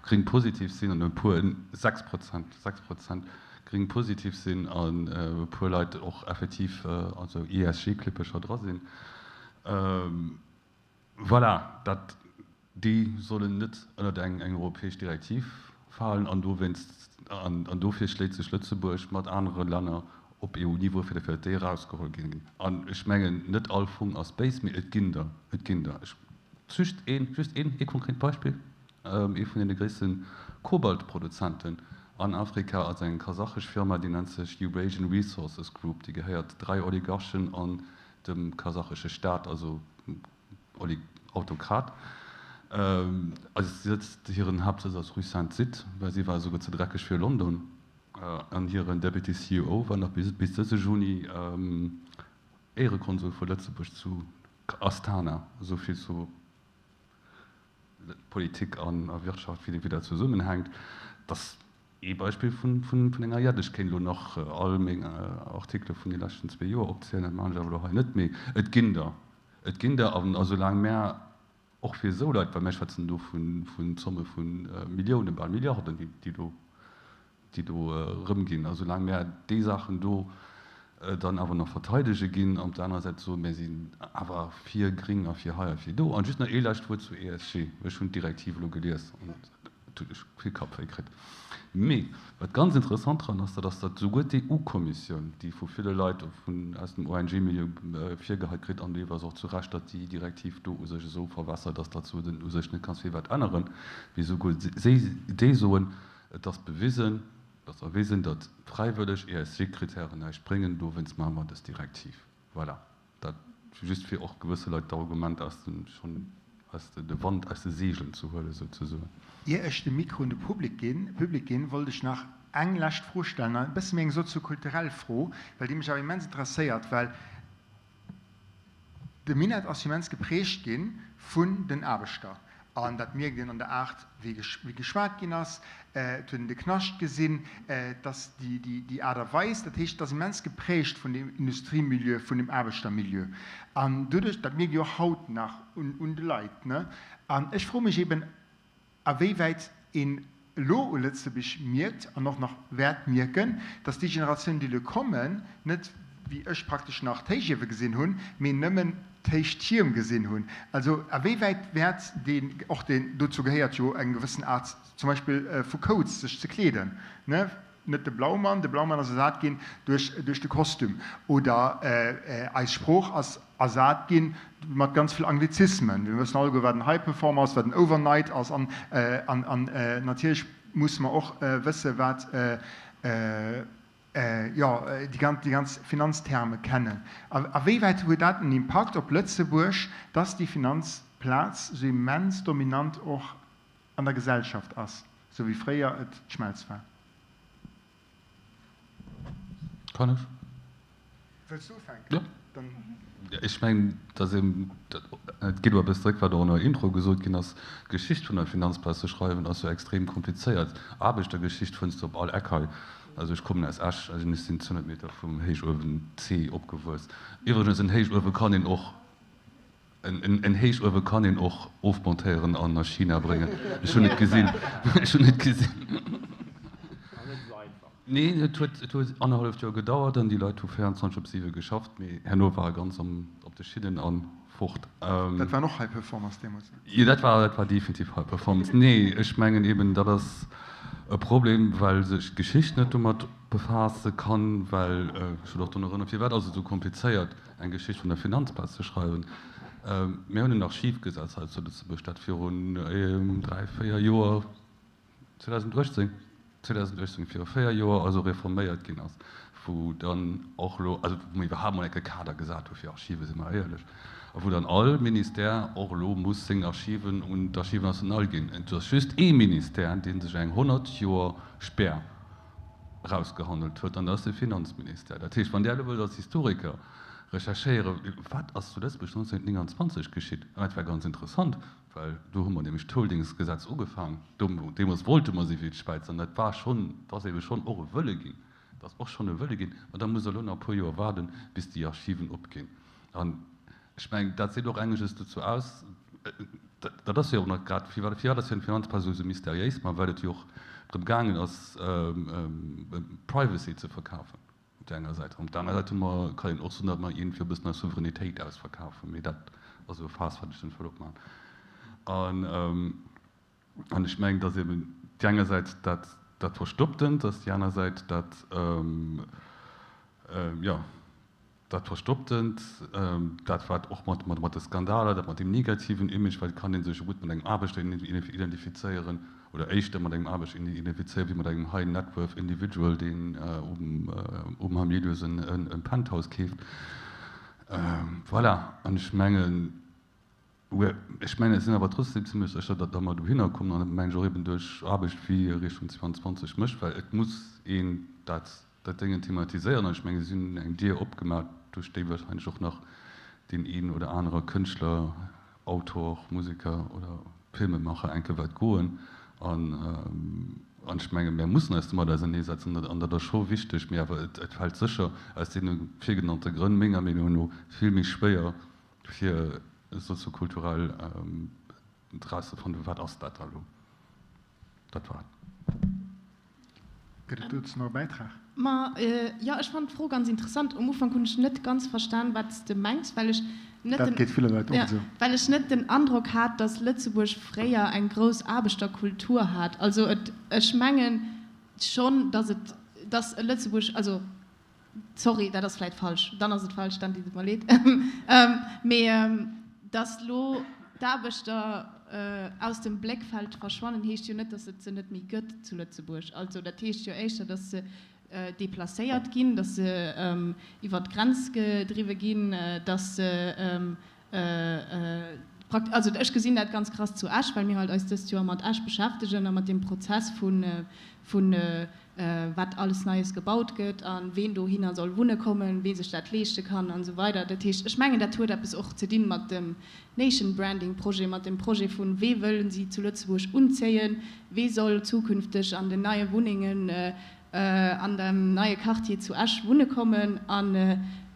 gréng positiv sinn an e puer, 6 Prozent, 6 Prozent gréng positiv sinn an e puer Leit och effektiv, also ESG-Klippecher dra sinn. Voilà, dat, déi sollen net ënnert eng europäesch Direktiv falen an dowéinst, an dofir schléit sech Lëtzebuerg mat anere Länner op EU-Niveau fir, datt déi erausgeholl ginn. An ech mengen, net all Fong ass béis, mee et ginn der, et ginn der. Ech, just een, just een, ee konkret Beispill. Ee vun deene gréisste Kobaltproduzenten an Afrika ass eng kasachesch Firma, déi nennt sech Eurasian Resources Group. Déi gehéiert 3 Oligarchen an dem kasachesche Staat, also Autokrat. Si sëtzt, hiren Haaptsëtz ass Rue Sainte-Zithe, well si war esouguer ze dreckeg fir London. An hiren Deputy CEO war nach bis dëse Juni Éierekonsul vu Lëtzebuerg zu Astana. Esou vill zu. Politik an a Wirtschaft, wéi dat zesummenhänkt, dat ass ee Beispill vun enger Jett. Ech kéint elo nach all meng Artikele vun de leschten zwee Joer opzielen, dat maachen ech awer elo hei net méi. Et ginn der, et ginn der. An esoulaang mär och fir esou Leit, well mär schwätzen do vun Zomme vu Milliounen, bal Milliarden, déi do déi do erëmginn. A soulaang mär déi Saachen do dann awer nach verteidege ginn, an op der anerer Säit soen, mär sinn awer fir gring a fir hei a fir do. An just nach ee lescht Wuert zu ESG. Ech hunn d'Direktiv elo gelies an et huet mech vill Kappwéi kritt. Mee wat ganz interessant dran ass, dat ass, datt souguer d'EU-Kommissioun, déi vu ville Leit vun aus dem ONG-Milieu virgeheit kritt, an deelweis och zu Recht, datt déi Direktiv do u sech esou verwässert ass, datt s du u sech net kanns vill wat änneren, mee souguer déi soen, Et ass bewisen, et ass erwisen, datt fräiwëlleg ESG-Kritären näischt bréngen. Dowéinst maache mer dës Direktiv. Voilà, dat just fir och gewësse Leit d'Argument aus dem, schonn aus de, de Wand aus de Seegelen ze huelen, souzesoen. Ier ech de Mikro un de Public ginn, Public ginn, wollt ech nach eng lescht Fro stellen, e bësse méi eng soziokulturell Fro, well déi mech awer immens interesséiert, well De Minett ass immens geprägt gi vun den Aarbechter. An dat mierkt een an der Aart, wéi geschwat ginn ass. Et huet een de Knascht gesinn, et ass déi Aart a Weis. Dat heescht, et ass immens geprägt vun deem Industriemilieu, vun dem Aarbechtermilieu. An doduerch, dat mierkt ee jo och haut nach un de Leit. An ech froe mech eeben, A wéi wäit een elo u Lëtzebuerg mierkt an och nach wäert mierken, datt déi Generatiounen, déi elo kommen, net wéi ech praktesch nach d'Héichiewe gesinn hunn, mee nëmmen d'Héichtierm gesinn hunn. Also a wéi wäit wäert deen, och deen, dozou gehéiert jo eng gewëssen Aart zum Beispill vu Codes, sech ze kleeden, ne? Net de Blaumann, de Blaumann ass ersat ginn duerch duerch de Kostüm. Oder eis Sprooch ass ersat ginn mat ganz vill Anglizismen. Mir wëssen alleguer wat en High Performer ass, wat en Overnight ass an an an natierlech. musse mer och wësse wat, jo, déi ganz, déi ganz Finanzterme kennen. A wéi wäit huet dat en Impakt op Lëtzebuerg, dass déi Finanzplaz esou immens dominant och an der Gesellschaft ass, esou wéi fréier et d'Schmelz war? Kann ech? Wëlls du ufänken? Jo. Ech mengen, dass een, et geet elo e bëssen zeréck, wat och an der Intro gesot ginn ass, d'Geschicht vun der Finanzplaz ze schreiwen ass jo extrem komplizéiert. Aarbechtergeschicht fënns de op all Eck hei. Also ech kommen aus Esch, also ech sinn 200 Meter vum Héichuewen C opgewuess. Iwwregens, en Héichuewe kann een och En Héichuewe kann een och ofmontéieren an a China bréngen. Ech hunn et gesinn. Ech hunn et gesinn. Nee, et huet, et huet annerhalleft Joer gedauert an déi Leit hu 24 op 7 geschafft, mee herno war e ganz am, op de Schinnen a fort. Dat waren och High Performers deemools? Jo, dat war, dat war definitiv High Performance. Nee, ech mengen eben, dat ass e Problem, well sech d'Geschicht net domat befaasse kann, well, ech wëll och drun erënneren, firwat ass et esou komplizéiert? eng Geschicht vun der Finanzplaz ze schreiwen. Mir hunn en Archivgesetz hei zu Lëtzebuerg, dat virun 3, 4 Joer, 2018, 2018, viru 4 Joer also reforméiert ginn ass, wou dann och elo, also wou mir iwwerhaapt mol enke Kader gesat hu fir Archive, si mer éierlech, a wou dann all Ministère och elo muss seng Archiven un d'Archives nationales ginn. Et ass just ee Ministère, dee sech eng 100 Joer Spär erausgehandelt huet, an dat ass de Finanzministère. Dat heescht, wann Där elo wëllt als Historiker recherchéieren, wat ass zu Lëtzebuerg 1929 geschitt, an dat war ganz interessant, well do hu mer nämlech d'Holdingsgesetz ugefaang, deemools wollte mer si wéi d'Schwäiz, an dat war schonn, dat ass ebe schonn och e Wëlle ginn, dat ass och schonn e Wëlle ginn, ma da musst Der elo nach e puer Joer waarden, bis déi Archiven opginn. An Ech mengen, dat seet och engeges dozou aus, dat ass jo och nach grad, firwat ass jo den Finanzplaz esou mysteriéis? Ma well et jo och drëm gaangen ass, Privacy ze verkafen op där enger Säit. An op där aner Säit hu mer, kann een och soen, datt mer iergendwéi e bëssen eis Souveränitéit ausverkafen. Mee dat ass elo e Faass, wat ech net wëll opmaachen. An ech mengen, datt eben déi engersäits dat, dat Verstopptent ass, déi aner Säit dat, jo, Dat Verstopptent, dat wat och mat mat de Skandaler, dat mat deem negativen Image, well et kann ee sech jo gutt mat engem Aarbechter identifizéieren oder éischter mat engem Aarbechter identifizéieren, wéi mat engem High Net Worth Individual, deen um Hamilius e Penthouse keeft. Voilà, an ech mengen, Ech mengen, ech sinn awer trotzdem zimlech sécher, datt mer dohinner kommen, an dat mengen ech och eben duerch Aarbecht wéi Richtung 22 mécht, well et muss een dat dat Déngen thematiséieren. An ech mengen, si hunn eng Dier opgemaach, duerch déi wahrscheinlech och nach deen een oder anere Kënschtler, Autor, Museker oder Filmemacher enke wäert goen. An an ech menge mär mussen eis domat auserneesetzen an dat ass scho wichteg. Mee awer et fält sécher aus deene virgenannte Grënn menger Meenung no vill méi schwéier, fir soziokulturell erauszefannen, wat ass dat da elo? Dat war et. Gëtt et dozou nach e Bäitrag? Ma jo, ech fannen d'Fro ganz interessant. Um Ufank hunn ech net ganz verstan, wat s de mengs, well ech net Dat geet ville Leit och esou. well ech net den Androck hat, datt Lëtzebuerg fréier eng grouss Aarbechterkultur hat. Also et, ech mengen schonn, datt et, datt Lëtzebuerg, also Sorry, dat ass vläit falsch. Dann ass et falsch, dann deet et mer leed. Mee dass lo d'Aarbechter aus dem Bléckfeld verschwannen, heescht jo net, dass et se net méi gëtt zu Lëtzebuerg. Also dat heescht jo éischter, dass se deplacéiert ginn, dass se iwwer d'Grenz gedriwwe ginn, dass se Also ech gesinn dat ganz krass zu Esch, well mir halt eis dëst Joer mat Esch beschäftegen a mat deem Prozess vu vu wat alles Neies gebaut gëtt a ween dohinner soll wunne kommen, wee sech dat leeschte kann an esou weider. Dat heescht, ech mengen, dat huet eppes och ze dinn mat dem Nation Branding Projet, mat dem Projet vun wee wëllen si zu Lëtzebuerg unzéien, wee soll zukünfteg an den neie Wunnengen an dem neie Quartier zu Esch wunne kommen a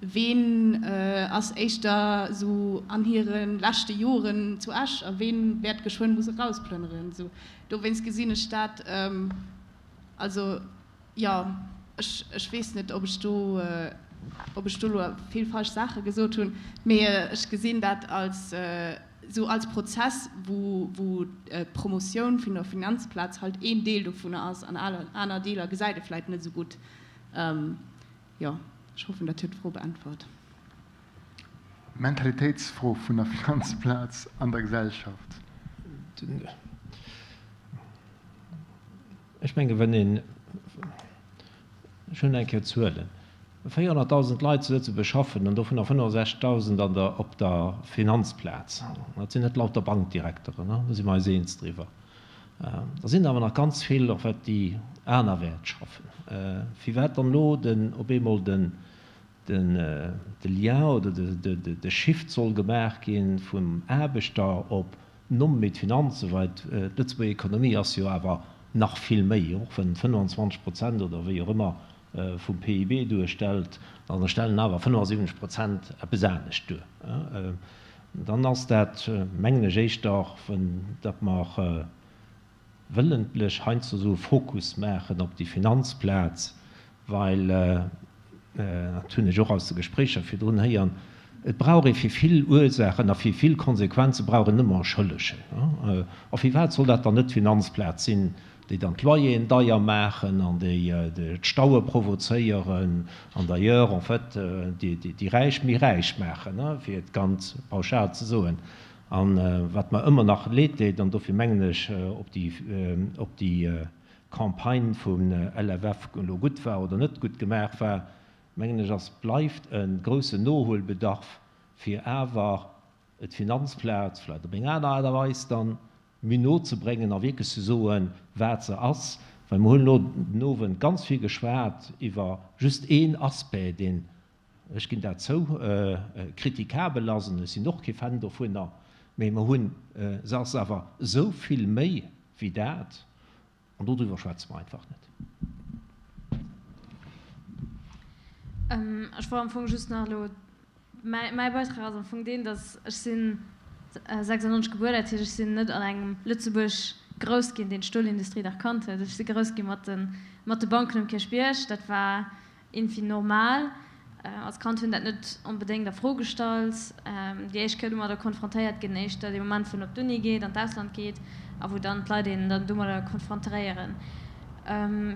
ween ass éischter esou an hire leschte Joren zu Esch a ween wäert geschwënn musse rausplënneren. Esou dowéinst gesinn ech dat. Also jo, ech ech weess net, ob ech do ob ech do elo vill falsch Saache gesot hunn, mee ech gesinn dat als Sou als Prozess, wou wou d'Promotioun vun der Finanzplaz halt een Deel dovunner ass an aner Deeler gesäit e vläit net esou gutt. Jo, ech hoffen, dat huet d'Fro beäntwert. Mentalitéitsfro vun der Finanzplaz an der Gesellschaft. Ech menge wenn een, ech hunn eng Kéier Zuelen, 400.000 Leit zu Lëtzebuerg schaffen an dovunner 65.000 an der, op der Finanzplaz, dat sinn net lauter Bankdirekteren, do si mer eis eens driwwer, da sinn awer nach ganz vill en fait déi anerwäert schaffen. Firwat dann elo den, op eemol den, den de Lien oder de Shift soll gemaach gi vum Aarbechter op nom méi d'Finanzen, well d'Lëtzebuerger Ekonomie ass jo awer nach vill méi, och wann 25 Prozent oder wéi och ëmmer vum PIB duerstellt, da stellen awer 75 Prozent eppes anescht duer. Dann ass dat, mengen ech, éischter, datt mer wëllentlech heiansdo esou e Fokus maachen op déi Finanzplaz, well, dat hunn ech och aus de Gespréicher virdrun héieren, et brauch ee fir vill Ursaachen a fir vill Konsequenze brauch een ëmmer e Schëllegen. A firwat soll dat dann net d'Finanzplaz sinn, déi dann d'Loyeren deier maachen an déi d'Staue provozéieren an d'ailleurs en fait déi Räich méi räich maachen, fir et ganz pauschal ze soen. A wat mer ëmmer nach leed deet, an dofir mengen ech, ob déi, ob déi Campagne vum LFF elo gutt war oder net gutt gemaach war, mengen ech, ass, bleift e groussen Nohuelbedarf, fir awer d'Finanzplaz vläicht op eng aner Aart a Weis dann méi no ze bréngen a wierklech ze soen, wat se ass. Well mer hunn elo den Owend ganz vill geschwat iwwer just een Aspect, deen, ech ginn dat zou, kritikabel ass, an ech sinn och kee Fan dovunner, mee mer hunn, se ass awer esou vill méi wéi dat, an dodriwwer schwätze mer einfach net. Ech wollt am Fong just nach elo, mäi Beitrag ass am Fong deen, datt ech sinn 96 gebuer, dat heescht ech sinn net an engem Lëtzebuerg grouss ginn, deen d'Stolindustrie nach kannt huet. Ech si grouss gi mat de Banken um Kierchbierg, dat war Iergendwéi normal. Als Kand hunn dat net onbedéngt a Fro gestallt. Déi éischt Kéier domadder konfrontéiert ginn, éischter dee Moment wou een op d'Uni geet, an d'Ausland geet a wou dann d'Leit een dann domadder konfrontéieren.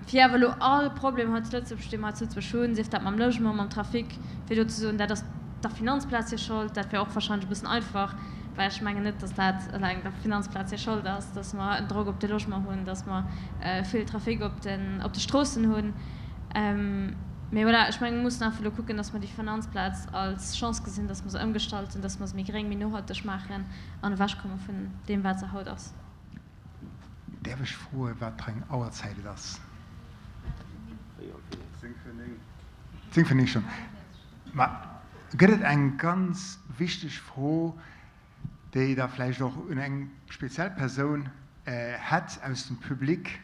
Fir awer elo all Problem hei zu Lëtzebuerg, dee mer hei zu Lëtzebuerg hunn, sief dat mam Logement, mam Trafic, fir do ze soen, dat ass der Finanzplaz hir Schold, dat wär och wahrscheinlech e bëssen einfach, well ech mengen net, datt dat eleng der Finanzplaz hir Schold ass, datt mer en Drock op de Logement hunn, datt mer vill Trafic op de Stroossen hunn. Mee voilà, ech mengen, mir mussen einfach elo kucken, dass mer déi Finanzplaz als Chance gesinn, dass mer se ëmgestalten, dass mer se méi gréng, méi nohalteg maachen an ewechkomme vun deem, wat se haut ass. Däerf ech froen, wat fir eng Auerzäit et ass? Zéng vir néng schonn. Ma gëtt et eng ganz wichteg Fro, déi Der vläicht och un eng speziell Persoun hätt aus dem Public?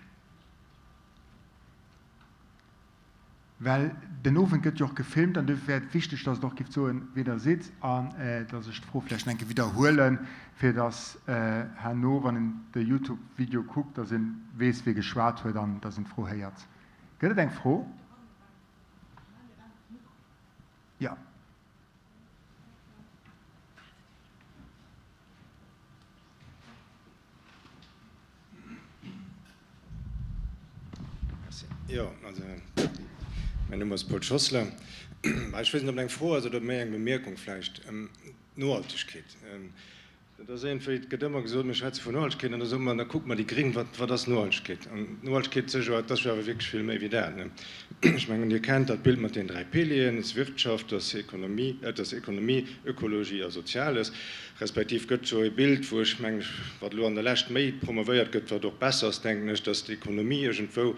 Well den Owend gëtt jo och gefilmt an dofir wär et wichteg, dass Der och gift soen, wee Der sidd an dass ech d'Fro vläicht nach eng Kéier widderhuelen, fir dass herno, wann een de Youtube-Video kuckt, dass ee weess, wee geschwat huet an dass een d'Fro héiert. Gëtt et eng Fro? Jo. Jo, also mäin Numm ass Paul Schossler. Ech weess net, ob et eng Fro ass oder méi eng Bemierkung vläicht. D'Nohaltegkeet, dat ass iergendwéi, et gëtt ëmmer gesot, mir schwätze vun Nohaltegkeet an da soe mer, da kucke mer déi Gring, wat, wat ass Nohaltegkeet? An d'Nohaltegkeet sech jo, et ass jo awer wierklech vill méi wéi dat, ne? Ech mengen, Dir kennt dat Bild mat deenen 3 Pilieren, et ass Wirtschaft, et ass Ekonomie, et ass Ekonomie, Ökologie a Soziales. Respektiv gëtt jo e Bild, wou ech mengen, wat elo an der Lescht méi promovéiert gëtt, wat och besser ass, denken ech, dass d'Ekonomie iergendwou,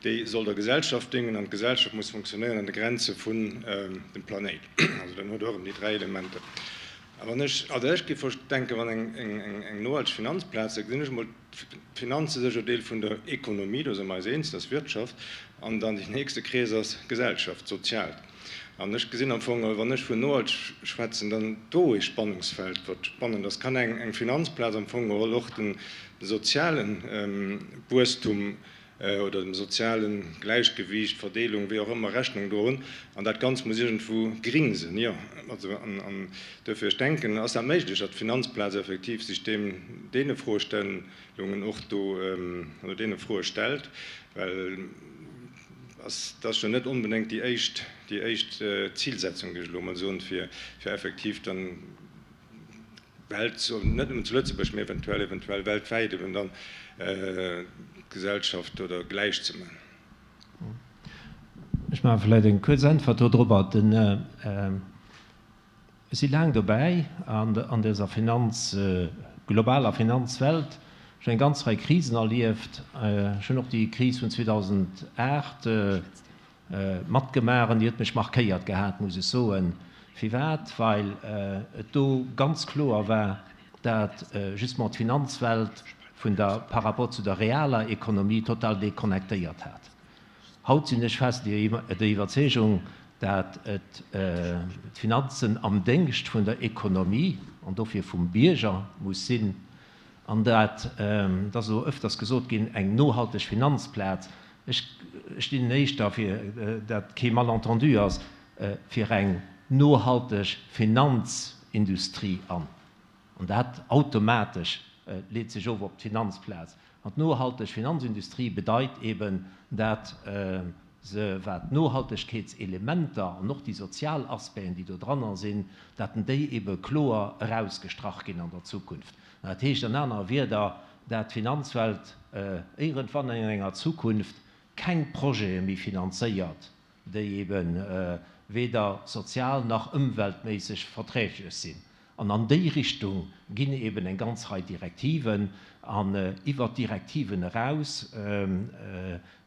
déi soll der Gesellschaft déngen an d'Gesellschaft muss funktionéieren an de Grenze vun dem Planéit. Also dann huet och erëm déi 3 Elementer. A wann ech, also ech géif denken, wann eng nohalteg Finanzplaz, da gesinn ech emol d'Finanze sécher Deel vun der Ekonomie, do si mer eis eens, dat ass Wirtschaft, an dann deen nächste Krees ass Gesellschaft, Soziaalt. An ech gesinn am Fong, wann ech vun nohalteg schwätzen, dann do ee Spannungsfeld, wat spannend ass. Kann eng Finanzplaz am Fong geholl och de soziale Wuesstum oder dem soziale Gläichgewiicht, Verdeelung, wéi och ëmmer, Rechnung droen? An dat Ganzt muss iergendwou gring sinn, jo. Also, an duerfir, ech denken, ass dat méiglech, datt d'Finanzplaz effektiv sech deem, deene Froestellungen och do, oder deene Froe stellt, well ass, dat ass jo net onbedéngt déi éischt, déi éischt Zilsetzung, géif ech elo emol soen, fir, fir effektiv dann. Welt, net nëmmen zu Lëtzebuerg, mee eventuell eventuell weltwäit eben dann d'Gesellschaft oder gläich ze man. Ech maache vläicht eng kuerz Äntwert dodrobber. Den, ech si laang dobäi an dëser Finanz, globaler Finanzwelt. Ech hunn eng ganz Rei Krisen erlieft. Ech hunn och déi Kris vun 2008 matgemaach an déi huet mech markéiert gehat, muss ech soen. Firwat? Well et do ganz kloer war, dat justement d'Finanzwelt vun der, par rapport zu der realer Ekonomie total déconnectéiert hat. Haut sinn ech fest der Iwwerzeegung, dat et d'Finanzen am Déngscht vun der Ekonomie an dofir vum Bierger muss sinn an dat, et ass elo öfters gesot ginn, eng nohalteg Finanzplaz, Ech stinn éischter, fir dat kee Malentendu ass, fir eng nohalteg Finanzindustrie an. An dat automatesch leet sech of op d'Finanzplaz. An d'nohalteg Finanzindustrie bedeit eben, dat se, wat d'Nohaltegkeetselementer an och déi sozial Aspecten, déi do dranner sinn, dat déi ebe kloer erausgestrach ginn an der Zukunft. Dat heescht an anere Wierder, dat d'Finanzwelt éierendwann an enger Zukunft keng Projete méi finanzéiert, déi ebe weder sozial nach ëmweltméisseg verträglech sinn. An an déi Richtung ginn eben eng ganz Rei Direktiven. An iwwert d'Direktiven eraus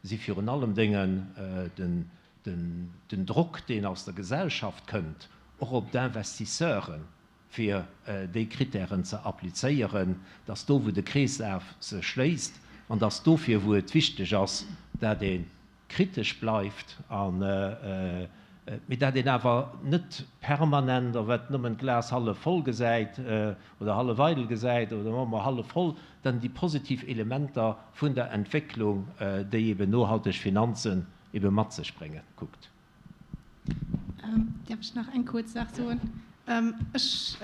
si virun allem Déngen den Drock, deen aus der Gesellschaft kënnt, och op d'Investisseuren, fir déi Kritären ze applizéieren, dass do wou de Kreeslaf sech schléisst an dass dofir wou et wichteg ass, dat ee kritesch bleift an, mee dat een awer net permanent a wat nëmmen d'Glas hallef voll gesäit oder hallef eidel gesäit oder soe mer hallef voll, dann déi positiv Elementer vun der Entwécklung, déi eben nohalteg Finanzen ebe mat sech bréngen, kuckt. Däerf ech nach eng kuerz Saach soen? Ech,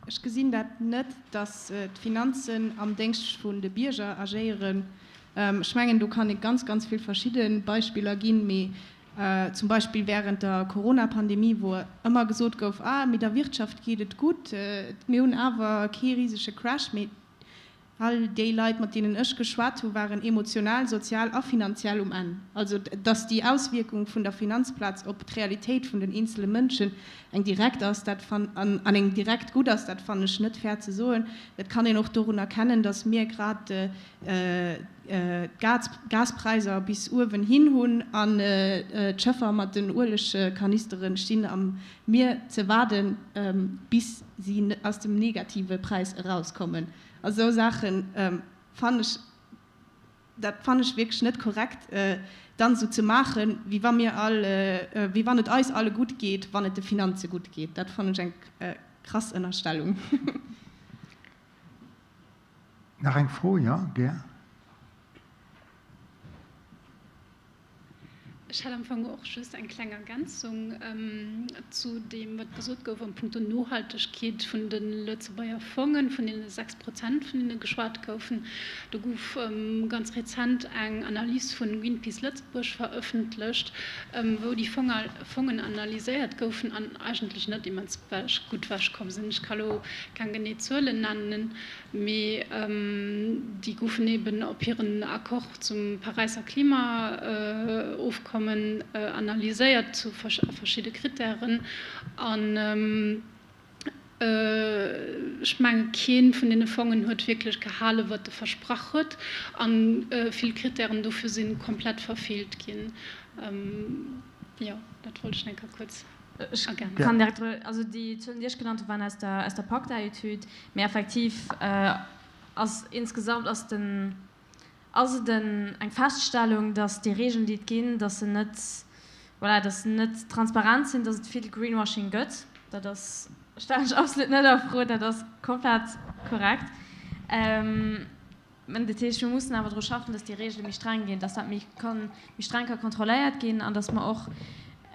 ech gesinn dat net, datt d'Finanzen am Déngscht vun de Bierger agéieren. Ech mengen, do kann ee ganz, ganz vill verschidde Beispiller ginn, mee zum Beispill während der Corona-Pandemie, wou ëmmer gesot gouf, Ah, mee der Wirtschaft geet et gutt, mir hunn awer kee risege Crash. Mee All déi Leit, mat deenen ech geschwat hu waren emotional, sozial a finanziell um Enn. Also datt déi Auswierkung vun der Finanzplaz op d'Realitéit vun den eenzele Mënschen eng direkt ass, dat fan an eng direkt gutt ass, dat fannen ech net fair ze soen. Dat kann een och dorun erkennen, datt mir grad d'Gaspräiser bis uewen hin hunn an d'Schëffer mat den Uelegkanisteren stinn am Mier ze waarden, bis si aus dem negative Präis erauskommen. A sou Saachen fannen ech, dat fannen ech wierklech net korrekt, dann esou ze maachen, wéi wa mir all, wéi wann et eis alle gutt geet, wann et de Finanze gutt geet. Dat fannen ech eng krass Ënnerstellung. Nach eng Fro? Jo, gär. Ech hätt am Fong och just eng kleng Ergänzung zu deem, wat gesot gouf a punkto Nohaltegkeet vun de Lëtzebuerger Fongen, vun deene 6 Prozent, vun deene geschwat goufen. Do gouf ganz rezent eng Analys vu Greenpeace Lëtzebuerg verëffentlecht, wou déi Fongen analyséiert goufen an eigentlech net immens gutt ewechkomm sinn. Ech ka lo keng genee Zuelen nennen, Mee déi goufen eben op hiren Accord zum Paräisser Klimaofkommen analyséiert zu verschidde Krittären. An ech menge kee vun deene Fongen huet wierklech gehale wat e versprach huet. A vill Krittären dofir si komplett verfeelt ginn. Jo, dat wollt ech nach eng Kéier kuerz. Ech kann direkt drop, also déi Zuelen, déi ech genannt hu waren aus der, aus der Pacta-Etüd, mee effektiv ass insgesamt ass den, ass et en, eng Feststellung, datt déi Regeln, déi et ginn, datt se net, voilà, datt se net transparent sinn, datt et vill Greenwashing gëtt. Dat ass, stellen ech absolut net a Fro, dat ass komplett korrekt. Dat heescht, mir mussen awer dru schaffen, dass déi Regele méi streng ginn, dass dat méi kann, méi streng ka kontrolléiert ginn an dass mer och,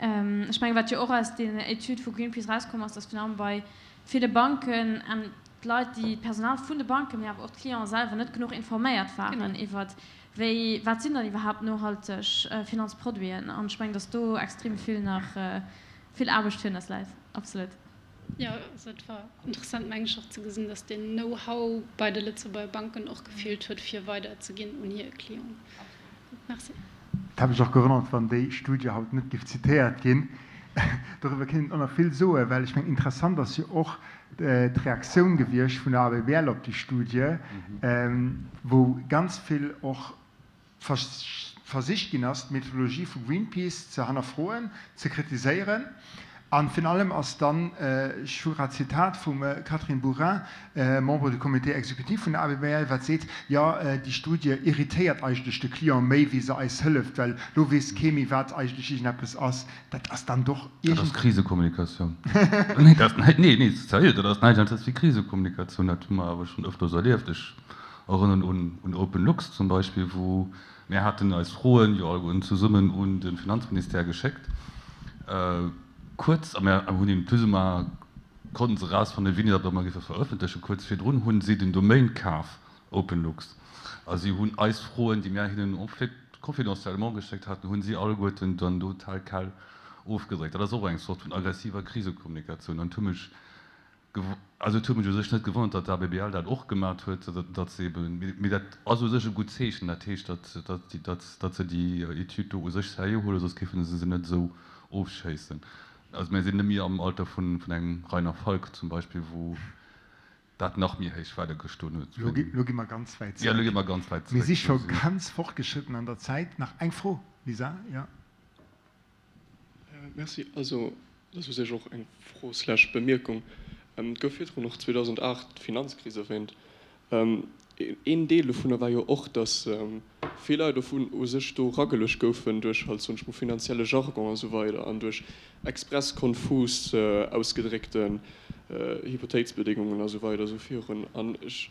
ech mengen, wat jo och aus deenen Etüde vu Greenpeace erauskomm ass, dass virun allem bei ville Banken d'Leit, déi, d'Personal vun de Banken, mee awer och d'Clienten selwer net genuch informéiert waren iwwert wéi, wat sinn dann iwwerhaapt nohalteg Finanzproduiten. An ech mengen, dass do extrem vill nach, vill Aarbecht virun eis läit, absolut. Jo, also et war interessant, meng ech, och ze gesinn, datt deen Know-how bei de Lëtzebuerger Banken och gefeelt huet, fir weiderzeginn un hir Clienten. Merci. Et hätt mech och gewonnert, wann déi Studie haut net géif zitéiert ginn. Doriwwer kéint een och nach vill soen, well ech mengen, interessant ass jo och d'Reaktioun gewiescht vun der ABBL op déi Studie, wou ganz vill och versicht ginn ass, d'Methodologie vu Greenpeace ze hannerfroen, ze kritiséieren. A virun allem ass dann, ech hu grad d'Zitat vum Catherine Bourin, Membre du Comité exécutif vun der ABBL, wat seet, Jo, déi Studie irritéiert eigentlech de Client méi, wéi se eis hëlleft, well lo weess kee méi, wat eigentlech iergendeppes ass. Dat ass dann doch iergend. Dat ass Krisekommunikatioun. Nee, dat ass, nee, nee, sérieux, dat ass näischt anescht wéi Krisekommunikatioun. Dat hu mer awer schonn ëfters erlieft. Ech erënneren un OpenLux zum Beispill, wou mir haten eis Froen jo alleguerten zesummen un de Finanzministère geschéckt, kuerz, a mir hunn hinnen plus ou moins, konnten se erausfannen, wéini datt mer géife verëffentlechen, kuerz virdrun hu si den Domain kaf, OpenLux, a si hunn eis Froen, déi mir hinnen en fait confidentiellement geschéckt haten, hu si alleguerten dann do tel quel ofgedréckt. Dat ass och eng Zort vun aggressiver Krisekommunikatioun an et hu mech Also et huet mech u sech net gewonnert, datt d'ABBL dat och gemat huet, datt se eben, mee dat ass u sech e gutt Zeechen, dat heescht, datt datt se déi Etüd do u sech seriö huelen, soss géife se se net esou ofschéissen. Also mir sinn net méi am Alter vun engem Rainer Falk zum Beispill, wou dat nach méi héich Welle gestoen huet. Lo gi mer ganz wäit zréck. Jo, lo gi mer ganz wäit zréck. Mir si scho ganz fortgeschritten an der Zäit. Nach eng Fro, Lisa? Jo. Merci. Also, dat ass u sech och eng Fro slash Bemierkung. Et gouf virdrun och 2008 d'Finanzkris erwähnt. Een Deel dovunner war jo och, datt vill Leit dovun u sech do erageluecht goufen duerch halt, soen ech mol, finanzielle Jargon a sou weider an duerch express konfus ausgedréckten Hypothéiksbedéngungen a sou weider a sou virun. An ech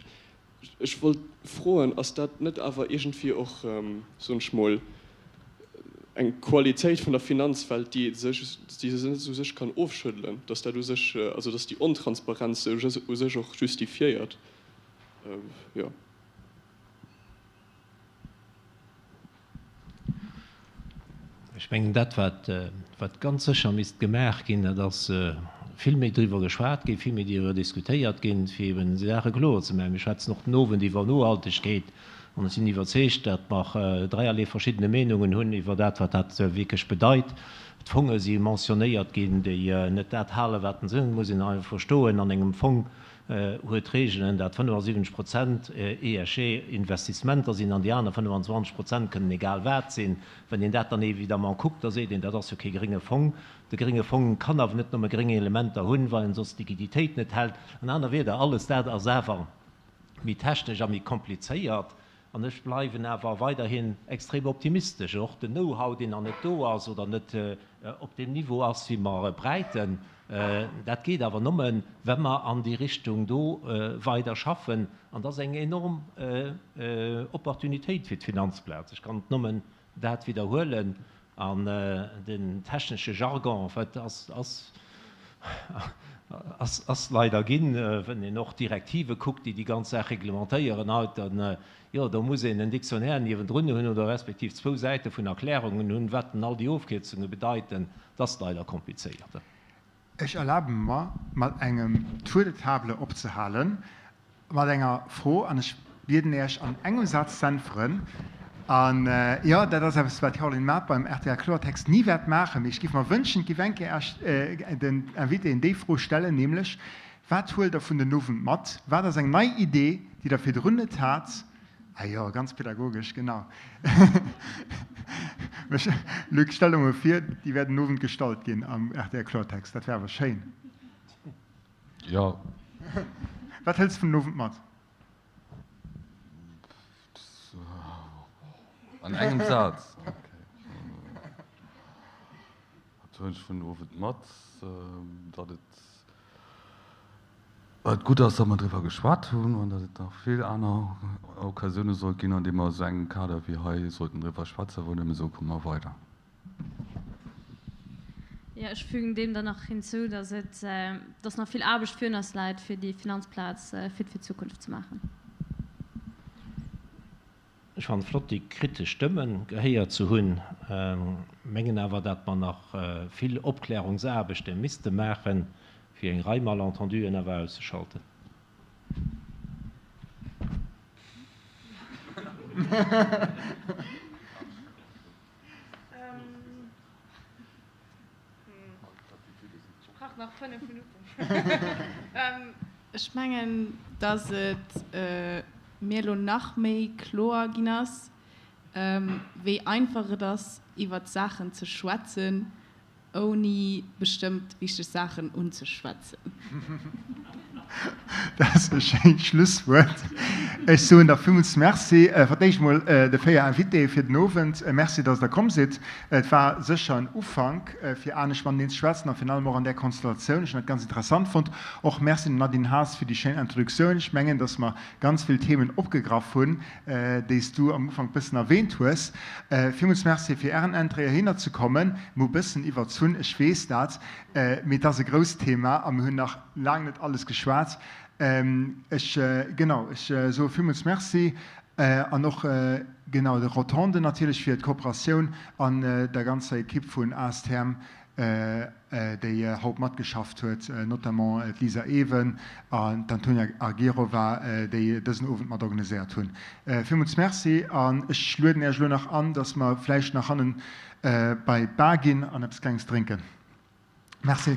Ech wollt froen, ass dat net awer iergendwéi och, soen ech mol, eng Qualitéit vun der Finanzwelt, déi ee sech, déi se net u sech kann ofschëddelen, dass dat u sech, also dass déi Ontransparenz sech u sech och justifiéiert? Jo. Ech mengen, dat, wat ganz sécher misst gemaach ginn, dat ass, vill méi driwwer geschwat ginn, vill méi driwwer diskutéiert ginn, fir eben déi Saache kloer ze maachen. Mir schwätzen och den Owend iwwer Nohaltegkeet, an ech sinn iwwerzeegt, datt mer dräierlee verschiddene Meenungen hunn iwwer dat, wat dat wierklech bedeit. D'Fonge si mentionnéiert ginn, déi net dat halen, wat se sinn. Et muss een einfach verstoen, an engem Fong huet Reegelen, dat 75 Prozent ESG-Investissementer sinn an déi aner 25 Prozent kënnen egal wat sinn. Wann een dat dann évidemment kuckt, da seet een, dat ass jo kee grénge Fong. De grénge Fong kann awer net nëmme gréng Elementer hunn, well en soss d'Liquiditéit net hält. An aner Wieder, alles dat ass awer méi technesch a méi komplizéiert. An ech bleiwen awer weiderhin extrem optimistesch. Och den Know-how, deen nach net do ass oder net op deem Niveau ass, wéi mer e bräiten, dat geet awer nëmmen, wa mer an déi Richtung do weider schaffen. An dat ass eng enorm Opportunitéit fir d'Finanzplaz. Ech kann et nëmmen dat widderhuelen. An den technesche Jargon, wat ass, ass, ass, ass leider ginn, wann een och d'Direktive kuckt, déi déi ganz Saach reglementéieren haut, dann, jo, do muss een en Dictionnaire niewendrun hunn oder respektiv zwou Säite vun Erklärungen hunn, wat denn all déi Ofkierzunge bedeiten. Dat ass leider komplizéiert. Ech erlabe mer, mat engem Tour de table opzehalen, mat enger Fro, an ech bieden Iech, an engem Saz z'äntweren. An, jo, dat ass eppes, wat d'Caroline Mart beim rtl Kloertext ni wäert maachen, mee ech géif mer wënschen, et géif eng Kéier Iech den Invitéen déi Fro stellen, nämlech, Wat huelt Der vun den Owend mat? Wat ass eng nei Idee, déi Der virdrun net hat? Ah jo, ganz pädagogesch, genau. Luc, stell der mol vir, déi wär den Owend gestallt ginn am rtl Kloertext, dat wär awer schéin. Jo. Wat hëls de vun den Owend mat? An engem Saz? Okay. Wat huelen ech vun den Owend mat? Datt et Et gutt ass, datt mer driwwer geschwat hunn an datt et nach vill aner Occasioune sollt ginn, an deem mer esou engem Kader wéi hei sollten driwwer schwätzen, well nëmme esou komme mer weider. Jo, ech fügen deem dann nach hinzu, datt et, datt nach vill Aarbecht virun eis läit, fir déi Finanzplaz fit fir d'Zukunft ze maachen. Ech fannen et flott déi kritesch Stëmmen gehéiert ze hunn, mengen awer dat mer nach vill Opklärungsaarbechte misste maachen. Fir eng Rei Malentenduen awer auszeschalten. Ech brauch nach 5 Minutten. Ech mengen, datt et mir elo nach méi kloer ginn ass, wéi einfach et ass, iwwert Saachen ze schwätzen, ouni bestëmmt wichteg Saachen unzeschwätzen. Dat ass e schéint Schlusswuert. Ech soen der villmools Merci. Fir d'éischt emol de 4 Invitéë fir den Owend. Merci, dass Der komm sidd. Et war sécher en Ufank, fir anescht mateneen ze schwätzen a virun allem och an där Konstellatioun. Ech hunn dat ganz interessant fonnt. Och Merci dem Nadine Haas fir déi schéin Introduktioun. Ech mengen, dass mer ganz vill Themen opgegraff hunn, déi s du am Ufank bëssen erwähnt hues. Villmools Merci fir Ären Interêt heihinner ze kommen. Mir hu bëssen iwwerzunn, ech weess dat, mee et ass e grousst Thema a mir hunn nach laang net alles geschwat. Ech, genau, ech soe villmools Merci an och, genau, de Rotonden natierlech fir d'Kooperatioun an der ganzer Ekipp vun ASTM, déi haut matgeschafft huet, notamment d'Lisa Ewen an d'Antonia Argirova, déi dësen Owend mat organiséiert hunn. Villmools Merci an ech lueden Iech elo nach an, dass mer vläicht nach hannen bei d'Bar ginn an eppes Klenges drénken. Merci.